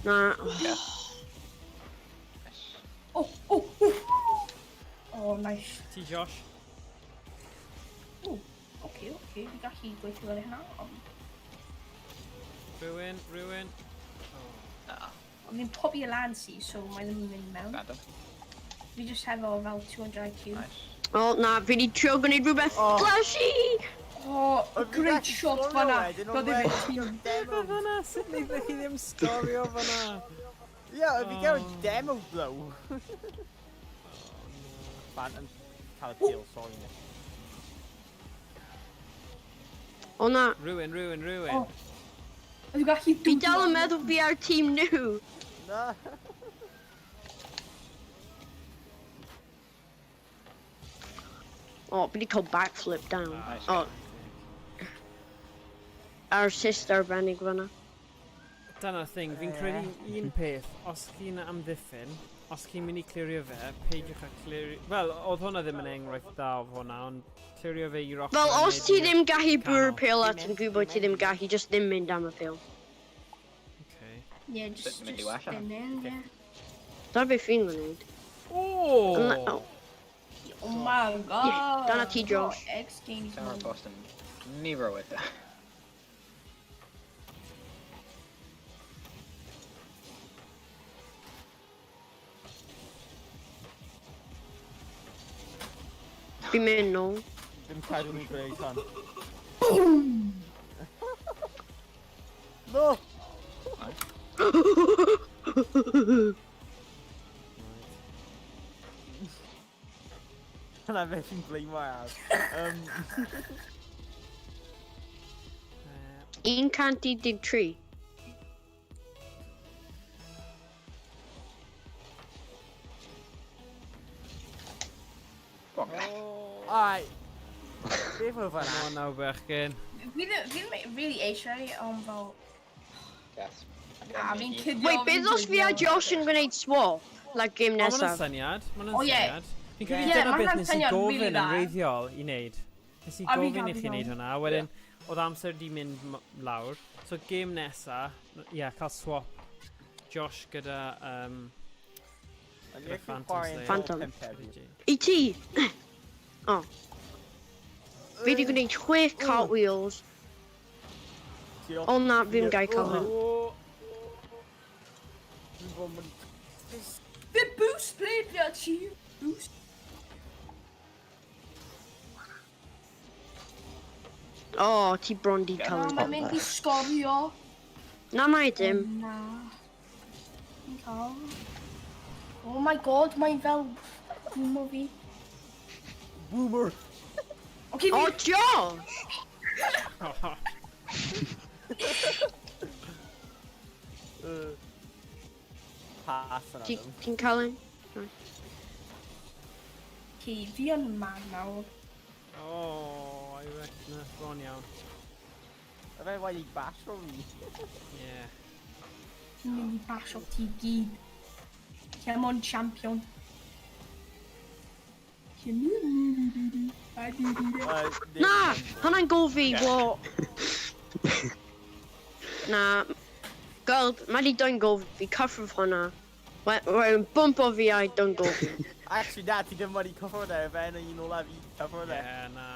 [SPEAKER 2] Na.
[SPEAKER 4] Yeah. Nice.
[SPEAKER 10] Oh. Oh, nice.
[SPEAKER 1] Ti, Josh?
[SPEAKER 10] Oh, okay. Fi gallu gweithio fel hynna, ond...
[SPEAKER 1] Rhywun, rhywun. Oh.
[SPEAKER 4] Na,
[SPEAKER 10] Ond fi'n pobi y lan si, so mae ddim yn mynd mewn.
[SPEAKER 4] random.
[SPEAKER 10] Fi just hefo fel 200 IQ.
[SPEAKER 4] Nice.
[SPEAKER 2] Oh, na, fi di trio gwneud rhywbeth
[SPEAKER 6] Oh.
[SPEAKER 2] flashy!
[SPEAKER 10] Oh,
[SPEAKER 6] Oedd fi'n
[SPEAKER 10] great
[SPEAKER 6] gallu
[SPEAKER 10] shot
[SPEAKER 6] sgorio
[SPEAKER 10] fan'na.
[SPEAKER 6] wedyn,
[SPEAKER 10] Doedd
[SPEAKER 6] ond
[SPEAKER 10] ddim
[SPEAKER 6] wedyn
[SPEAKER 10] yn
[SPEAKER 6] demo.
[SPEAKER 1] Fyna, sut wnaethoch chi ddim sgorio fyna?
[SPEAKER 6] Ie, oedd fi gael
[SPEAKER 1] Oh.
[SPEAKER 6] demo blow. Phantom cael y deal, sorry. Nick.
[SPEAKER 2] O na,
[SPEAKER 1] Rhywun, rhywun, rhywun.
[SPEAKER 10] Oh. Oedd gallu
[SPEAKER 2] fi dal yn meddwl fi ar tîm nhw.
[SPEAKER 6] Na.
[SPEAKER 2] O, fi di cael backflip down.
[SPEAKER 4] Nice.
[SPEAKER 2] O. Ar assist arbennig fyna.
[SPEAKER 1] Dyna'r thing, fi'n credu un peth, os chi'n amddiffyn, os chi'n mynd i clirio fe, peidiwch â clirio... Wel, oedd hwnna ddim yn enghraifft dda o hwnna, ond clirio fe i'r ochr.
[SPEAKER 2] Fel, os
[SPEAKER 1] neu
[SPEAKER 2] ti
[SPEAKER 1] i'r
[SPEAKER 2] ddim gallu bwrw
[SPEAKER 1] canol.
[SPEAKER 2] pêl a ti'n gwybod ti ddim gallu, just ddim mynd am y pêl.
[SPEAKER 1] Okay.
[SPEAKER 10] Yeah, just,
[SPEAKER 4] Mynd i
[SPEAKER 10] just
[SPEAKER 4] wella.
[SPEAKER 10] spin in, yeah.
[SPEAKER 2] Dyna beth fi'n gwneud.
[SPEAKER 1] Oh!
[SPEAKER 2] Oh.
[SPEAKER 10] Oh my god.
[SPEAKER 2] Yeah, dyna ti, Josh.
[SPEAKER 10] Oh, X Games.
[SPEAKER 4] Sarah
[SPEAKER 10] man.
[SPEAKER 4] Boston. Nero with that.
[SPEAKER 2] Fi'n mynd nôl.
[SPEAKER 6] Ddim credu ni'n gwneud hwn. No!
[SPEAKER 4] Nice.
[SPEAKER 6] Dyna beth fi'n blame ar.
[SPEAKER 2] 113.
[SPEAKER 4] Go on, guys.
[SPEAKER 6] Alright. Beth oedd
[SPEAKER 1] Come
[SPEAKER 6] hwnna?
[SPEAKER 1] on now, bechgyn.
[SPEAKER 10] Fi ddim really eisiau, ond fel...
[SPEAKER 4] Yes.
[SPEAKER 10] Ah, fi'n cuddio.
[SPEAKER 2] Wait, beth os fi a Josh yn gwneud swap? Like game
[SPEAKER 1] O, ma' hwnna'n
[SPEAKER 2] nesaf.
[SPEAKER 1] syniad. Ma' hwnna'n
[SPEAKER 10] O, ie.
[SPEAKER 1] syniad. Fi'n credu
[SPEAKER 10] Ie,
[SPEAKER 1] dyna
[SPEAKER 10] ma'
[SPEAKER 1] beth
[SPEAKER 10] hwnna'n
[SPEAKER 1] nes i
[SPEAKER 10] syniad
[SPEAKER 1] gofyn
[SPEAKER 10] really
[SPEAKER 1] yn
[SPEAKER 10] dda.
[SPEAKER 1] wreiddiol i wneud. Nes i
[SPEAKER 10] A fi'n
[SPEAKER 1] gofyn
[SPEAKER 10] cael
[SPEAKER 1] i chi
[SPEAKER 10] fi
[SPEAKER 1] wneud
[SPEAKER 10] hwn.
[SPEAKER 1] hwnna, a wedyn oedd amser di mynd lawr. So game nesa, ie, yeah, cael swap Josh gyda,
[SPEAKER 6] O'n i
[SPEAKER 1] gyda
[SPEAKER 6] actually
[SPEAKER 1] Phantom
[SPEAKER 6] chwarae'n
[SPEAKER 1] Slayer.
[SPEAKER 2] Phantom.
[SPEAKER 6] pump heddiw.
[SPEAKER 2] I ti! O. Fi di gwneud chwech cartwheels.
[SPEAKER 6] Diolch.
[SPEAKER 2] O na, fi'n gael cael hyn.
[SPEAKER 1] O,
[SPEAKER 6] Dwi'n bod yn...
[SPEAKER 10] Fe boost play fi a ti. Boost.
[SPEAKER 2] O, ti bron di cael
[SPEAKER 10] Na,
[SPEAKER 2] hyn.
[SPEAKER 10] mae'n mynd i sgorio.
[SPEAKER 2] Na, mae dim.
[SPEAKER 10] Na. Fi'n cael. Oh my god, mae'n fel boomer fi.
[SPEAKER 6] Boomer!
[SPEAKER 10] Okay,
[SPEAKER 2] O,
[SPEAKER 10] fi...
[SPEAKER 2] Josh!
[SPEAKER 6] Pass yna
[SPEAKER 2] Ti-
[SPEAKER 6] ddim.
[SPEAKER 2] Ti'n cael hyn?
[SPEAKER 10] Okay, fi yn mad nawr.
[SPEAKER 1] oh, I reckon, na, bron iawn.
[SPEAKER 6] A fe wedi basio fi.
[SPEAKER 1] Yeah.
[SPEAKER 10] Fi'n mynd i basio ti gyd. Come on, champion.
[SPEAKER 2] Na! Hwnna'n gol fi, what? Na. Gweld, mae di dwy'n gol fi, cyffrif hwnna. Mae'n bump o fi a dwy'n gol fi.
[SPEAKER 6] Actually, na, ti ddim wedi cyffwrdd e, fe yn un olaf i cyffwrdd e.
[SPEAKER 1] Yeah, na.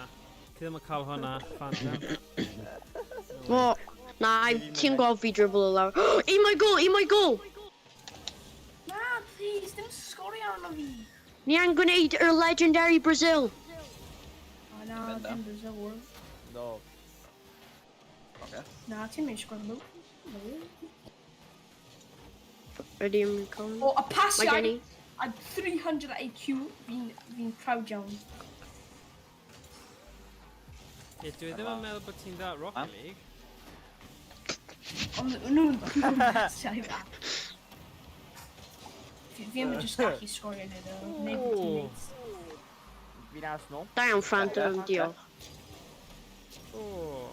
[SPEAKER 1] Ti ddim yn cael hwnna, Phantom.
[SPEAKER 2] What? Na, ti'n gweld fi dribble o lawr. I my goal, i my goal!
[SPEAKER 10] Na, please, dim sgorio arno fi.
[SPEAKER 2] Ni angen gwneud yr legendary Brazil.
[SPEAKER 10] O na,
[SPEAKER 4] Mynd
[SPEAKER 10] dim Brazil.
[SPEAKER 6] No.
[SPEAKER 4] Okay.
[SPEAKER 10] Na, ti'n mynd sgorio.
[SPEAKER 2] Ydy yn cael.
[SPEAKER 10] O, y
[SPEAKER 2] Mae
[SPEAKER 10] pasiau
[SPEAKER 2] gen i.
[SPEAKER 10] a 300 IQ, fi'n proud iawn.
[SPEAKER 1] Ie, dwi ddim yn meddwl bod ti'n dda at Rocket League.
[SPEAKER 10] Ond nhw'n pasiau fa. Fi ddim yn just gallu sgorio neu ddo. Neu fy teammates.
[SPEAKER 6] Fi'n aros nôl.
[SPEAKER 2] Da iawn, Phantom, diolch.
[SPEAKER 1] Oh.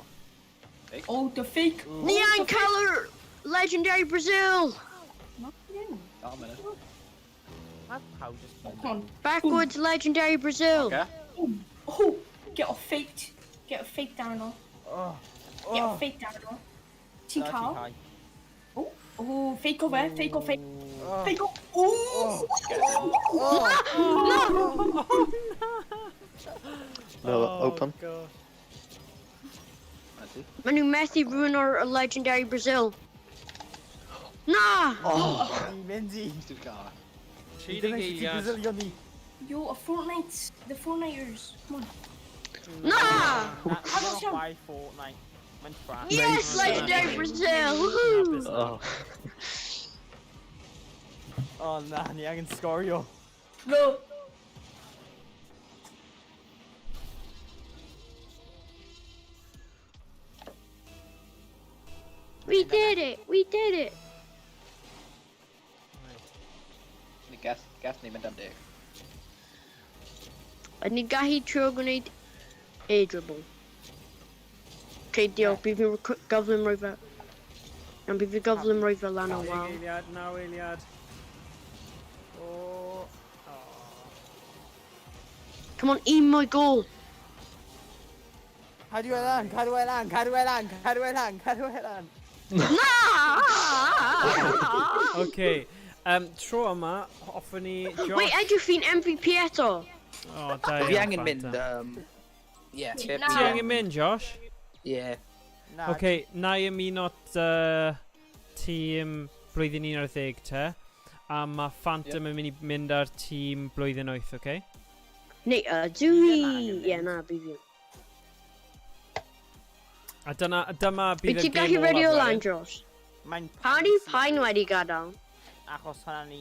[SPEAKER 10] Oh, the fake.
[SPEAKER 2] Ni angen cael yr Legendary Brazil!
[SPEAKER 10] No, ddim.
[SPEAKER 4] Dal munud.
[SPEAKER 6] Mae pawb just
[SPEAKER 10] Oh, come on.
[SPEAKER 2] Backwards Legendary Brazil!
[SPEAKER 4] Oce.
[SPEAKER 10] Oh, get a faked. Get a fake down o.
[SPEAKER 6] Oh.
[SPEAKER 10] Get a fake down o. Ti'n
[SPEAKER 6] Na,
[SPEAKER 10] cael?
[SPEAKER 6] cau.
[SPEAKER 10] Oh, oh, fake o fe, fake o, fake.
[SPEAKER 6] Oh.
[SPEAKER 10] Fake o. Oh!
[SPEAKER 7] No, open.
[SPEAKER 1] God.
[SPEAKER 4] Ydy.
[SPEAKER 2] Maen nhw methu rhywun o'r Legendary Brazil. Na!
[SPEAKER 7] Oh!
[SPEAKER 6] Ni'n mynd i.
[SPEAKER 4] Dwi'n cael.
[SPEAKER 1] 30
[SPEAKER 6] Dyna sut i
[SPEAKER 1] eiliad.
[SPEAKER 6] Brazilio ni.
[SPEAKER 10] Yo, a Fortnite. The Fortniters. Come on.
[SPEAKER 2] Na!
[SPEAKER 6] Na,
[SPEAKER 10] Aros iawn.
[SPEAKER 6] buy Fortnite. Mae'n trash.
[SPEAKER 2] Yes, Legendary Brazil! Woohoo!
[SPEAKER 7] Oh.
[SPEAKER 6] Oh na, ni angen sgorio.
[SPEAKER 10] No.
[SPEAKER 2] We did it! We did it!
[SPEAKER 4] Ni geth ni mynd am 10.
[SPEAKER 2] A ni gallu trio gwneud air dribble. Okay, diolch. Bydd fi'n gyflym roi fe... Ond bydd fi'n gyflym roi fe lan o
[SPEAKER 1] 10
[SPEAKER 2] wal.
[SPEAKER 1] eiliad, 9 eiliad. Oh.
[SPEAKER 2] Come on, un mwy gol!
[SPEAKER 6] Cadw e lan, cadw e lan, cadw e lan, cadw e lan, cadw e lan.
[SPEAKER 2] Na!
[SPEAKER 1] Okay. Tro yma, hoffwn ni Josh...
[SPEAKER 2] Wait, edrych fi'n MVP eto!
[SPEAKER 1] Oh, da
[SPEAKER 11] Fi
[SPEAKER 1] iawn,
[SPEAKER 11] angen mynd,
[SPEAKER 1] Fanta.
[SPEAKER 11] Ie.
[SPEAKER 12] Na.
[SPEAKER 1] Ti angen mynd, Josh?
[SPEAKER 11] Ie.
[SPEAKER 6] Na,
[SPEAKER 1] Okay, na i ymuno tîm blwyddyn 11 te. A mae Phantom yn mynd i mynd ar tîm blwyddyn 8, okay?
[SPEAKER 2] Neu, dwi... Ie, na, bydd fi.
[SPEAKER 1] A dyma
[SPEAKER 2] Wyt
[SPEAKER 1] bydd y
[SPEAKER 2] ti'n
[SPEAKER 1] gêm
[SPEAKER 2] gallu
[SPEAKER 1] olaf
[SPEAKER 2] ready o lan,
[SPEAKER 1] wedyn.
[SPEAKER 2] Josh?
[SPEAKER 6] Mae'n
[SPEAKER 2] Pan yw Pain wedi gadael?
[SPEAKER 6] Achos hwnna ni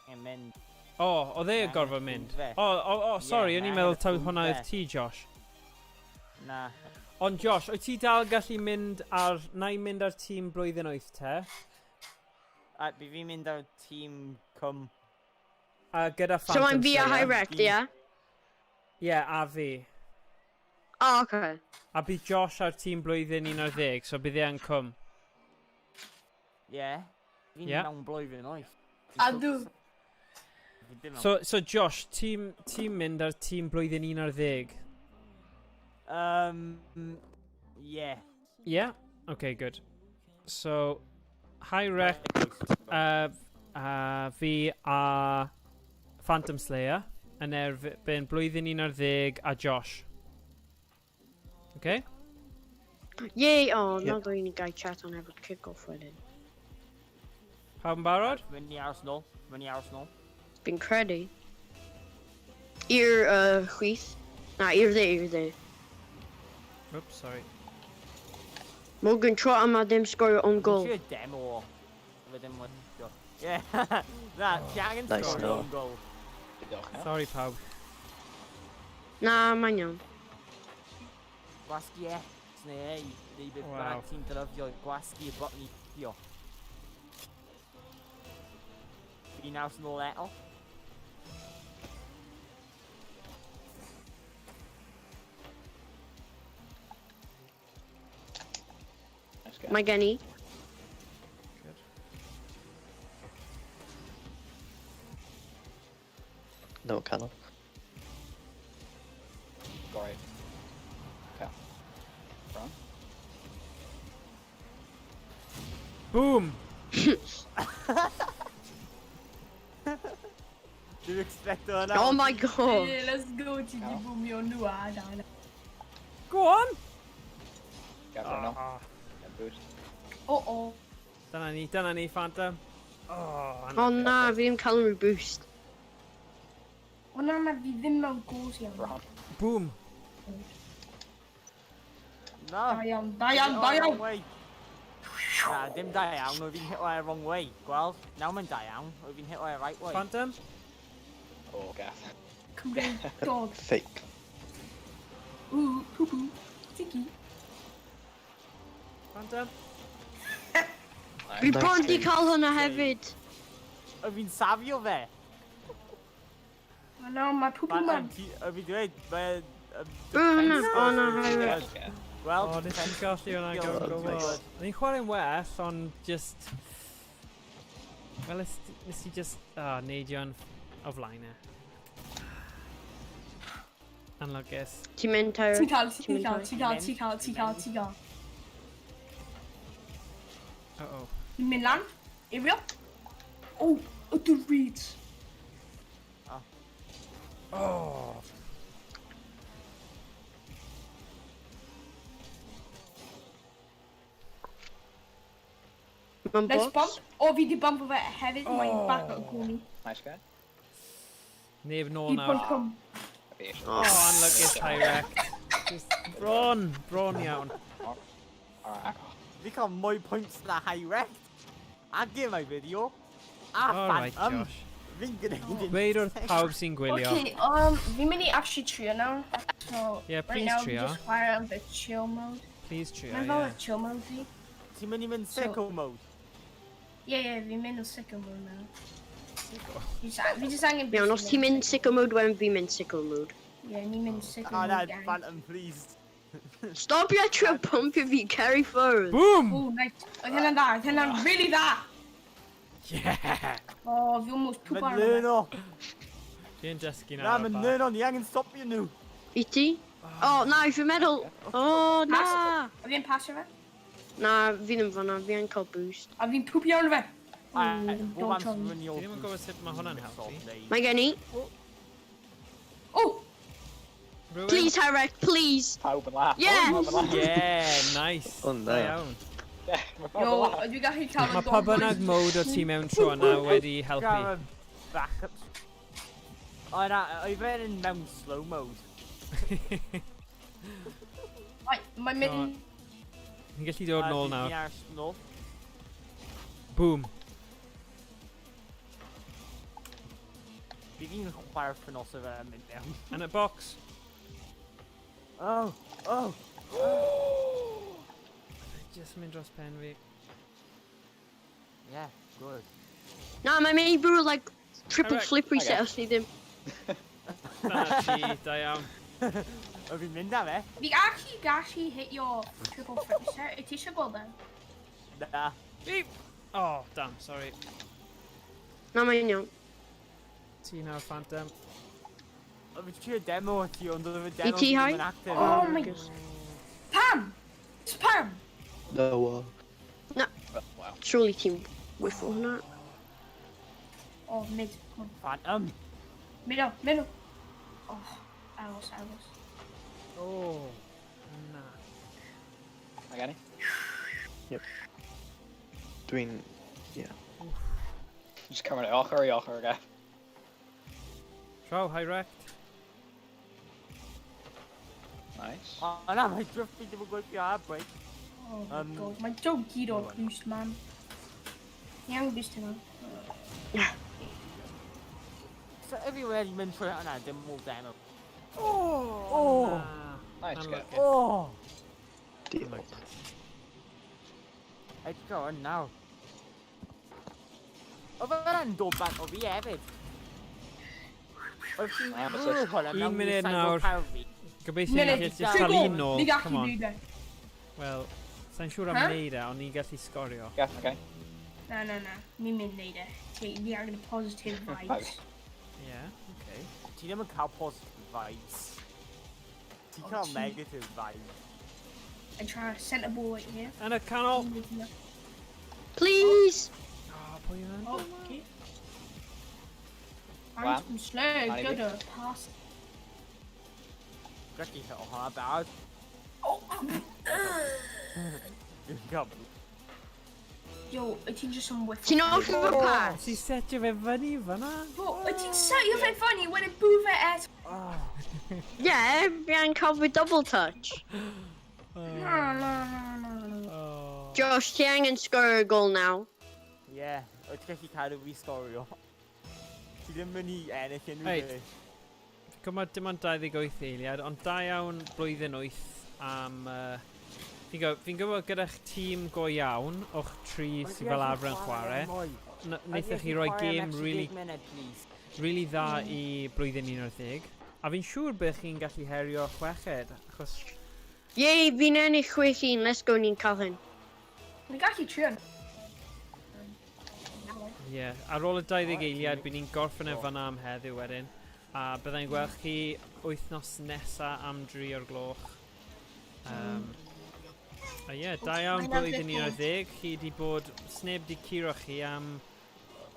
[SPEAKER 6] angen mynd.
[SPEAKER 1] O, oedd e
[SPEAKER 6] Mae
[SPEAKER 1] gorfod
[SPEAKER 6] angen
[SPEAKER 1] mynd.
[SPEAKER 6] prove fe.
[SPEAKER 1] O, sorry,
[SPEAKER 6] Ie,
[SPEAKER 1] o'n i'n
[SPEAKER 6] mae
[SPEAKER 1] meddwl
[SPEAKER 6] angen
[SPEAKER 1] taw
[SPEAKER 6] prove
[SPEAKER 1] hwnna oedd
[SPEAKER 6] fe.
[SPEAKER 1] ti, Josh.
[SPEAKER 6] Na.
[SPEAKER 1] Ond Josh, wyt ti dal gallu mynd ar... Na i mynd ar tîm blwyddyn 8 te?
[SPEAKER 6] A bydd fi'n mynd ar tîm cwm.
[SPEAKER 1] A gyda
[SPEAKER 2] So
[SPEAKER 1] Phantom
[SPEAKER 2] mae'n fi a
[SPEAKER 1] Slayer.
[SPEAKER 2] High Rect, ie?
[SPEAKER 1] Ie, a fi.
[SPEAKER 2] O, okay.
[SPEAKER 1] A bydd Josh ar tîm blwyddyn 11, so bydd e yn cwm.
[SPEAKER 6] Ie. Fi'n
[SPEAKER 1] Ie.
[SPEAKER 6] mewn blwyddyn 8.
[SPEAKER 10] Ydw.
[SPEAKER 6] Fi ddim mewn.
[SPEAKER 1] So Josh, ti'n mynd ar tîm blwyddyn 11?
[SPEAKER 6] Ie.
[SPEAKER 1] Yeah? Okay, good. So, High Rec, fi a Phantom Slayer yn erbyn blwyddyn 11 a Josh. Okay?
[SPEAKER 2] Yay! O,
[SPEAKER 7] Yep.
[SPEAKER 2] na dwi'n i gael chat on efo kick-off wedyn.
[SPEAKER 1] Pawb yn barod?
[SPEAKER 6] Mynd i aros nôl. Mynd i aros nôl.
[SPEAKER 2] Fi'n credu. I'r chwith. Na, i'r dde, i'r dde.
[SPEAKER 1] Oops, sorry.
[SPEAKER 2] Morgan, tro yma ddim sgorio own goal.
[SPEAKER 6] Dwi'n trio demo. Fe ddim wedi. Ie. Na, ti angen
[SPEAKER 7] Nice,
[SPEAKER 6] sgorio
[SPEAKER 7] Noah.
[SPEAKER 6] own goal.
[SPEAKER 4] Diolch.
[SPEAKER 1] Sorry, pawb.
[SPEAKER 2] Na, mae'n iawn.
[SPEAKER 6] Gwasgu X neu A, neu beth
[SPEAKER 1] Wow.
[SPEAKER 6] bynnag ti'n defnyddio, gwasgu y button i ffio. Fi'n aros nôl eto.
[SPEAKER 4] Nice guy.
[SPEAKER 2] Mae gen i.
[SPEAKER 1] Good.
[SPEAKER 7] No, canol.
[SPEAKER 4] Gorau. Okay. Bron.
[SPEAKER 1] Boom!
[SPEAKER 6] Dwi'n expecto hwnna.
[SPEAKER 2] Oh my god!
[SPEAKER 10] Yeah, let's go, ti di bwmio nhw a da.
[SPEAKER 1] Go on!
[SPEAKER 4] Gafr yno.
[SPEAKER 1] Ah,
[SPEAKER 4] Yeah, boost.
[SPEAKER 10] Oh, oh.
[SPEAKER 1] Dyna ni, Phantom. Oh,
[SPEAKER 2] O na, fi ddim cael unrhyw boost.
[SPEAKER 10] O na, na, fi ddim mewn goals iawn.
[SPEAKER 4] Bron.
[SPEAKER 1] Boom!
[SPEAKER 6] Na.
[SPEAKER 10] Da iawn, da iawn, da
[SPEAKER 6] Oh, wrong
[SPEAKER 10] iawn.
[SPEAKER 6] way. Na, dim da iawn, oedd fi'n hit o'r wrong way. Gweld? Nawr mae'n da iawn, oedd fi'n hit o'r right way.
[SPEAKER 1] Phantom?
[SPEAKER 4] Oh, gath.
[SPEAKER 10] Cymru, dog.
[SPEAKER 7] Fake.
[SPEAKER 10] Ooh, poo poo. Tiki.
[SPEAKER 1] Phantom?
[SPEAKER 2] Fi
[SPEAKER 7] Nice
[SPEAKER 2] bron di
[SPEAKER 7] game.
[SPEAKER 2] cael hwnna hefyd.
[SPEAKER 6] Oedd fi'n safio fe.
[SPEAKER 10] O na, mae poo poo man.
[SPEAKER 6] Oedd fi'n dweud, mae...
[SPEAKER 2] O na, o na, High Rect.
[SPEAKER 4] Yeah.
[SPEAKER 6] Wel,
[SPEAKER 1] O, nes i'n golli hwnna
[SPEAKER 6] Diolch.
[SPEAKER 1] go go
[SPEAKER 7] Nice.
[SPEAKER 1] O'n i'n chwarae'n well, ond just... Wel, nes nes i just... Ah, neidio'n o flaen e. Anlwcus.
[SPEAKER 2] Ti'n mynd, Tyra?
[SPEAKER 10] Ti'n cael, ti'n
[SPEAKER 2] mynd,
[SPEAKER 10] cael,
[SPEAKER 2] Tyra?
[SPEAKER 10] ti'n cael, ti'n cael, ti'n cael, ti'n cael.
[SPEAKER 1] Uh-oh.
[SPEAKER 10] Fi'n mynd lan. Aerial. Oh, o the reads.
[SPEAKER 1] Oh!
[SPEAKER 2] Mae'n
[SPEAKER 10] Nice
[SPEAKER 2] box.
[SPEAKER 10] bump. O, fi di bump o fe hefyd. Mae'n back o gwni.
[SPEAKER 4] Nice guy.
[SPEAKER 1] Neb nôl
[SPEAKER 10] Fi
[SPEAKER 1] nawr.
[SPEAKER 10] pwynt cwm.
[SPEAKER 4] Fi eisiau.
[SPEAKER 1] Oh, anlwcus Tyrek. Just bron, bron iawn.
[SPEAKER 4] Alright.
[SPEAKER 6] Fi cael mwy points na Hyrect. A gym ei fideo. A
[SPEAKER 1] Alright,
[SPEAKER 6] Phantom.
[SPEAKER 1] Josh.
[SPEAKER 6] Fi'n gwneud un.
[SPEAKER 1] Dweud wrth pawb sy'n gwylio.
[SPEAKER 10] Okay, fi'n mynd i actually trio nawr. So,
[SPEAKER 1] Yeah,
[SPEAKER 10] right
[SPEAKER 1] please
[SPEAKER 10] now, fi
[SPEAKER 1] trio.
[SPEAKER 10] just chwarae yn bit chill mode.
[SPEAKER 1] Please trio,
[SPEAKER 10] Mae'n fel
[SPEAKER 1] yeah.
[SPEAKER 10] y chill mode fi.
[SPEAKER 6] Ti'n mynd i mynd
[SPEAKER 10] So-
[SPEAKER 6] sicko mode?
[SPEAKER 10] Yeah, yeah, fi'n mynd yn sicko mode nawr. Fi jyst- Fi just angen...
[SPEAKER 2] Iawn, os ti'n mynd sicko mode, wedyn fi'n mynd sicko mode.
[SPEAKER 10] Yeah, ni'n mynd sicko
[SPEAKER 6] O na,
[SPEAKER 10] mode, gang.
[SPEAKER 6] Phantom, please.
[SPEAKER 2] Stopia trio pumpio fi, carry ffwrdd.
[SPEAKER 1] Boom!
[SPEAKER 10] Oh, nice. Oedd hynna'n dda, oedd hynna'n really dda.
[SPEAKER 1] Yeah!
[SPEAKER 10] Oh, fi almost poop
[SPEAKER 6] Mae'n
[SPEAKER 10] arno fe.
[SPEAKER 6] learno.
[SPEAKER 1] Fi'n dysgu
[SPEAKER 6] Na,
[SPEAKER 1] nawr.
[SPEAKER 6] mae'n
[SPEAKER 1] bach.
[SPEAKER 6] learno, ni angen stopio nhw.
[SPEAKER 2] I ti? O, na, fi'n meddwl... O, na!
[SPEAKER 10] A fi'n pasio fe.
[SPEAKER 2] Na, fi ddim fan'na, fi yn cael boost.
[SPEAKER 10] A fi'n poopio arno fe.
[SPEAKER 6] A,
[SPEAKER 10] Mm,
[SPEAKER 6] bob
[SPEAKER 10] don't
[SPEAKER 6] amser
[SPEAKER 10] tell me.
[SPEAKER 6] yn
[SPEAKER 1] Fi ddim yn gwybod sut mae hwnna'n helpu.
[SPEAKER 2] Mae gen i.
[SPEAKER 10] Oh!
[SPEAKER 1] Rhywun?
[SPEAKER 2] Please, Hyrek, please!
[SPEAKER 4] Pawb yn laugh.
[SPEAKER 2] Yeah!
[SPEAKER 4] Pawb yn laugh.
[SPEAKER 1] Yeah, nice.
[SPEAKER 7] O, na.
[SPEAKER 1] Da iawn.
[SPEAKER 4] Yeah, mae pawb
[SPEAKER 10] Yo,
[SPEAKER 4] yn laugh.
[SPEAKER 10] dwi gallu cael
[SPEAKER 1] Mae pa bynnag mode o ti mewn tro yna wedi helpu.
[SPEAKER 6] Gael backup. O na, oedd fe'n mewn slow mode.
[SPEAKER 10] Right, mae'n mynd...
[SPEAKER 1] Ni'n gallu dod nôl nawr.
[SPEAKER 6] Ni ar nôl.
[SPEAKER 1] Boom.
[SPEAKER 6] Fi fi'n chwarae ffynos o fe yn mynd mewn.
[SPEAKER 1] Yn y box.
[SPEAKER 6] Oh, oh.
[SPEAKER 1] Just mynd dros pen fi.
[SPEAKER 6] Yeah, good.
[SPEAKER 2] Na, mae'n mynd i bwrw, like, triple
[SPEAKER 1] Hyrek.
[SPEAKER 2] flip reset
[SPEAKER 4] Okay.
[SPEAKER 2] os ni ddim.
[SPEAKER 1] Dyna ti, da iawn.
[SPEAKER 6] Oedd fi'n mynd am e?
[SPEAKER 10] Fi actually gallu hit your triple flip set. Wyt ti eisiau gweld e?
[SPEAKER 6] Na.
[SPEAKER 1] Beep! Oh, damn, sorry.
[SPEAKER 2] Na, mae'n iawn.
[SPEAKER 1] Ti nawr, Phantom.
[SPEAKER 6] Oedd fi'n trio demo o ti, ond oedd y demo
[SPEAKER 2] I ti,
[SPEAKER 6] ddim
[SPEAKER 2] Hai?
[SPEAKER 6] yn active.
[SPEAKER 10] Oh my... Pam! It's Pam!
[SPEAKER 7] No,
[SPEAKER 4] Wow.
[SPEAKER 2] Surely ti'n whiffo hwnna.
[SPEAKER 10] Oh, mid. Come on.
[SPEAKER 6] Phantom.
[SPEAKER 10] Middle, middle. Oh, aros, aros.
[SPEAKER 1] Oh, na.
[SPEAKER 4] Mae gen i.
[SPEAKER 7] Dwi'n...
[SPEAKER 4] Just cymryd ochr i ochr again.
[SPEAKER 1] Draw, high wrecked.
[SPEAKER 4] Nice.
[SPEAKER 6] O na, mae drift fi ddim yn gweithio ar break.
[SPEAKER 10] Oh my god, mae Joe gyd o'r boost, man. Ni angen boost hynna.
[SPEAKER 6] So if you wedi mynd trwy hwnna, dim mwy demo.
[SPEAKER 1] Oh!
[SPEAKER 6] Oh.
[SPEAKER 1] Na.
[SPEAKER 4] Nice guy.
[SPEAKER 1] Unlucky.
[SPEAKER 6] Oh!
[SPEAKER 7] Diolch.
[SPEAKER 6] Edrych ar hwn nawr. Oedd hwnna'n dod bant o fi hefyd. Oedd ti'n
[SPEAKER 4] Na, but
[SPEAKER 6] bwrw hwnna
[SPEAKER 1] Un
[SPEAKER 6] mewn
[SPEAKER 1] munud
[SPEAKER 6] i sain
[SPEAKER 1] nawr.
[SPEAKER 6] cael fi.
[SPEAKER 1] Gobeithio
[SPEAKER 10] Munud.
[SPEAKER 1] ni'n gallu just cael un nôl.
[SPEAKER 10] Ni gallu
[SPEAKER 1] Come on.
[SPEAKER 10] neud e.
[SPEAKER 1] Wel, sa'n siŵr am
[SPEAKER 10] Huh?
[SPEAKER 1] wneud e, ond ni'n gallu sgorio.
[SPEAKER 4] Yeah, okay.
[SPEAKER 10] Na, na, na. Ni'n mynd neud e. Ni angen positive vibes.
[SPEAKER 1] Yeah, okay.
[SPEAKER 6] Ti ddim yn cael positive vibes. Ti'n
[SPEAKER 10] O,
[SPEAKER 6] cael
[SPEAKER 10] ti-
[SPEAKER 6] negative vibes.
[SPEAKER 10] And try to centre ball right here.
[SPEAKER 1] Yn y canol!
[SPEAKER 2] Please!
[SPEAKER 1] Oh, pwy yw
[SPEAKER 10] Oh, okay.
[SPEAKER 4] Wow.
[SPEAKER 10] Phantom slow,
[SPEAKER 4] Manny
[SPEAKER 10] good pass.
[SPEAKER 6] Gallu hit o hwnna bad.
[SPEAKER 10] Oh,
[SPEAKER 6] Dwi'n cael
[SPEAKER 10] yo, wyt ti'n just yn whiff.
[SPEAKER 2] Ti'n off efo pass?
[SPEAKER 1] Ti'n setio fe fyny fyna?
[SPEAKER 10] Bro, wyt ti'n setio fe fyny wedyn bw fe eto.
[SPEAKER 2] Yeah, fi angen cael fy double touch.
[SPEAKER 10] Na, na, na, na, na.
[SPEAKER 1] Oh.
[SPEAKER 2] Josh, ti angen sgorio gol now.
[SPEAKER 6] Ie, wyt ti'n gallu cadw fi sgorio. Ti ddim mynd i ennill unrhyw
[SPEAKER 1] Reit.
[SPEAKER 6] beth.
[SPEAKER 1] Fi'n gwybod dim ond 28 eiliad, ond da iawn blwyddyn 8 am... Fi'n gwybod, fi gwybod gyda'ch tîm go iawn o'ch tri sydd fel arfer yn chwarae, wnaethoch chi roi gêm really, really dda i blwyddyn 11, a fi'n siŵr bydd chi'n gallu herio chweched, achos
[SPEAKER 2] Yay, fi'n ennill 6-1. Let's go, ni'n cael hyn.
[SPEAKER 10] Ni'n gallu trio.
[SPEAKER 1] Ie, yeah. Ar ôl y 20 eiliad, bydd ni'n gorffen e fan'na am heddiw wedyn. A byddai'n gweld chi wythnos nesa am 3 o'r gloch. A ie, yeah, da iawn
[SPEAKER 10] Mae'n
[SPEAKER 1] blwyddyn
[SPEAKER 10] edrych
[SPEAKER 1] 11. Chi di bod, sneb di curo chi am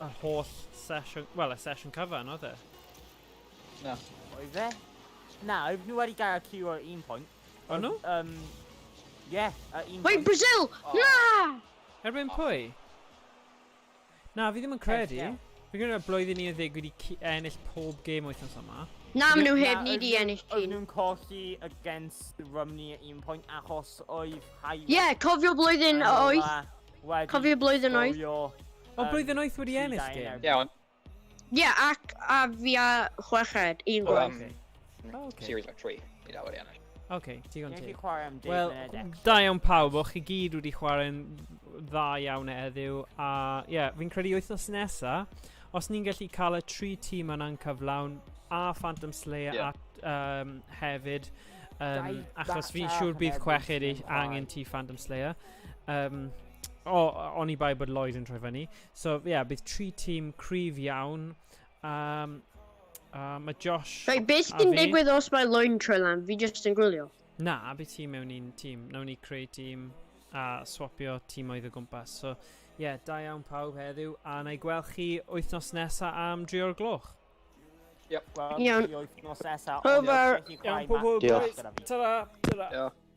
[SPEAKER 1] yr holl sesiwn, wel, y sesiwn cyfan, oedd e?
[SPEAKER 11] Na.
[SPEAKER 6] Oedd e? Na, oedd nhw wedi gael curo at un pwynt.
[SPEAKER 1] O nhw?
[SPEAKER 6] Yeah, at un
[SPEAKER 2] Wait,
[SPEAKER 6] pwynt.
[SPEAKER 2] Brazil!
[SPEAKER 11] Oh.
[SPEAKER 2] Na!
[SPEAKER 1] Erbyn pwy? Na, fi ddim yn credu.
[SPEAKER 6] Ie.
[SPEAKER 1] Fi'n credu blwyddyn 11 wedi ennill pob gêm wythnos yma.
[SPEAKER 2] Na, maen nhw
[SPEAKER 6] Na,
[SPEAKER 2] heb, ni
[SPEAKER 6] oedd
[SPEAKER 2] di ennill
[SPEAKER 6] Oedd
[SPEAKER 2] un.
[SPEAKER 6] nhw'n colli against Romney at un pwynt achos oedd Highway
[SPEAKER 2] Ie, cofio blwyddyn 8.
[SPEAKER 6] wedi
[SPEAKER 2] Cofio blwyddyn 8.
[SPEAKER 6] sgorio,
[SPEAKER 1] O, blwyddyn 8 wedi
[SPEAKER 6] 3-2
[SPEAKER 1] ennill
[SPEAKER 6] yn
[SPEAKER 1] gêm?
[SPEAKER 6] erbyn.
[SPEAKER 4] Ie, ond
[SPEAKER 2] Ie, ac a fi a chweched, un gwaith.
[SPEAKER 4] um,
[SPEAKER 1] O, oce.
[SPEAKER 4] series like 3, ni dal wedi ennill.
[SPEAKER 1] Oce, digon
[SPEAKER 6] Ni'n
[SPEAKER 1] teg.
[SPEAKER 6] gallu chwarae am 10
[SPEAKER 1] Wel,
[SPEAKER 6] munud extra.
[SPEAKER 1] da iawn pawb, o'ch chi gyd wedi chwarae'n dda iawn heddiw. A ie, yeah, fi'n credu wythnos nesa, os ni'n gallu cael y tri tîm yna'n cyflawn, a Phantom Slayer
[SPEAKER 4] Ie.
[SPEAKER 1] a, hefyd,
[SPEAKER 6] Dau
[SPEAKER 1] achos fi'n
[SPEAKER 6] batch
[SPEAKER 1] siŵr
[SPEAKER 6] arall
[SPEAKER 1] bydd
[SPEAKER 6] yn
[SPEAKER 1] chweched
[SPEAKER 6] erbyn tîm
[SPEAKER 1] angen ti Phantom Slayer. O, oni bai bod Lloyd yn troi fyny. So, ie, yeah, bydd tri tîm cryf iawn. Mae Josh
[SPEAKER 2] Right, beth
[SPEAKER 1] a
[SPEAKER 2] sy'n
[SPEAKER 1] fi.
[SPEAKER 2] digwydd os mae Lloyd yn troi lan? Fi just yn gwylio.
[SPEAKER 1] Na, bydd ti mewn un tîm. Nawn ni creu tîm a swapio tîmoedd o gwmpas. So, ie, yeah, da iawn pawb heddiw. A na i gweld chi wythnos nesa am 3 o'r gloch.
[SPEAKER 4] Yep.
[SPEAKER 6] Wel,
[SPEAKER 2] Iawn.
[SPEAKER 6] chi wythnos nesa,
[SPEAKER 2] Hwyl
[SPEAKER 6] ond
[SPEAKER 2] fawr.
[SPEAKER 6] os chi
[SPEAKER 1] Iawn,
[SPEAKER 6] chwarae
[SPEAKER 1] pob hwyl,
[SPEAKER 6] match
[SPEAKER 1] boys.
[SPEAKER 6] gyda fi.
[SPEAKER 1] Ta-ra, ta-ra.
[SPEAKER 4] Diolch.